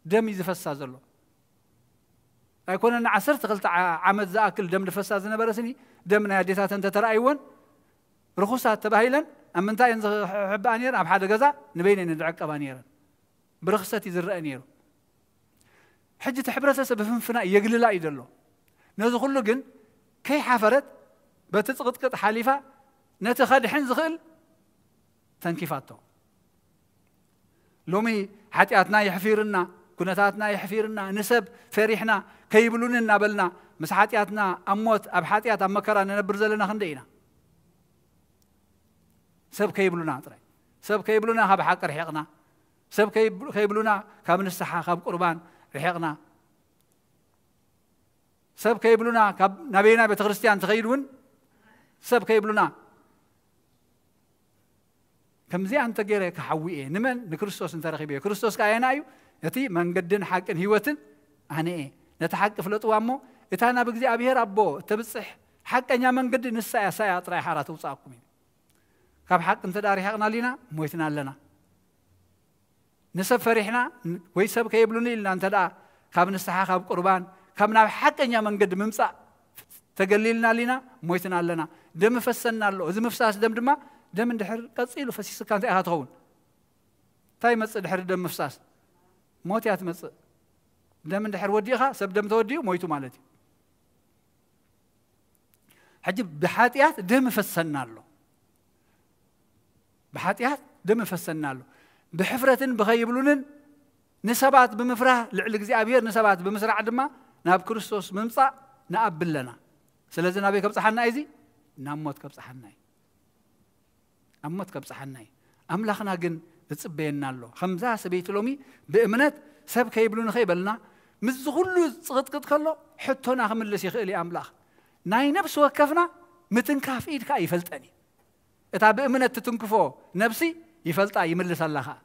ደም እዩ ዝፈሳ ዘሎ። ኣይኮነን ዓሰርተ ክልተ ዓመት ዝኣክል ደም ዝፈሳ ዝነበረ ስኒ፣ ደም ናይ ኣዴታተን ተተረኣይወን ርኹሳት ተባሂለን ኣብ ምንታይ እየን ዝሕብኣ ነይረን? ኣብ ሓደ ገዛ ንበይነን ዝዕቀባ ነይረን። ብርኽሰት እዩ ዝረአ ነይሩ። ሕጂ እቲ ሕብረተሰብ ብፍንፍና የግልላ እዩ ዘሎ። ነዚ ኩሉ ግን ከይሓፈረት በቲ ጽቕጥቅጥ ሓሊፋ ነቲ ከድሕን ዝኽእል ተንኪፋቶ። ሎሚ ሓጢኣትና የሕፊርና፣ ኩነታትና የሕፊርና፣ ንሰብ ፈሪሕና፣ ከይብሉኒ እናበልና ምስ ሓጢኣትና ኣብ ሞት ኣብ ሓጢኣት ኣብ መከራ ንነብር ዘለና ክንደይ ኢና? ሰብ ከይብሉና ጥራይ፣ ሰብ ከይብሉና ካብ ሓቂ ርሒቕና፣ ሰብ ከይብ- ከይብሉና ካብ ንስሓ ካብ ቁርባን ርሒቕና፣ ሰብ ከይብሉና ካብ ናበይና ቤተ ክርስቲያን ትኸይድ እውን ሰብ ከይብሉና። ከምዚኣ እንተገይረ ክሓዊ እየ። ንመን? ንክርስቶስ እንተረኺበ እየ። ክርስቶስ ከኣ ኣየና እዩ? እቲ መንገድን ሓቅን ህይወትን ኣነ እየ። ነቲ ሓቂ ፍለጥዋ እሞ፣ እታ ናብ እግዚኣብሔር ኣቦ እተብጽሕ ሓቀኛ መንገዲ ንሳ እያ፣ እሳ እያ ጥራይ ሓራ ተውጽኣኩም እዩ። ካብ ሓቂ እንተ ደኣ ርሒቕና ኣሊና፣ ሞይትና ኣለና። ንሰብ ፈሪሕና ወይ ሰብ ከይብሉኒ ኢልና እንተ ደኣ ካብ ንስሓ፣ ካብ ቁርባን፣ ካብ ናብ ሓቀኛ መንገዲ ምምጻእ ተገሊልና ኣሊና፣ ሞይትና ኣለና። ደም ይፈሰና ኣሎ። እዚ ምፍሳስ ደም ድማ፣ ደም እንድሕር ቀጺሉ ፈሲስካ እንታይ ኢኻ ትኸውን? እንታይ ይመጽእ ድሕሪ ደም ምፍሳስ? ሞት እያ ትመጽእ። ደም እንድሕር ወዲእኻ፣ ሰብ ደም ተወዲኡ ሞይቱ ማለት እዩ። ሕጂ ብሓጢኣት ደም ይፈሰና ኣሎ። ብሓጢኣት ደም ይፈሰና ኣሎ። ብሕፍረትን ብኸይብሉንን ንሰባት ብምፍራህ ልዕሊ እግዚኣብሔር ንሰባት ብምስራዕ ድማ ናብ ክርስቶስ ምምጻእ ንኣቢ ኣለና። ስለዚ ናበይ ከብጽሓና እዩ እዚ? ናብ ሞት ከብጽሓና እዩ። ኣብ ሞት ከብጽሓና እዩ። ኣምላኽና ግን እጽበየና ኣሎ። ከምዛ ሰበይቲ ሎሚ ብእምነት ሰብ ከይብሉኒ ከይበልና፣ ምስዚ ኩሉ ጽቕጥቅጥ ከሎ ሕቶና ክምልስ ይኽእል እዩ ኣምላኽ። ናይ ነፍሲ ወከፍና ምትንካፍ ኢድ ከኣ ይፈልጠን እዩ። እታ ብእምነት ትትንክፎ ነፍሲ ይፈልጣ ይምልሰላ ከኣ።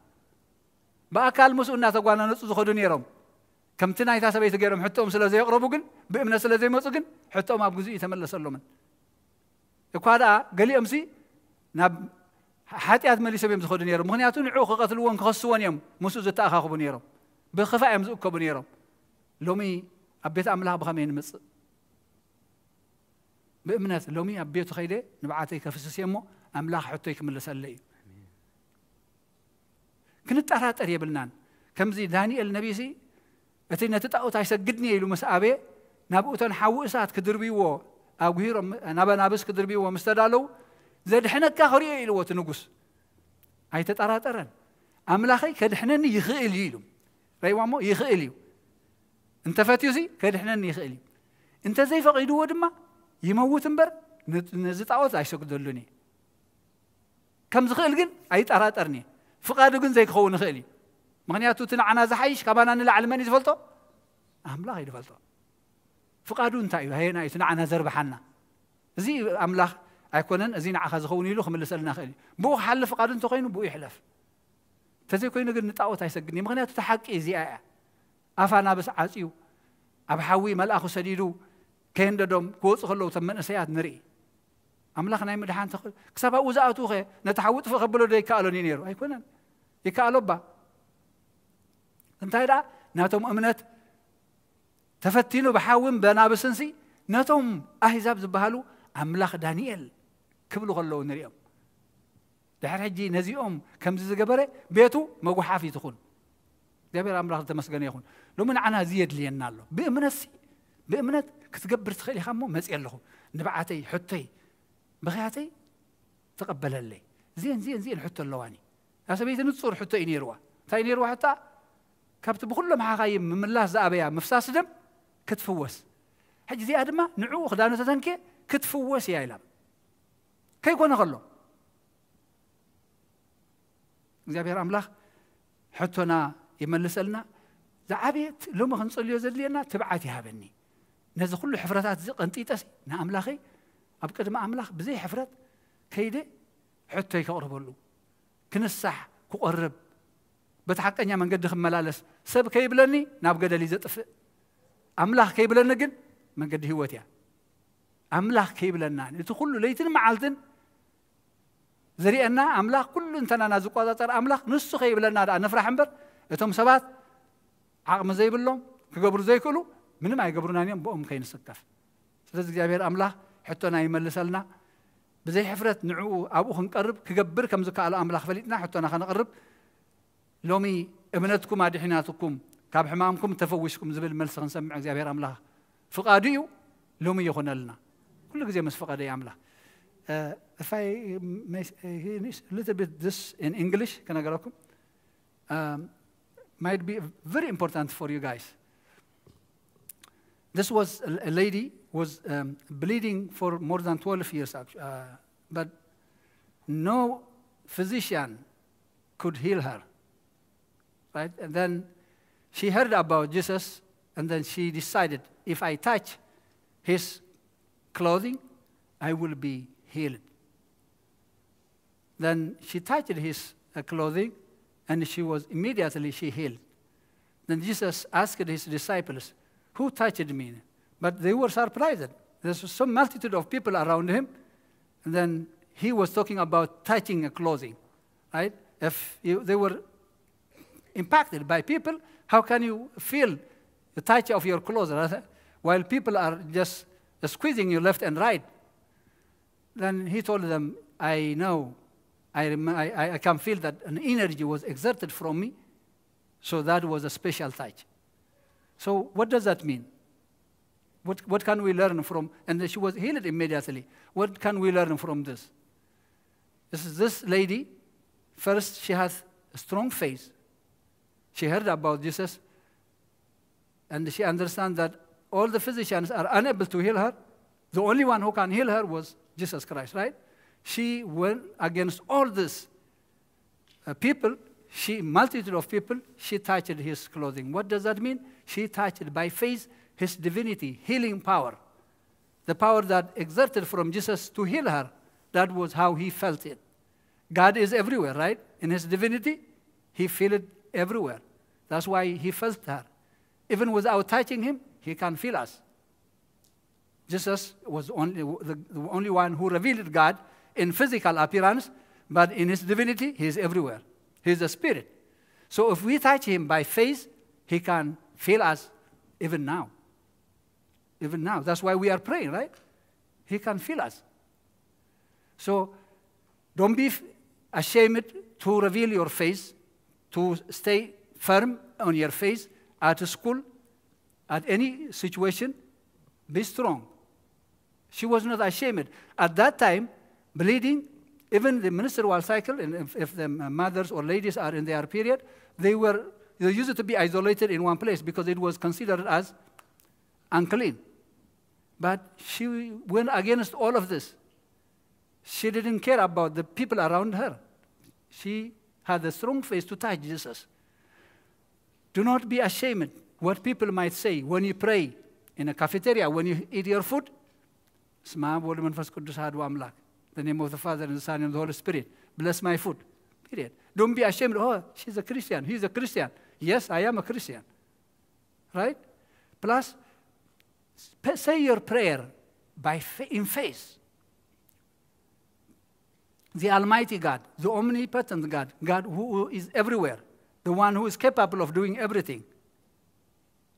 ብኣካል ምስኡ እናተጓናነጹ ዝኸዱ ነይሮም። ከምቲ ናይታ ሰበይቲ ገይሮም ሕቶኦም ስለ ዘየቕረቡ ግን፣ ብእምነት ስለ ዘይመጹ ግን፣ ሕቶኦም ኣብ ግዜኡ ይተመለሰሎምን። እኳ ደኣ ገሊኦምሲ ናብ ሓጢኣት መሊሶም እዮም ዝኸዱ ነይሮም። ምኽንያቱ ንዕኡ ክቐትልዎን ክኸስዎን እዮም ምስኡ ዝተኣኻኽቡ ነይሮም። ብኽፋእ እዮም ዝእከቡ ነይሮም። ሎሚ ኣብ ቤት ኣምላኽ ብኸመይ ንምጽእ? ብእምነት ሎሚ ኣብ ቤቱ ከይደ ንብዓተይ ከፍስስ እየ እሞ ኣምላኽ ሕቶይ ክምልሰለይ እዩ። ክንጠራጠር የብልናን። ከምዚ ዳንኤል ነቢሲ እቲ ነቲ ጣኦት ኣይሰግድን እየ ኢሉ ምስ ኣበየ፣ ናብ እቶን ሓዊ እሳት ክድርብይዎ ኣጉሂሮም፣ ናብ ኣናብስ ክድርብይዎ ምስ ተዳለዉ፣ "ዘድሕነካ ክርእዮ" ኢልዎ እቲ ንጉስ። ኣይተጠራጠረን። "ኣምላኸይ ከድሕነኒ ይኽእል እዩ" ኢሉ። ረይዋ እሞ ይኽእል እዩ። እንተፈትዩሲ ከድሕነኒ ይኽእል እዩ። እንተዘይፈቒድዎ ድማ ይመውት እምበር ን-፣ ነዚ ጣኦት ኣይሰግደሉን እየ። ከም ዝኽእል ግን ኣይጠራጠርን እየ። ፍቓዱ ግን ዘይክኸውን ይኽእል እዩ። ምኽንያቱ እቲ ንዓና ዝሓይሽ ካባና ንላዕሊ መን እዩ ዝፈልጦ? ኣምላኽ እዩ ዝፈልጦ። ፍቓዱ እንታይ እዩ? ኣየና እዩ እቲ ንዓና ዘርብሓና? እዚ ኣምላኽ ኣይኮነን፣ እዚ ንዓኻ ዝኸውን ኢሉ ክምልሰልና ይኽእል እዩ። ብኡ ክሓልፍ ፍቓዱ እንተኾይኑ ብኡ ይሕለፍ። እንተዘይኮይኑ ግን ንጣኦት ኣይሰግድን እየ። ምኽንያቱ እቲ ሓቂ እዚኣ እያ። ኣፍ ኣናብስ ዓጽዩ፣ ኣብ ሓዊ መልኣኹ ሰዲዱ ከየንደዶም ክወጹ ከለዉ እቶም መንእሰያት ንርኢ። ኣምላኽ ናይ ምድሓን ተኽ-፣ ክሳብ ኣብኡ ዝኣትዉኸ ነቲ ሓዊ ጥፍእ ከብሎ ዶ ይከኣሎን እዩ ነይሩ? ኣይኮነን። ይከኣሎ እባ። እንታይ ደኣ ናቶም እምነት ተፈቲኑ ብሓውን በናብስንሲ ነቶም ኣህዛብ ዝበሃሉ ኣምላኽ ዳንኤል ክብሉ ከለዉ ንሪኦም። ድሕሪ ሕጂ ነዚኦም ከምዚ ዝገበረ ቤቱ መጉሓፊ ትኹን። እግዚኣብሔር ኣምላኽ ዝተመስገነ ይኹን። ሎሚ ንዓና እዚ የድልየና ኣሎ። ብእምነትሲ፣ ብእምነት ክትገብር ትኽእል ኢኻ እሞ መፅእ ኣለኹ። ንብዓተይ፣ ሕቶይ፣ ብኽያተይ ተቐበለለይ። እዚአን፣ እዚአን፣ እዚአን ሕቶ ኣለዋኒ። እዛ ሰበይቲ ንጹር ሕቶ እዩ ነይርዋ። እንታይ ነይርዋ ሕታ? ካብቲ ብኹሎም ሓኻይም ምምላስ ዝኣበያ ምፍሳስ ደም ክትፍወስ። ሕጂ እዚኣ ድማ ንዕኡ ክዳኑ ተተንክየ ክትፍወስ እያ ኢላ። ከይኮነ ከሎ እግዚኣብሔር ኣምላኽ ሕቶና ይመልሰልና። ዝዓበየ ት-፣ ሎሚ ክንጸልዮ ዘድልየና ትብዓት ይሃበኒ። ነዚ ኩሉ ሕፍረታት እዚ ቀንጢጠሲ ንኣምላኸይ ኣብ ቅድሚ ኣምላኽ ብዘይ ሕፍረት ከይደ ሕቶይ ከቕርበሉ፣ ክንሳሕ፣ ክቖርብ፣ በቲ ሓቀኛ መንገዲ ክመላለስ፣ ሰብ ከይብለኒ ናብ ገደል እዩ ዘጥፍእ። ኣምላኽ ከይብለኒ ግን መንገዲ ህይወት እያ። ኣምላኽ ከይብለና እቲ ኩሉ ለይትን መዓልትን ዝርእየና ኣምላኽ፣ ኩሉ እንተናና ዝቆጻጸር ኣምላኽ ንሱ ከይብለና ደኣ ንፍራሕ እምበር፣ እቶም ሰባት ዓቕሚ ዘይብሎም፣ ክገብሩ ዘይክእሉ፣ ምንም ኣይገብሩናን እዮም ብኦም ከይንስከፍ። ስለዚ እግዚኣብሔር ኣምላኽ ሕቶና ይመልሰልና። ብዘይ ሕፍረት ንዕኡ ኣብኡ ክንቀርብ ክገብር ከም ዝከኣሎ ኣምላኽ ፈሊጥና ሕቶና ከነቕርብ። ሎሚ እምነትኩም ኣድሒናትኩም ካብ ሕማምኩም ተፈዊስኩም ዝብል መልሲ ክንሰምዕ እግዚኣብሔር ኣምላኽ ፍቓዱ እዩ። ሎሚ ይኹነልና። ኩሉ ግዜ ምስ ፈቐደ እዩ ኣምላኽ። Uh, if I may s- uh, little bit this in English, can I go? Um, might be very important for you guys. This was a, a lady was um, bleeding for more than twelve years, actu- uh, but no physician could heal her. Right? And then she heard about Jesus, and then she decided, if I touch his clothing, I will be healed. Then she touched his uh, clothing, and she was immediately she healed. Then Jesus asked his disciples, "Who touched me?" But they were surprised. There's some multitude of people around him, and then he was talking about touching a clothing, right? If you, they were impacted by people, how can you feel the touch of your clothes, right? While people are just squeezing you left and right? Then he told them, "I know, I, rem- I, I- I can feel that an energy was exerted from me, so that was a special touch." So what does that mean? What, what can we learn from? And she was healed immediately. What can we learn from this? This is this lady. First, she has a strong faith. She heard about Jesus, and she understands that all the physicians are unable to heal her. The only one who can heal her was Jesus Christ, right? She went against all this uh, people, she, multitude of people, she touched his clothing. What does that mean? She touched by faith his divinity, healing power. The power that exerted from Jesus to heal her, that was how he felt it. God is everywhere, right? In his divinity, he felt it everywhere. That's why he felt her. Even without touching him, he can feel us. Jesus was only the, the only one who revealed God in physical appearance, but in his divinity, he is everywhere. He is a spirit. So if we touch him by faith, he can feel us even now. Even now. That's why we are praying, right? He can feel us. So don't be f- ashamed to reveal your faith, to stay firm on your faith at school, at any situation. Be strong. She was not ashamed. At that time, bleeding, even the menstrual cycle, and if, if the mothers or ladies are in their period, they were they used to be isolated in one place because it was considered as unclean. But she went against all of this. She didn't care about the people around her. She had a strong faith to touch Jesus. Do not be ashamed what people might say when you pray in a cafeteria, when you eat your food. ስማ ወልድ መንፈስ ቅዱስ ኣሐዱ ኣምላክ። The name of the Father and the Son and the Holy Spirit. Bless my food. Period. Don't be ashamed. Oh, she's a Christian. He's a Christian. Yes, I am a Christian. Right? Plus, say your prayer by in faith. The Almighty God, the omnipotent God, God who is everywhere, the one who is capable of doing everything,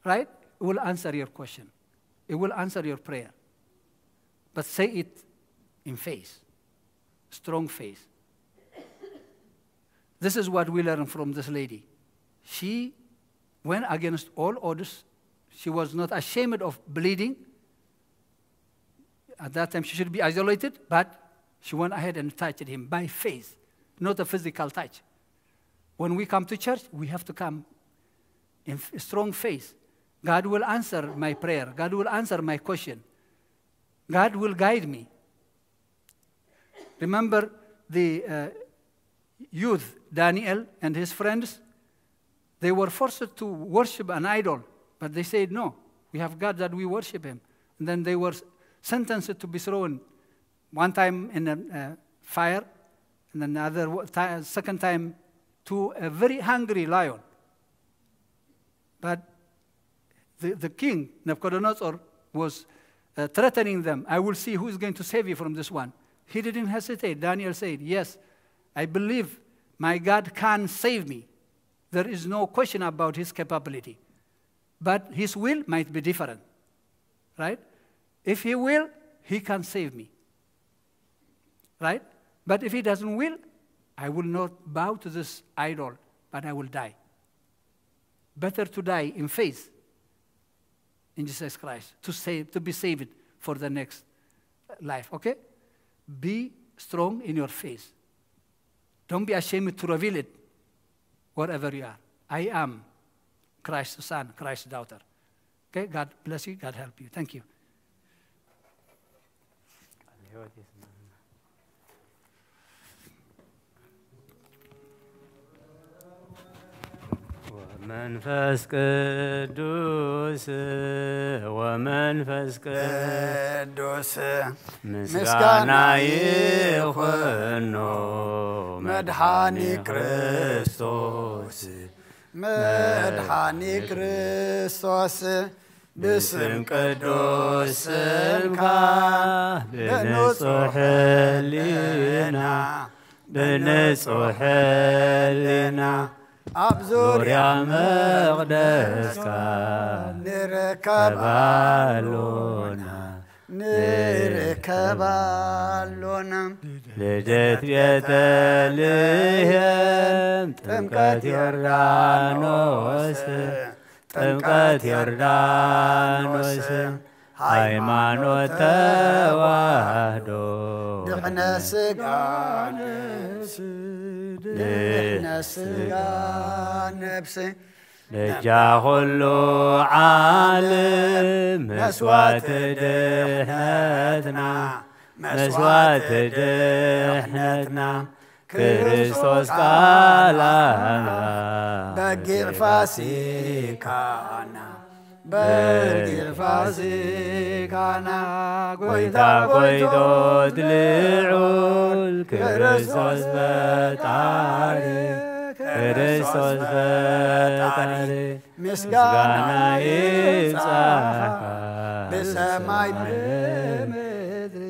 right? Will answer your question. It will answer your prayer. But say it in faith, strong faith. This is what we learn from this lady. She went against all odds. She was not ashamed of bleeding. At that time, she should be isolated, but she went ahead and touched him by faith, not a physical touch. When we come to church, we have to come in strong faith. God will answer my prayer. God will answer my question. God will guide me. Remember the uh, youth, Daniel and his friends? They were forced to worship an idol, but they said, "No, we have God that we worship him." And then they were sentenced to be thrown one time in a uh, fire, and then another time, second time to a very hungry lion. But the, the king, Nebuchadnezzar, was uh, threatening them, "I will see who is going to save you from this one." He didn't hesitate. Daniel said, "Yes, I believe my God can save me." There is no question about his capability. But his will might be different, right? If he will, he can save me, right? But if he doesn't will, I will not bow to this idol, but I will die. Better to die in faith in Jesus Christ, to save, to be saved for the next life, okay? Be strong in your faith. Don't be ashamed to reveal it wherever you are. I am Christ's son, Christ's daughter. Okay, God bless you, God help you. Thank you. መንፈስ ቅዱስ ወመንፈስ ቅዱስ ምስጋና ይኹኖ መድኃኒ ክርስቶስ መድኃኒ ክርስቶስ ብስም ቅዱስ ስምካ ብንጹሕ ሕሊና ብንጹሕ ሕሊና ኣብ ዙርያ መቕደስካ ንርከባሉና ንርከባሉና ልደት ቤተልሔም ጥምቀት ዮርዳኖስ ጥምቀት ዮርዳኖስ ሃይማኖት ተዋህዶ ድሕነ ስጋ ነፍስ ድሕነ ስጋ ነፍስ በጃ ኩሉ ዓለም መስዋዕቲ ድሕነትና መስዋዕቲ ድሕነትና ክርስቶስ ቃል ኣምላኽ በጊዕ ፋሲካና በጊዕ ፋሲካና ጎይታ ጎይቶት ልዑል ክርስቶስ ፈጣሪ ክርስቶስ ፈጣሪ ምስጋና ይብጻሕካ ብሰማይ ብምድሪ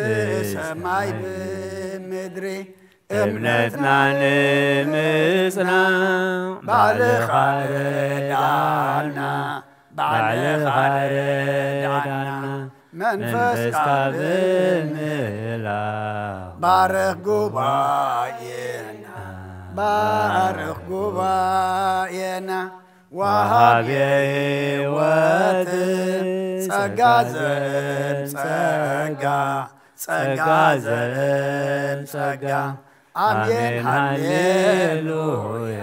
ብሰማይ ብምድሪ እምነትና ንምጽናዕ ባዕልኻ ርዳና ባዕልኻ ርዳና መንፈስካ ብምህላ ባርኽ ጉባኤና ባርኽ ጉባኤና ወሃቤ ሕይወት ጸጋ ዘእብ ጸጋ ጸጋ ዘእብ ጸጋ ኣሜን ሃሌሉያ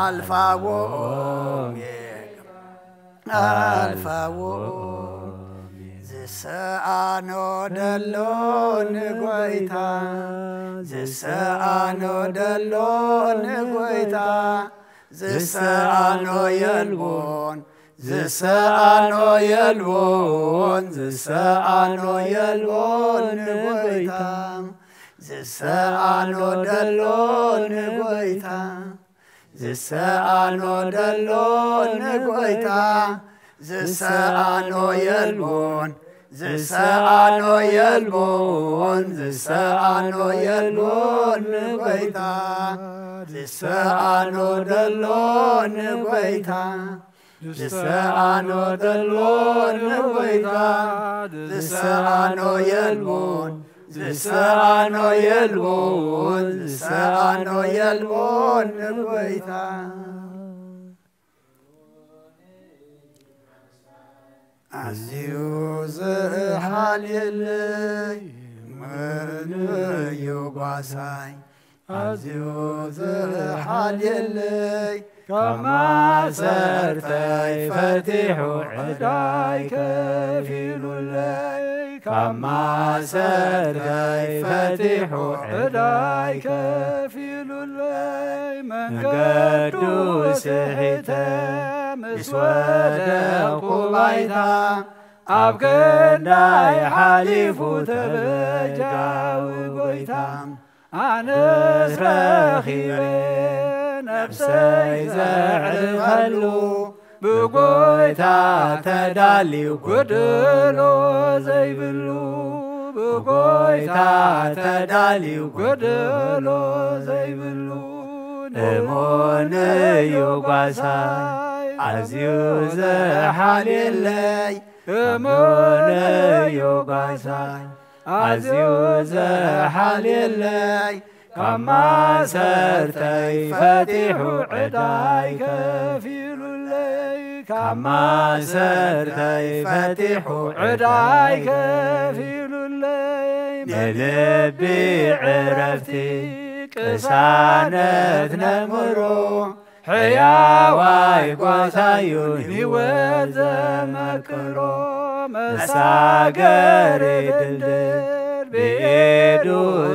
ኣልፋ ወኦሜጋ ኣልፋ ወኦሜጋ ዝሰኣኖ ደሎ ንጎይታ ዝሰኣኖ ደሎ ንጎይታ ዝሰኣኖ የልቦን ዝሰኣኖ የልቦን ዝሰኣኖ የልቦን ንጎይታ ዝሰኣኖ ደሎ ንጎይታ ዝሰኣኖ ደሎ ንጎይታ ዝሰኣኖ የልቦን ዝሰኣኖ የልቦን ዝሰኣኖ የልቦን ንጎይታ ዝሰኣኖ ደሎ ንጎይታ ዝሰኣኖ ደሎ ንጎይታ ዝሰኣኖ የልቦን ዝሰኣኖ የልቦን ዝሰኣኖ የልቦን ንጎይታ ኣዝዩ ዝሓልየለይ መን እዩ ጓሳይ ኣዝዩ ዝሓልየለይ ካብ ማእሰርተይ ፈቲሑ ዕዳይ ከፊሉለይ ካብ ማእሰርተይ ፈቲሑ ዕዳይ ከፊሉለይ መንገዱ ስሒተ ምስ ወደቕኩ ባይታ ኣብ ክንዳይ ሓሊፉ ተበጃዊ ጎይታ ኣነስ ረኺበ ነፍሰይ ዘዕርፈሉ ብጎይታ ተዳልዩ ጎደሎ ዘይብሉ ብጎይታ ተዳልዩ ጎደሎ ዘይብሉ እሙን እዩ ጓሳይ ኣዝዩ ዝሓልየለይ እሙን እዩ ጓሳይ። ኣዝዩ ዝሓልየለይ ካብ ማሰርተይ ፈቲሑ ዕዳይ ከፊሉለይ። ካብ ማሰርተይ ፈቲሑ ዕዳይ ከፊሉለይ። ንልቢ ዕረፍቲ ቅሳነት ነእምሮ ሕያዋይ ጓሳዩ ንህይወት ዘመክሮ። መሳገሪ ድልድል ብኢዱ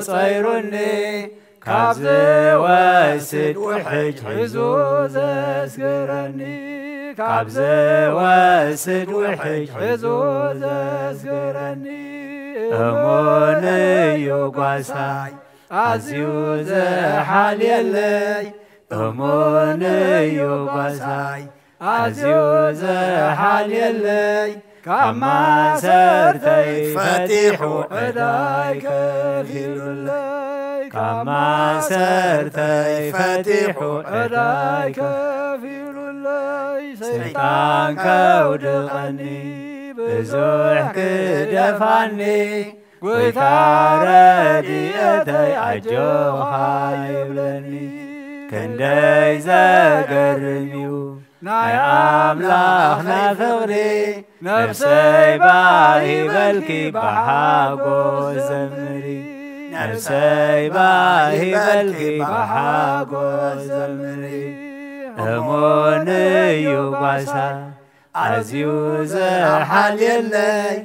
ጸይሩኒ ካብ ዝወስድ ውሕጅ ሒዙ ዘስግረኒ። ካብ ዝወስድ ውሕጅ ሒዙ ዘስግረኒ። እሙን እዩ ጓሳይ ኣዝዩ ዝሓልየለይ። እሙን እዩ ጓሳይ ኣዝዩ ዝሓልየለይ። ካብ ማሰርተይ ፈቲሑ ዕዳይ ከፊሉለይ። ካብ ማሰርተይ ፈቲሑ ዕዳይ ከፊሉለይ። ሰይጣን ከውድቐኒ ብዙሕ ክደፋኒ፣ ጎይታ ረድኤተይ ኣጆኻ ይብለኒ። ክንደይ ዘገርም እዩ ናይ ኣምላኽና ፍቕሪ። ነፍሰይ ባሂበልኪ ብሓጎስ ዘምሪ። ነፍሰይ ባሂበልኪ ብሓጎስ ዘምሪ። እሙን እዩ ጓሳ ኣዝዩ ዝሓልየለይ።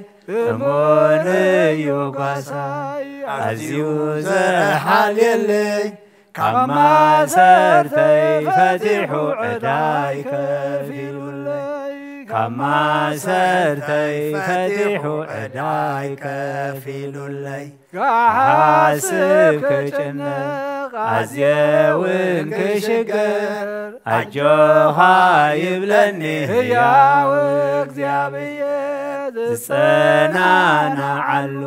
እሙን እዩ ጓሳይ ኣዝዩ ዝሓልየለይ። ካብ ማሰርተይ ፈቲሑ ዕዳይ ከፊሉለይ። ካብ ማሰርተይ ፈቲሑ ዕዳይ ከፊሉለይ። ክሓስብ ክጭነቕ ኣዝየ እውን ክሽገር ኣጆኻ ይብለኒ ህያው እግዚኣብሔር። ዝጸናናዓሉ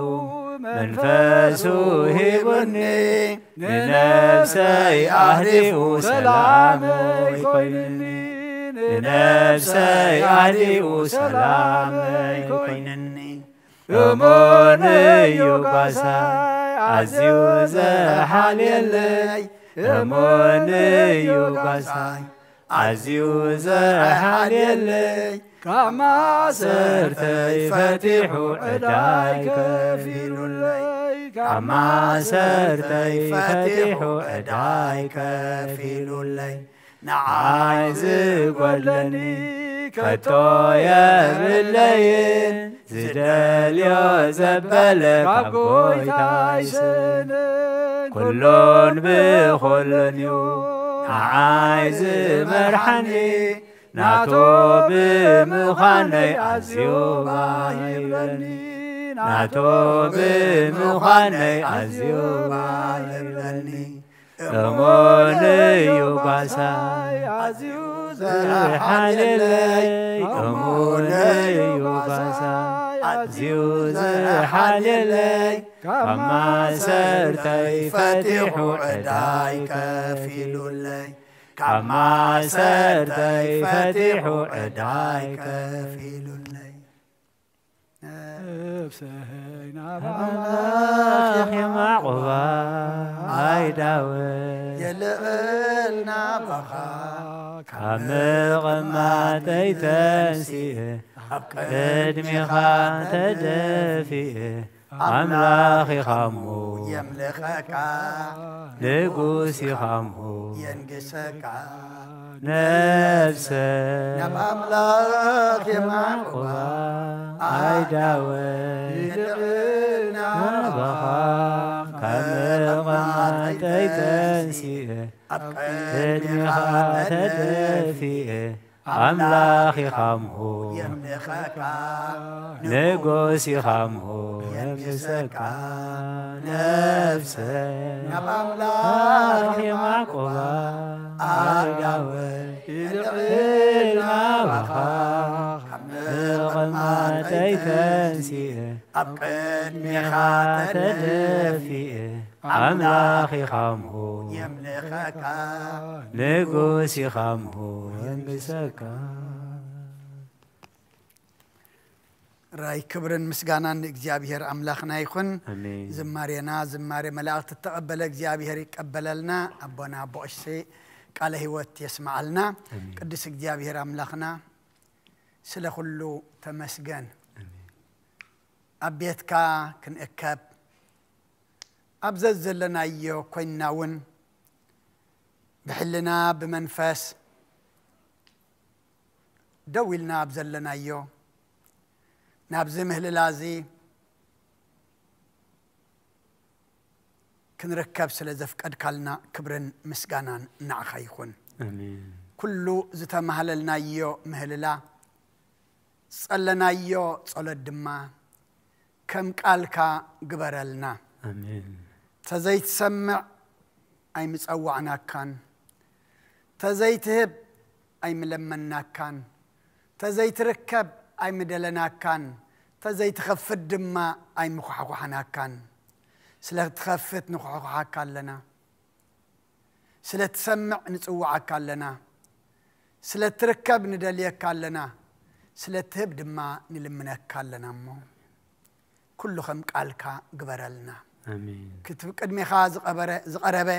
መንፈሱ ሂቡኒ ንነፍሰይ ኣህዲኡ ሰላመይ ኮይንኒ። ንነፍሰይ ኣህዲኡ ሰላመይ ኮይንኒ። እሙን እዩ ጓሳይ ኣዝዩ ዝሓልየለይ። እሙን እዩ ጓሳይ ኣዝዩ ዝሓልየለይ። ካብ ማሰርተይ ፈቲሑ ዕዳይ ከፊሉለይ። ካብ ማሰርተይ ፈቲሑ ዕዳይ ከፊሉለይ። ንዓይ ዝጎድለኒ ከቶ የብለይን። ዝደልዮ ዘበለ ካብ ጎይታ ይስእንን። ኩሉን ብኹሉን እዩ ንዓይ ዝመርሓኒ። ናቱ ብምዃነይ ኣዝዩ ባህ ይብለኒ። ናቱ ብምዃነይ ኣዝዩ ባህ ይብለኒ። እሙን እዩ ጓሳይ ኣዝዩ ዝሓልየለይ። እሙን እዩ ጓሳይ ኣዝዩ ዝሓልየለይ። ካብ ማሰርተይ ፈቲሑ ዕዳይ ከፊሉለይ። ካብ ማሰርተይ ፈቲሑ ዕዳይ ከፊሉለይ። ነፍሰይ ናብ ኣምላኽ የማዕቑባ ኣይዳወ የልዕል ናባኻ ካብ ምቕማጠይ ተንሲእ ኣብ ቅድሚኻ ተደፊእ ኣምላኽ ኢኻሞ የምልኸካ ንጉስ ኢኻሞ የንግሰካ ነፍሰ ናብ ኣምላኽ የማዕቁባ ኣይዳወ ይልዕል ናባኻ ካብ መቐማጠይ ተንሲእ ኣብ ቅድሚኻ ተደፊእ ኣምላኽ ኢኻምሁ የምልኸካ ንጉስ ኢኻምሁ የንግሰካ ነፍሰ ናብ ኣምላኽ የማዕቆባ ኣርጋወ ይልዕል ናባኻ ካብ መቐማጠይ ተንሲእ ኣብ ቅድሚኻ ተደፊእ ኣምላኽ ኢኻምሁ የምልኸካ ንጉስ ኢኻምሁ የንግሰካ ራይ ክብርን ምስጋናን ንእግዚኣብሔር ኣምላኽና ይኹን። ኣሜን። ዝማሬና ዝማሬ መላእክት እተቐበለ እግዚኣብሔር ይቀበለልና። ኣቦና ኣቦ ቀሺ ቃለ ህይወት የስምዓልና። ኣሜን። ቅዱስ እግዚኣብሔር ኣምላኽና ስለ ኩሉ ተመስገን። ኣሜን። ኣብ ቤትካ ክንእከብ ኣብ ዘዘለናዮ ኮይንና እውን ብሕልና ብመንፈስ ደው ኢልና ኣብ ዘለናዮ ናብዚ ምህልላ እዚ ክንርከብ ስለ ዘፍቀድካልና ክብርን ምስጋናን ንዓኻ ይኹን። ኣሜን። ኩሉ ዝተማህለልናዮ ምህልላ ዝጸለናዮ ጸሎት ድማ ከም ቃልካ ግበረልና። ኣሜን። ተዘይትሰምዕ ኣይምጸዋዕናካን፣ ተዘይትህብ ኣይምለመናካን፣ ተዘይትርከብ ኣይምደለናካን፣ ተዘይትኸፍት ድማ ኣይምኳሕኳሕናካን። ስለ ትኸፍት ንኳሕኳሓካ ኣለና። ስለ ትሰምዕ ንጽውዓካ ኣለና። ስለ ትርከብ ንደልየካ ኣለና። ስለ ትህብ ድማ ንልምነካ ኣለና እሞ ኩሉ ከም ቃልካ ግበረልና። ኣሜን። ክት ቅድሜኻ ዝቐበረ ዝቐረበ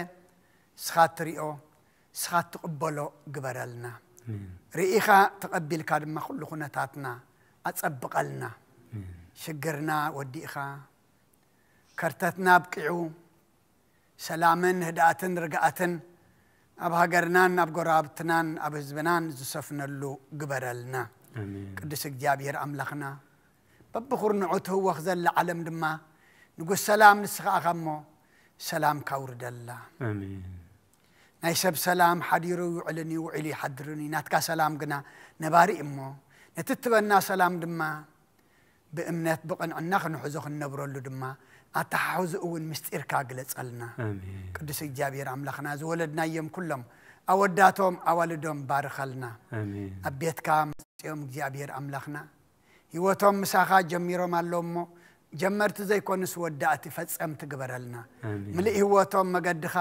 ንስኻ ትሪኦ ንስኻ ትቕበሎ ግበረልና። ኣሜን። ርኢኻ ተቐቢልካ ድማ ኩሉ ኩነታትና ኣጸብቐልና። ኣሜን። ሽግርና ወዲእኻ ከርተትና ኣብቂዑ ሰላምን ህድኣትን ርግኣትን ኣብ ሃገርናን ኣብ ጎረባብትናን ኣብ ህዝብናን ዝሰፍነሉ ግበረልና። ኣሜን። ቅዱስ እግዚኣብሔር ኣምላኽና በብኹርንዑ ትህወኽ ዘላ ዓለም ድማ ንጉስ ሰላም ንስኻ ኢኻ እሞ ሰላምካ ኣውርደላ። ኣሜን። ናይ ሰብ ሰላም ሓዲሩ ይውዕልን እዩ፣ ውዒሉ ይሓድርን እዩ። ናትካ ሰላም ግና ነባሪ እሞ ነቲ ትበና ሰላም ድማ ብእምነት ብቕንዕና ክንሕዞ ክንነብረሉ ድማ ኣተሓሕዝኡ እውን ምስጢርካ ግለጸልና። ኣሜን። ቅዱስ እግዚኣብሔር ኣምላኽና ዝወለድናዮም ኩሎም ኣወዳቶም ኣዋልዶም ባርኸልና። ኣሜን። ኣብ ቤትካ መጽኦም እግዚኣብሔር ኣምላኽና ህይወቶም ምሳኻ ጀሚሮም ኣለዉ እሞ ጀመርቲ ዘይኮኑስ ወዳእቲ ፈጸምቲ ግበረልና። ኣሜን። ምልእ ህይወቶም መገድኻ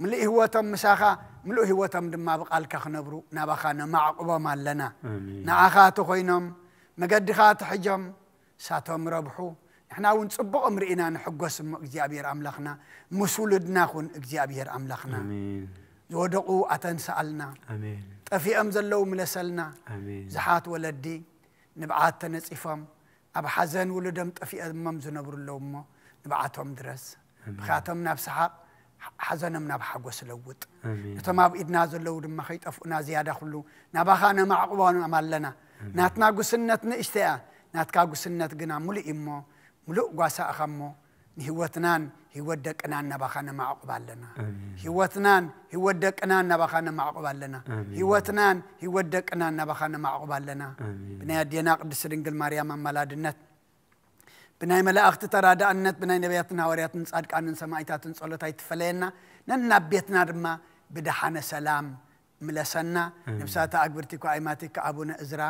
ምልእ ህይወቶም ምሳኻ ምሉእ ህይወቶም ድማ ብቓልካ ክነብሩ ናባኻ ነማዕቕቦም ኣለና። ኣሜን። ንዓኻ ተኾይኖም መገድኻ ትሕጆም ሳቶም ረብሑ ንሕና እውን ጽቡቕም ርኢና ንሕጎስ እሞ እግዚኣብሔር ኣምላኽና ምስ ውሉድና ኩን እግዚኣብሔር ኣምላኽና ኣሜን። ዝወደቑ ኣተንስኣልና ኣሜን። ጠፊኦም ዘለዉ ምለሰልና ኣሜን። ብዙሓት ወለዲ ንብዓት ተነጺፎም ኣብ ሓዘን ውሉዶም ጠፊኦሞም ዝነብሩ ኣለዉ እሞ ንብዓቶም ድረስ ኣሜን። ብኻቶም ናብ ሰሓቕ ሓዘኖም ናብ ሓጎስ ለውጥ ኣሜን። እቶም ኣብ ኢድና ዘለዉ ድማ ከይጠፍኡና ዝያዳ ኩሉ ናባኻ ነማዕቕቦም ኣለና። ናትና ጉስነት ንእሽተ እያ። ናትካ ጉስነት ግና ሙሉእ እዩ እሞ ሙሉእ ጓሳ እኻ እሞ ንህይወትናን ህይወት ደቅናን ናባኻ ነማዕቑብ ኣለና። ኣሜን። ህይወትናን ህይወት ደቅናን ናባኻ ነማዕቑብ ኣለና። ኣሜን። ህይወትናን ህይወት ደቅናን ናባኻ ነማዕቑብ ኣለና። ኣሜን። ብናይ ኣዴና ቅድስቲ ድንግል ማርያም ኣማላድነት ብናይ መላእኽቲ ተራዳእነት ብናይ ነቢያትን ሃዋርያትን ጻድቃንን ሰማዒታትን ጸሎት ኣይትፈለየና። ነናብ ቤትና ድማ ብደሓነ ሰላም ምለሰና። ነብሳተ ኣግብርቲ እኳ ኣይማቲካ ኣቡነ እዝራ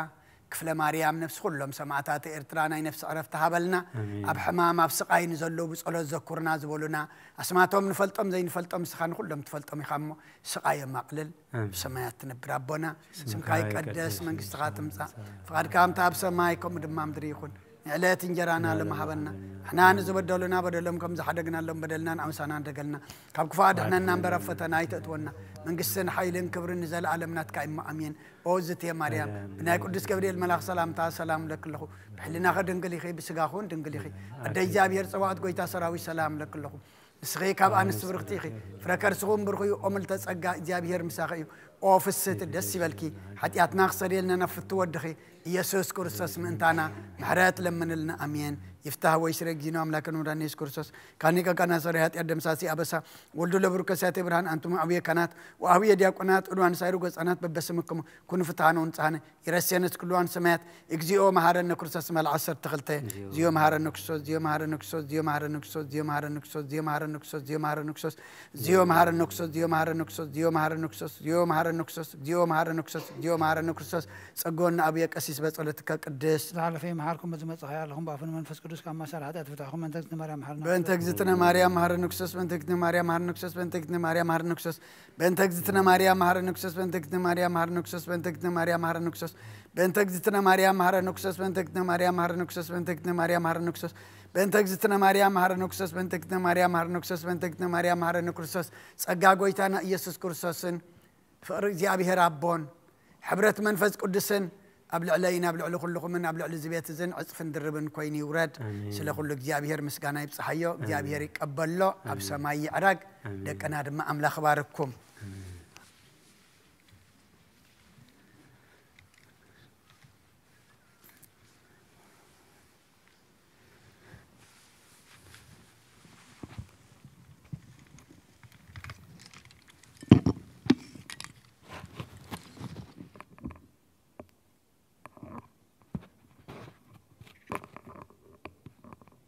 ክፍለ ማርያም ነብሲ ኩሎም ሰማዕታት ኤርትራ ናይ ነፍሲ ዕረፍቲ ሃበልና። ኣሜን። ኣብ ሕማም ኣብ ስቓይ ንዘለዉ ብጸሎት ዘኩርና ዝበሉና ኣስማቶም ንፈልጦም ዘይንፈልጦም ንስኻ ንኩሎም ትፈልጦም ኢኻ እሞ ስቓዮም ኣቕልል። ኣሜን። ብሰማያት ትነብር ኣቦና ስምካ ይቀደስ መንግስትኻ ትምጻእ ፍቓድካ ከምታ ኣብ ሰማይ ከምኡ ድማ ምድሪ ይኹን። ንዕለት እንጀራና ለመሃበና ንሕና ንዝበደሉና በደሎም ከም ዝሓደግናሎም በደልና ንኣምሳና ደገልና ካብ ክፉ ኣድሕነና እምበር ኣብ ፈተና ኣይተእትወና። መንግስትን ሓይልን ክብርን ንዘለኣለም ናትካ እሞ ኣሜን። ኦ ዝትየ ማርያም ብናይ ቅዱስ ገብርኤል መልኣኽ ሰላምታ ሰላም ለክለኹ ብሕልናኸ ድንግል ኢኺ ብስጋኹን ድንግል ኢኺ ኣደ እግዚኣብሔር ጸዋዕት ጎይታ ሰራዊት ሰላም ለክለኹ ንስኺ ካብ ኣንስቲ ብርኽቲ ኢኺ ፍረ ከርስኹም ብርኹ እዩ ኦ ምልተ ጸጋ እግዚኣብሔር ምሳኺ እዩ። ኦ ፍስህቲ ደስ ይበልኪ ሓጢኣትና ክሰድየልና ናብ ፍቱ ወድኺ ኢየሱስ ክርስቶስ ምእንታና ምሕረት ለምንልና ኣሜን። ይፍታህ ወይ ስረ ጊኖ ኣምላክን ወዳን የሱስ ክርስቶስ ካኒ ቀቀና ሰሪ ሓጢኣት ደምሳሲ ኣበሳ ወልዱ ለብሩከ ሲያቴ ብርሃን ኣንቱም ኣብየ ካናት ወኣብየ ዲያቆናት ዕሉዋን ሳይሩ ገጻናት በበስምክሙ ኩኑ ፍትሃነ ወንጽሃነ ይረስየነ ኩልዋን ሰማያት እግዚኦ መሃረነ ክርስቶስ መል ዓሰርተ ክልተ ዚዮ መሃረነ ክርስቶስ ዚዮ መሃረነ ክርስቶስ ዚዮ መሃረነ ክርስቶስ ዚዮ መሃረነ ክርስቶስ ዚዮ መሃረነ ክርስቶስ ዚዮ መሃረነ ክርስቶስ ዚዮ መሃረነ ክርስቶስ ዚዮ መሃረነ ክርስቶስ ዚዮ መሃረነ መሃረነ ክርስቶስ፣ እግዚኦ መሃረነ ክርስቶስ፣ እግዚኦ መሃረነ ክርስቶስ። ጸግወና ኣቡየ ቀሲስ በጸሎትከ ቅድስት። ዝሓለፈ ይምሓርኩም፣ በዚ መጻእኻ ኣለኹም፣ ብኣፉ ንመንፈስ ቅዱስ ካብ ማሰር ሓጢኣት ፍትሕኹም። በእንተ እግዝእትነ ማርያም መሃረነ በእንተ እግዝእትነ ማርያም መሃረነ ክርስቶስ፣ በእንተ እግዝእትነ ማርያም መሃረነ ክርስቶስ፣ በእንተ እግዝእትነ ማርያም መሃረነ ክርስቶስ፣ በእንተ እግዝእትነ ማርያም መሃረነ ክርስቶስ፣ በእንተ እግዝእትነ ማርያም መሃረነ ክርስቶስ፣ በእንተ እግዝእትነ ማርያም መሃረነ ክርስቶስ፣ በእንተ እግዝእትነ ማርያም መሃረነ ክርስቶስ፣ በእንተ እግዝእትነ ማርያም መሃረነ ክርስቶስ፣ በእንተ እግዝእትነ ማርያም መሃረነ ክርስቶስ፣ በእንተ እግዝእትነ ማርያም መሃረነ ክርስቶስ፣ በእንተ እግዝእትነ ማርያም መሃረነ ክርስቶስ። ጸጋ ጎይታና ኢየሱስ ክርስቶስን ፍቕሪ እግዚኣብሔር ኣቦን ሕብረት መንፈስ ቅዱስን ኣብ ልዕለይን ኣብ ልዕሊ ኩልኹምን ኣብ ልዕሊ እዚ ቤት እዝን ዕጽፍን ድርብን ኮይኑ ይውረድ። ኣሜን። ስለ ኩሉ እግዚኣብሔር ምስጋና ይብጽሓዮ፣ እግዚኣብሔር ይቀበሎ፣ ኣብ ሰማይ ይዕረግ። ኣሜን። ደቅና ድማ ኣምላኽ ባርኩም።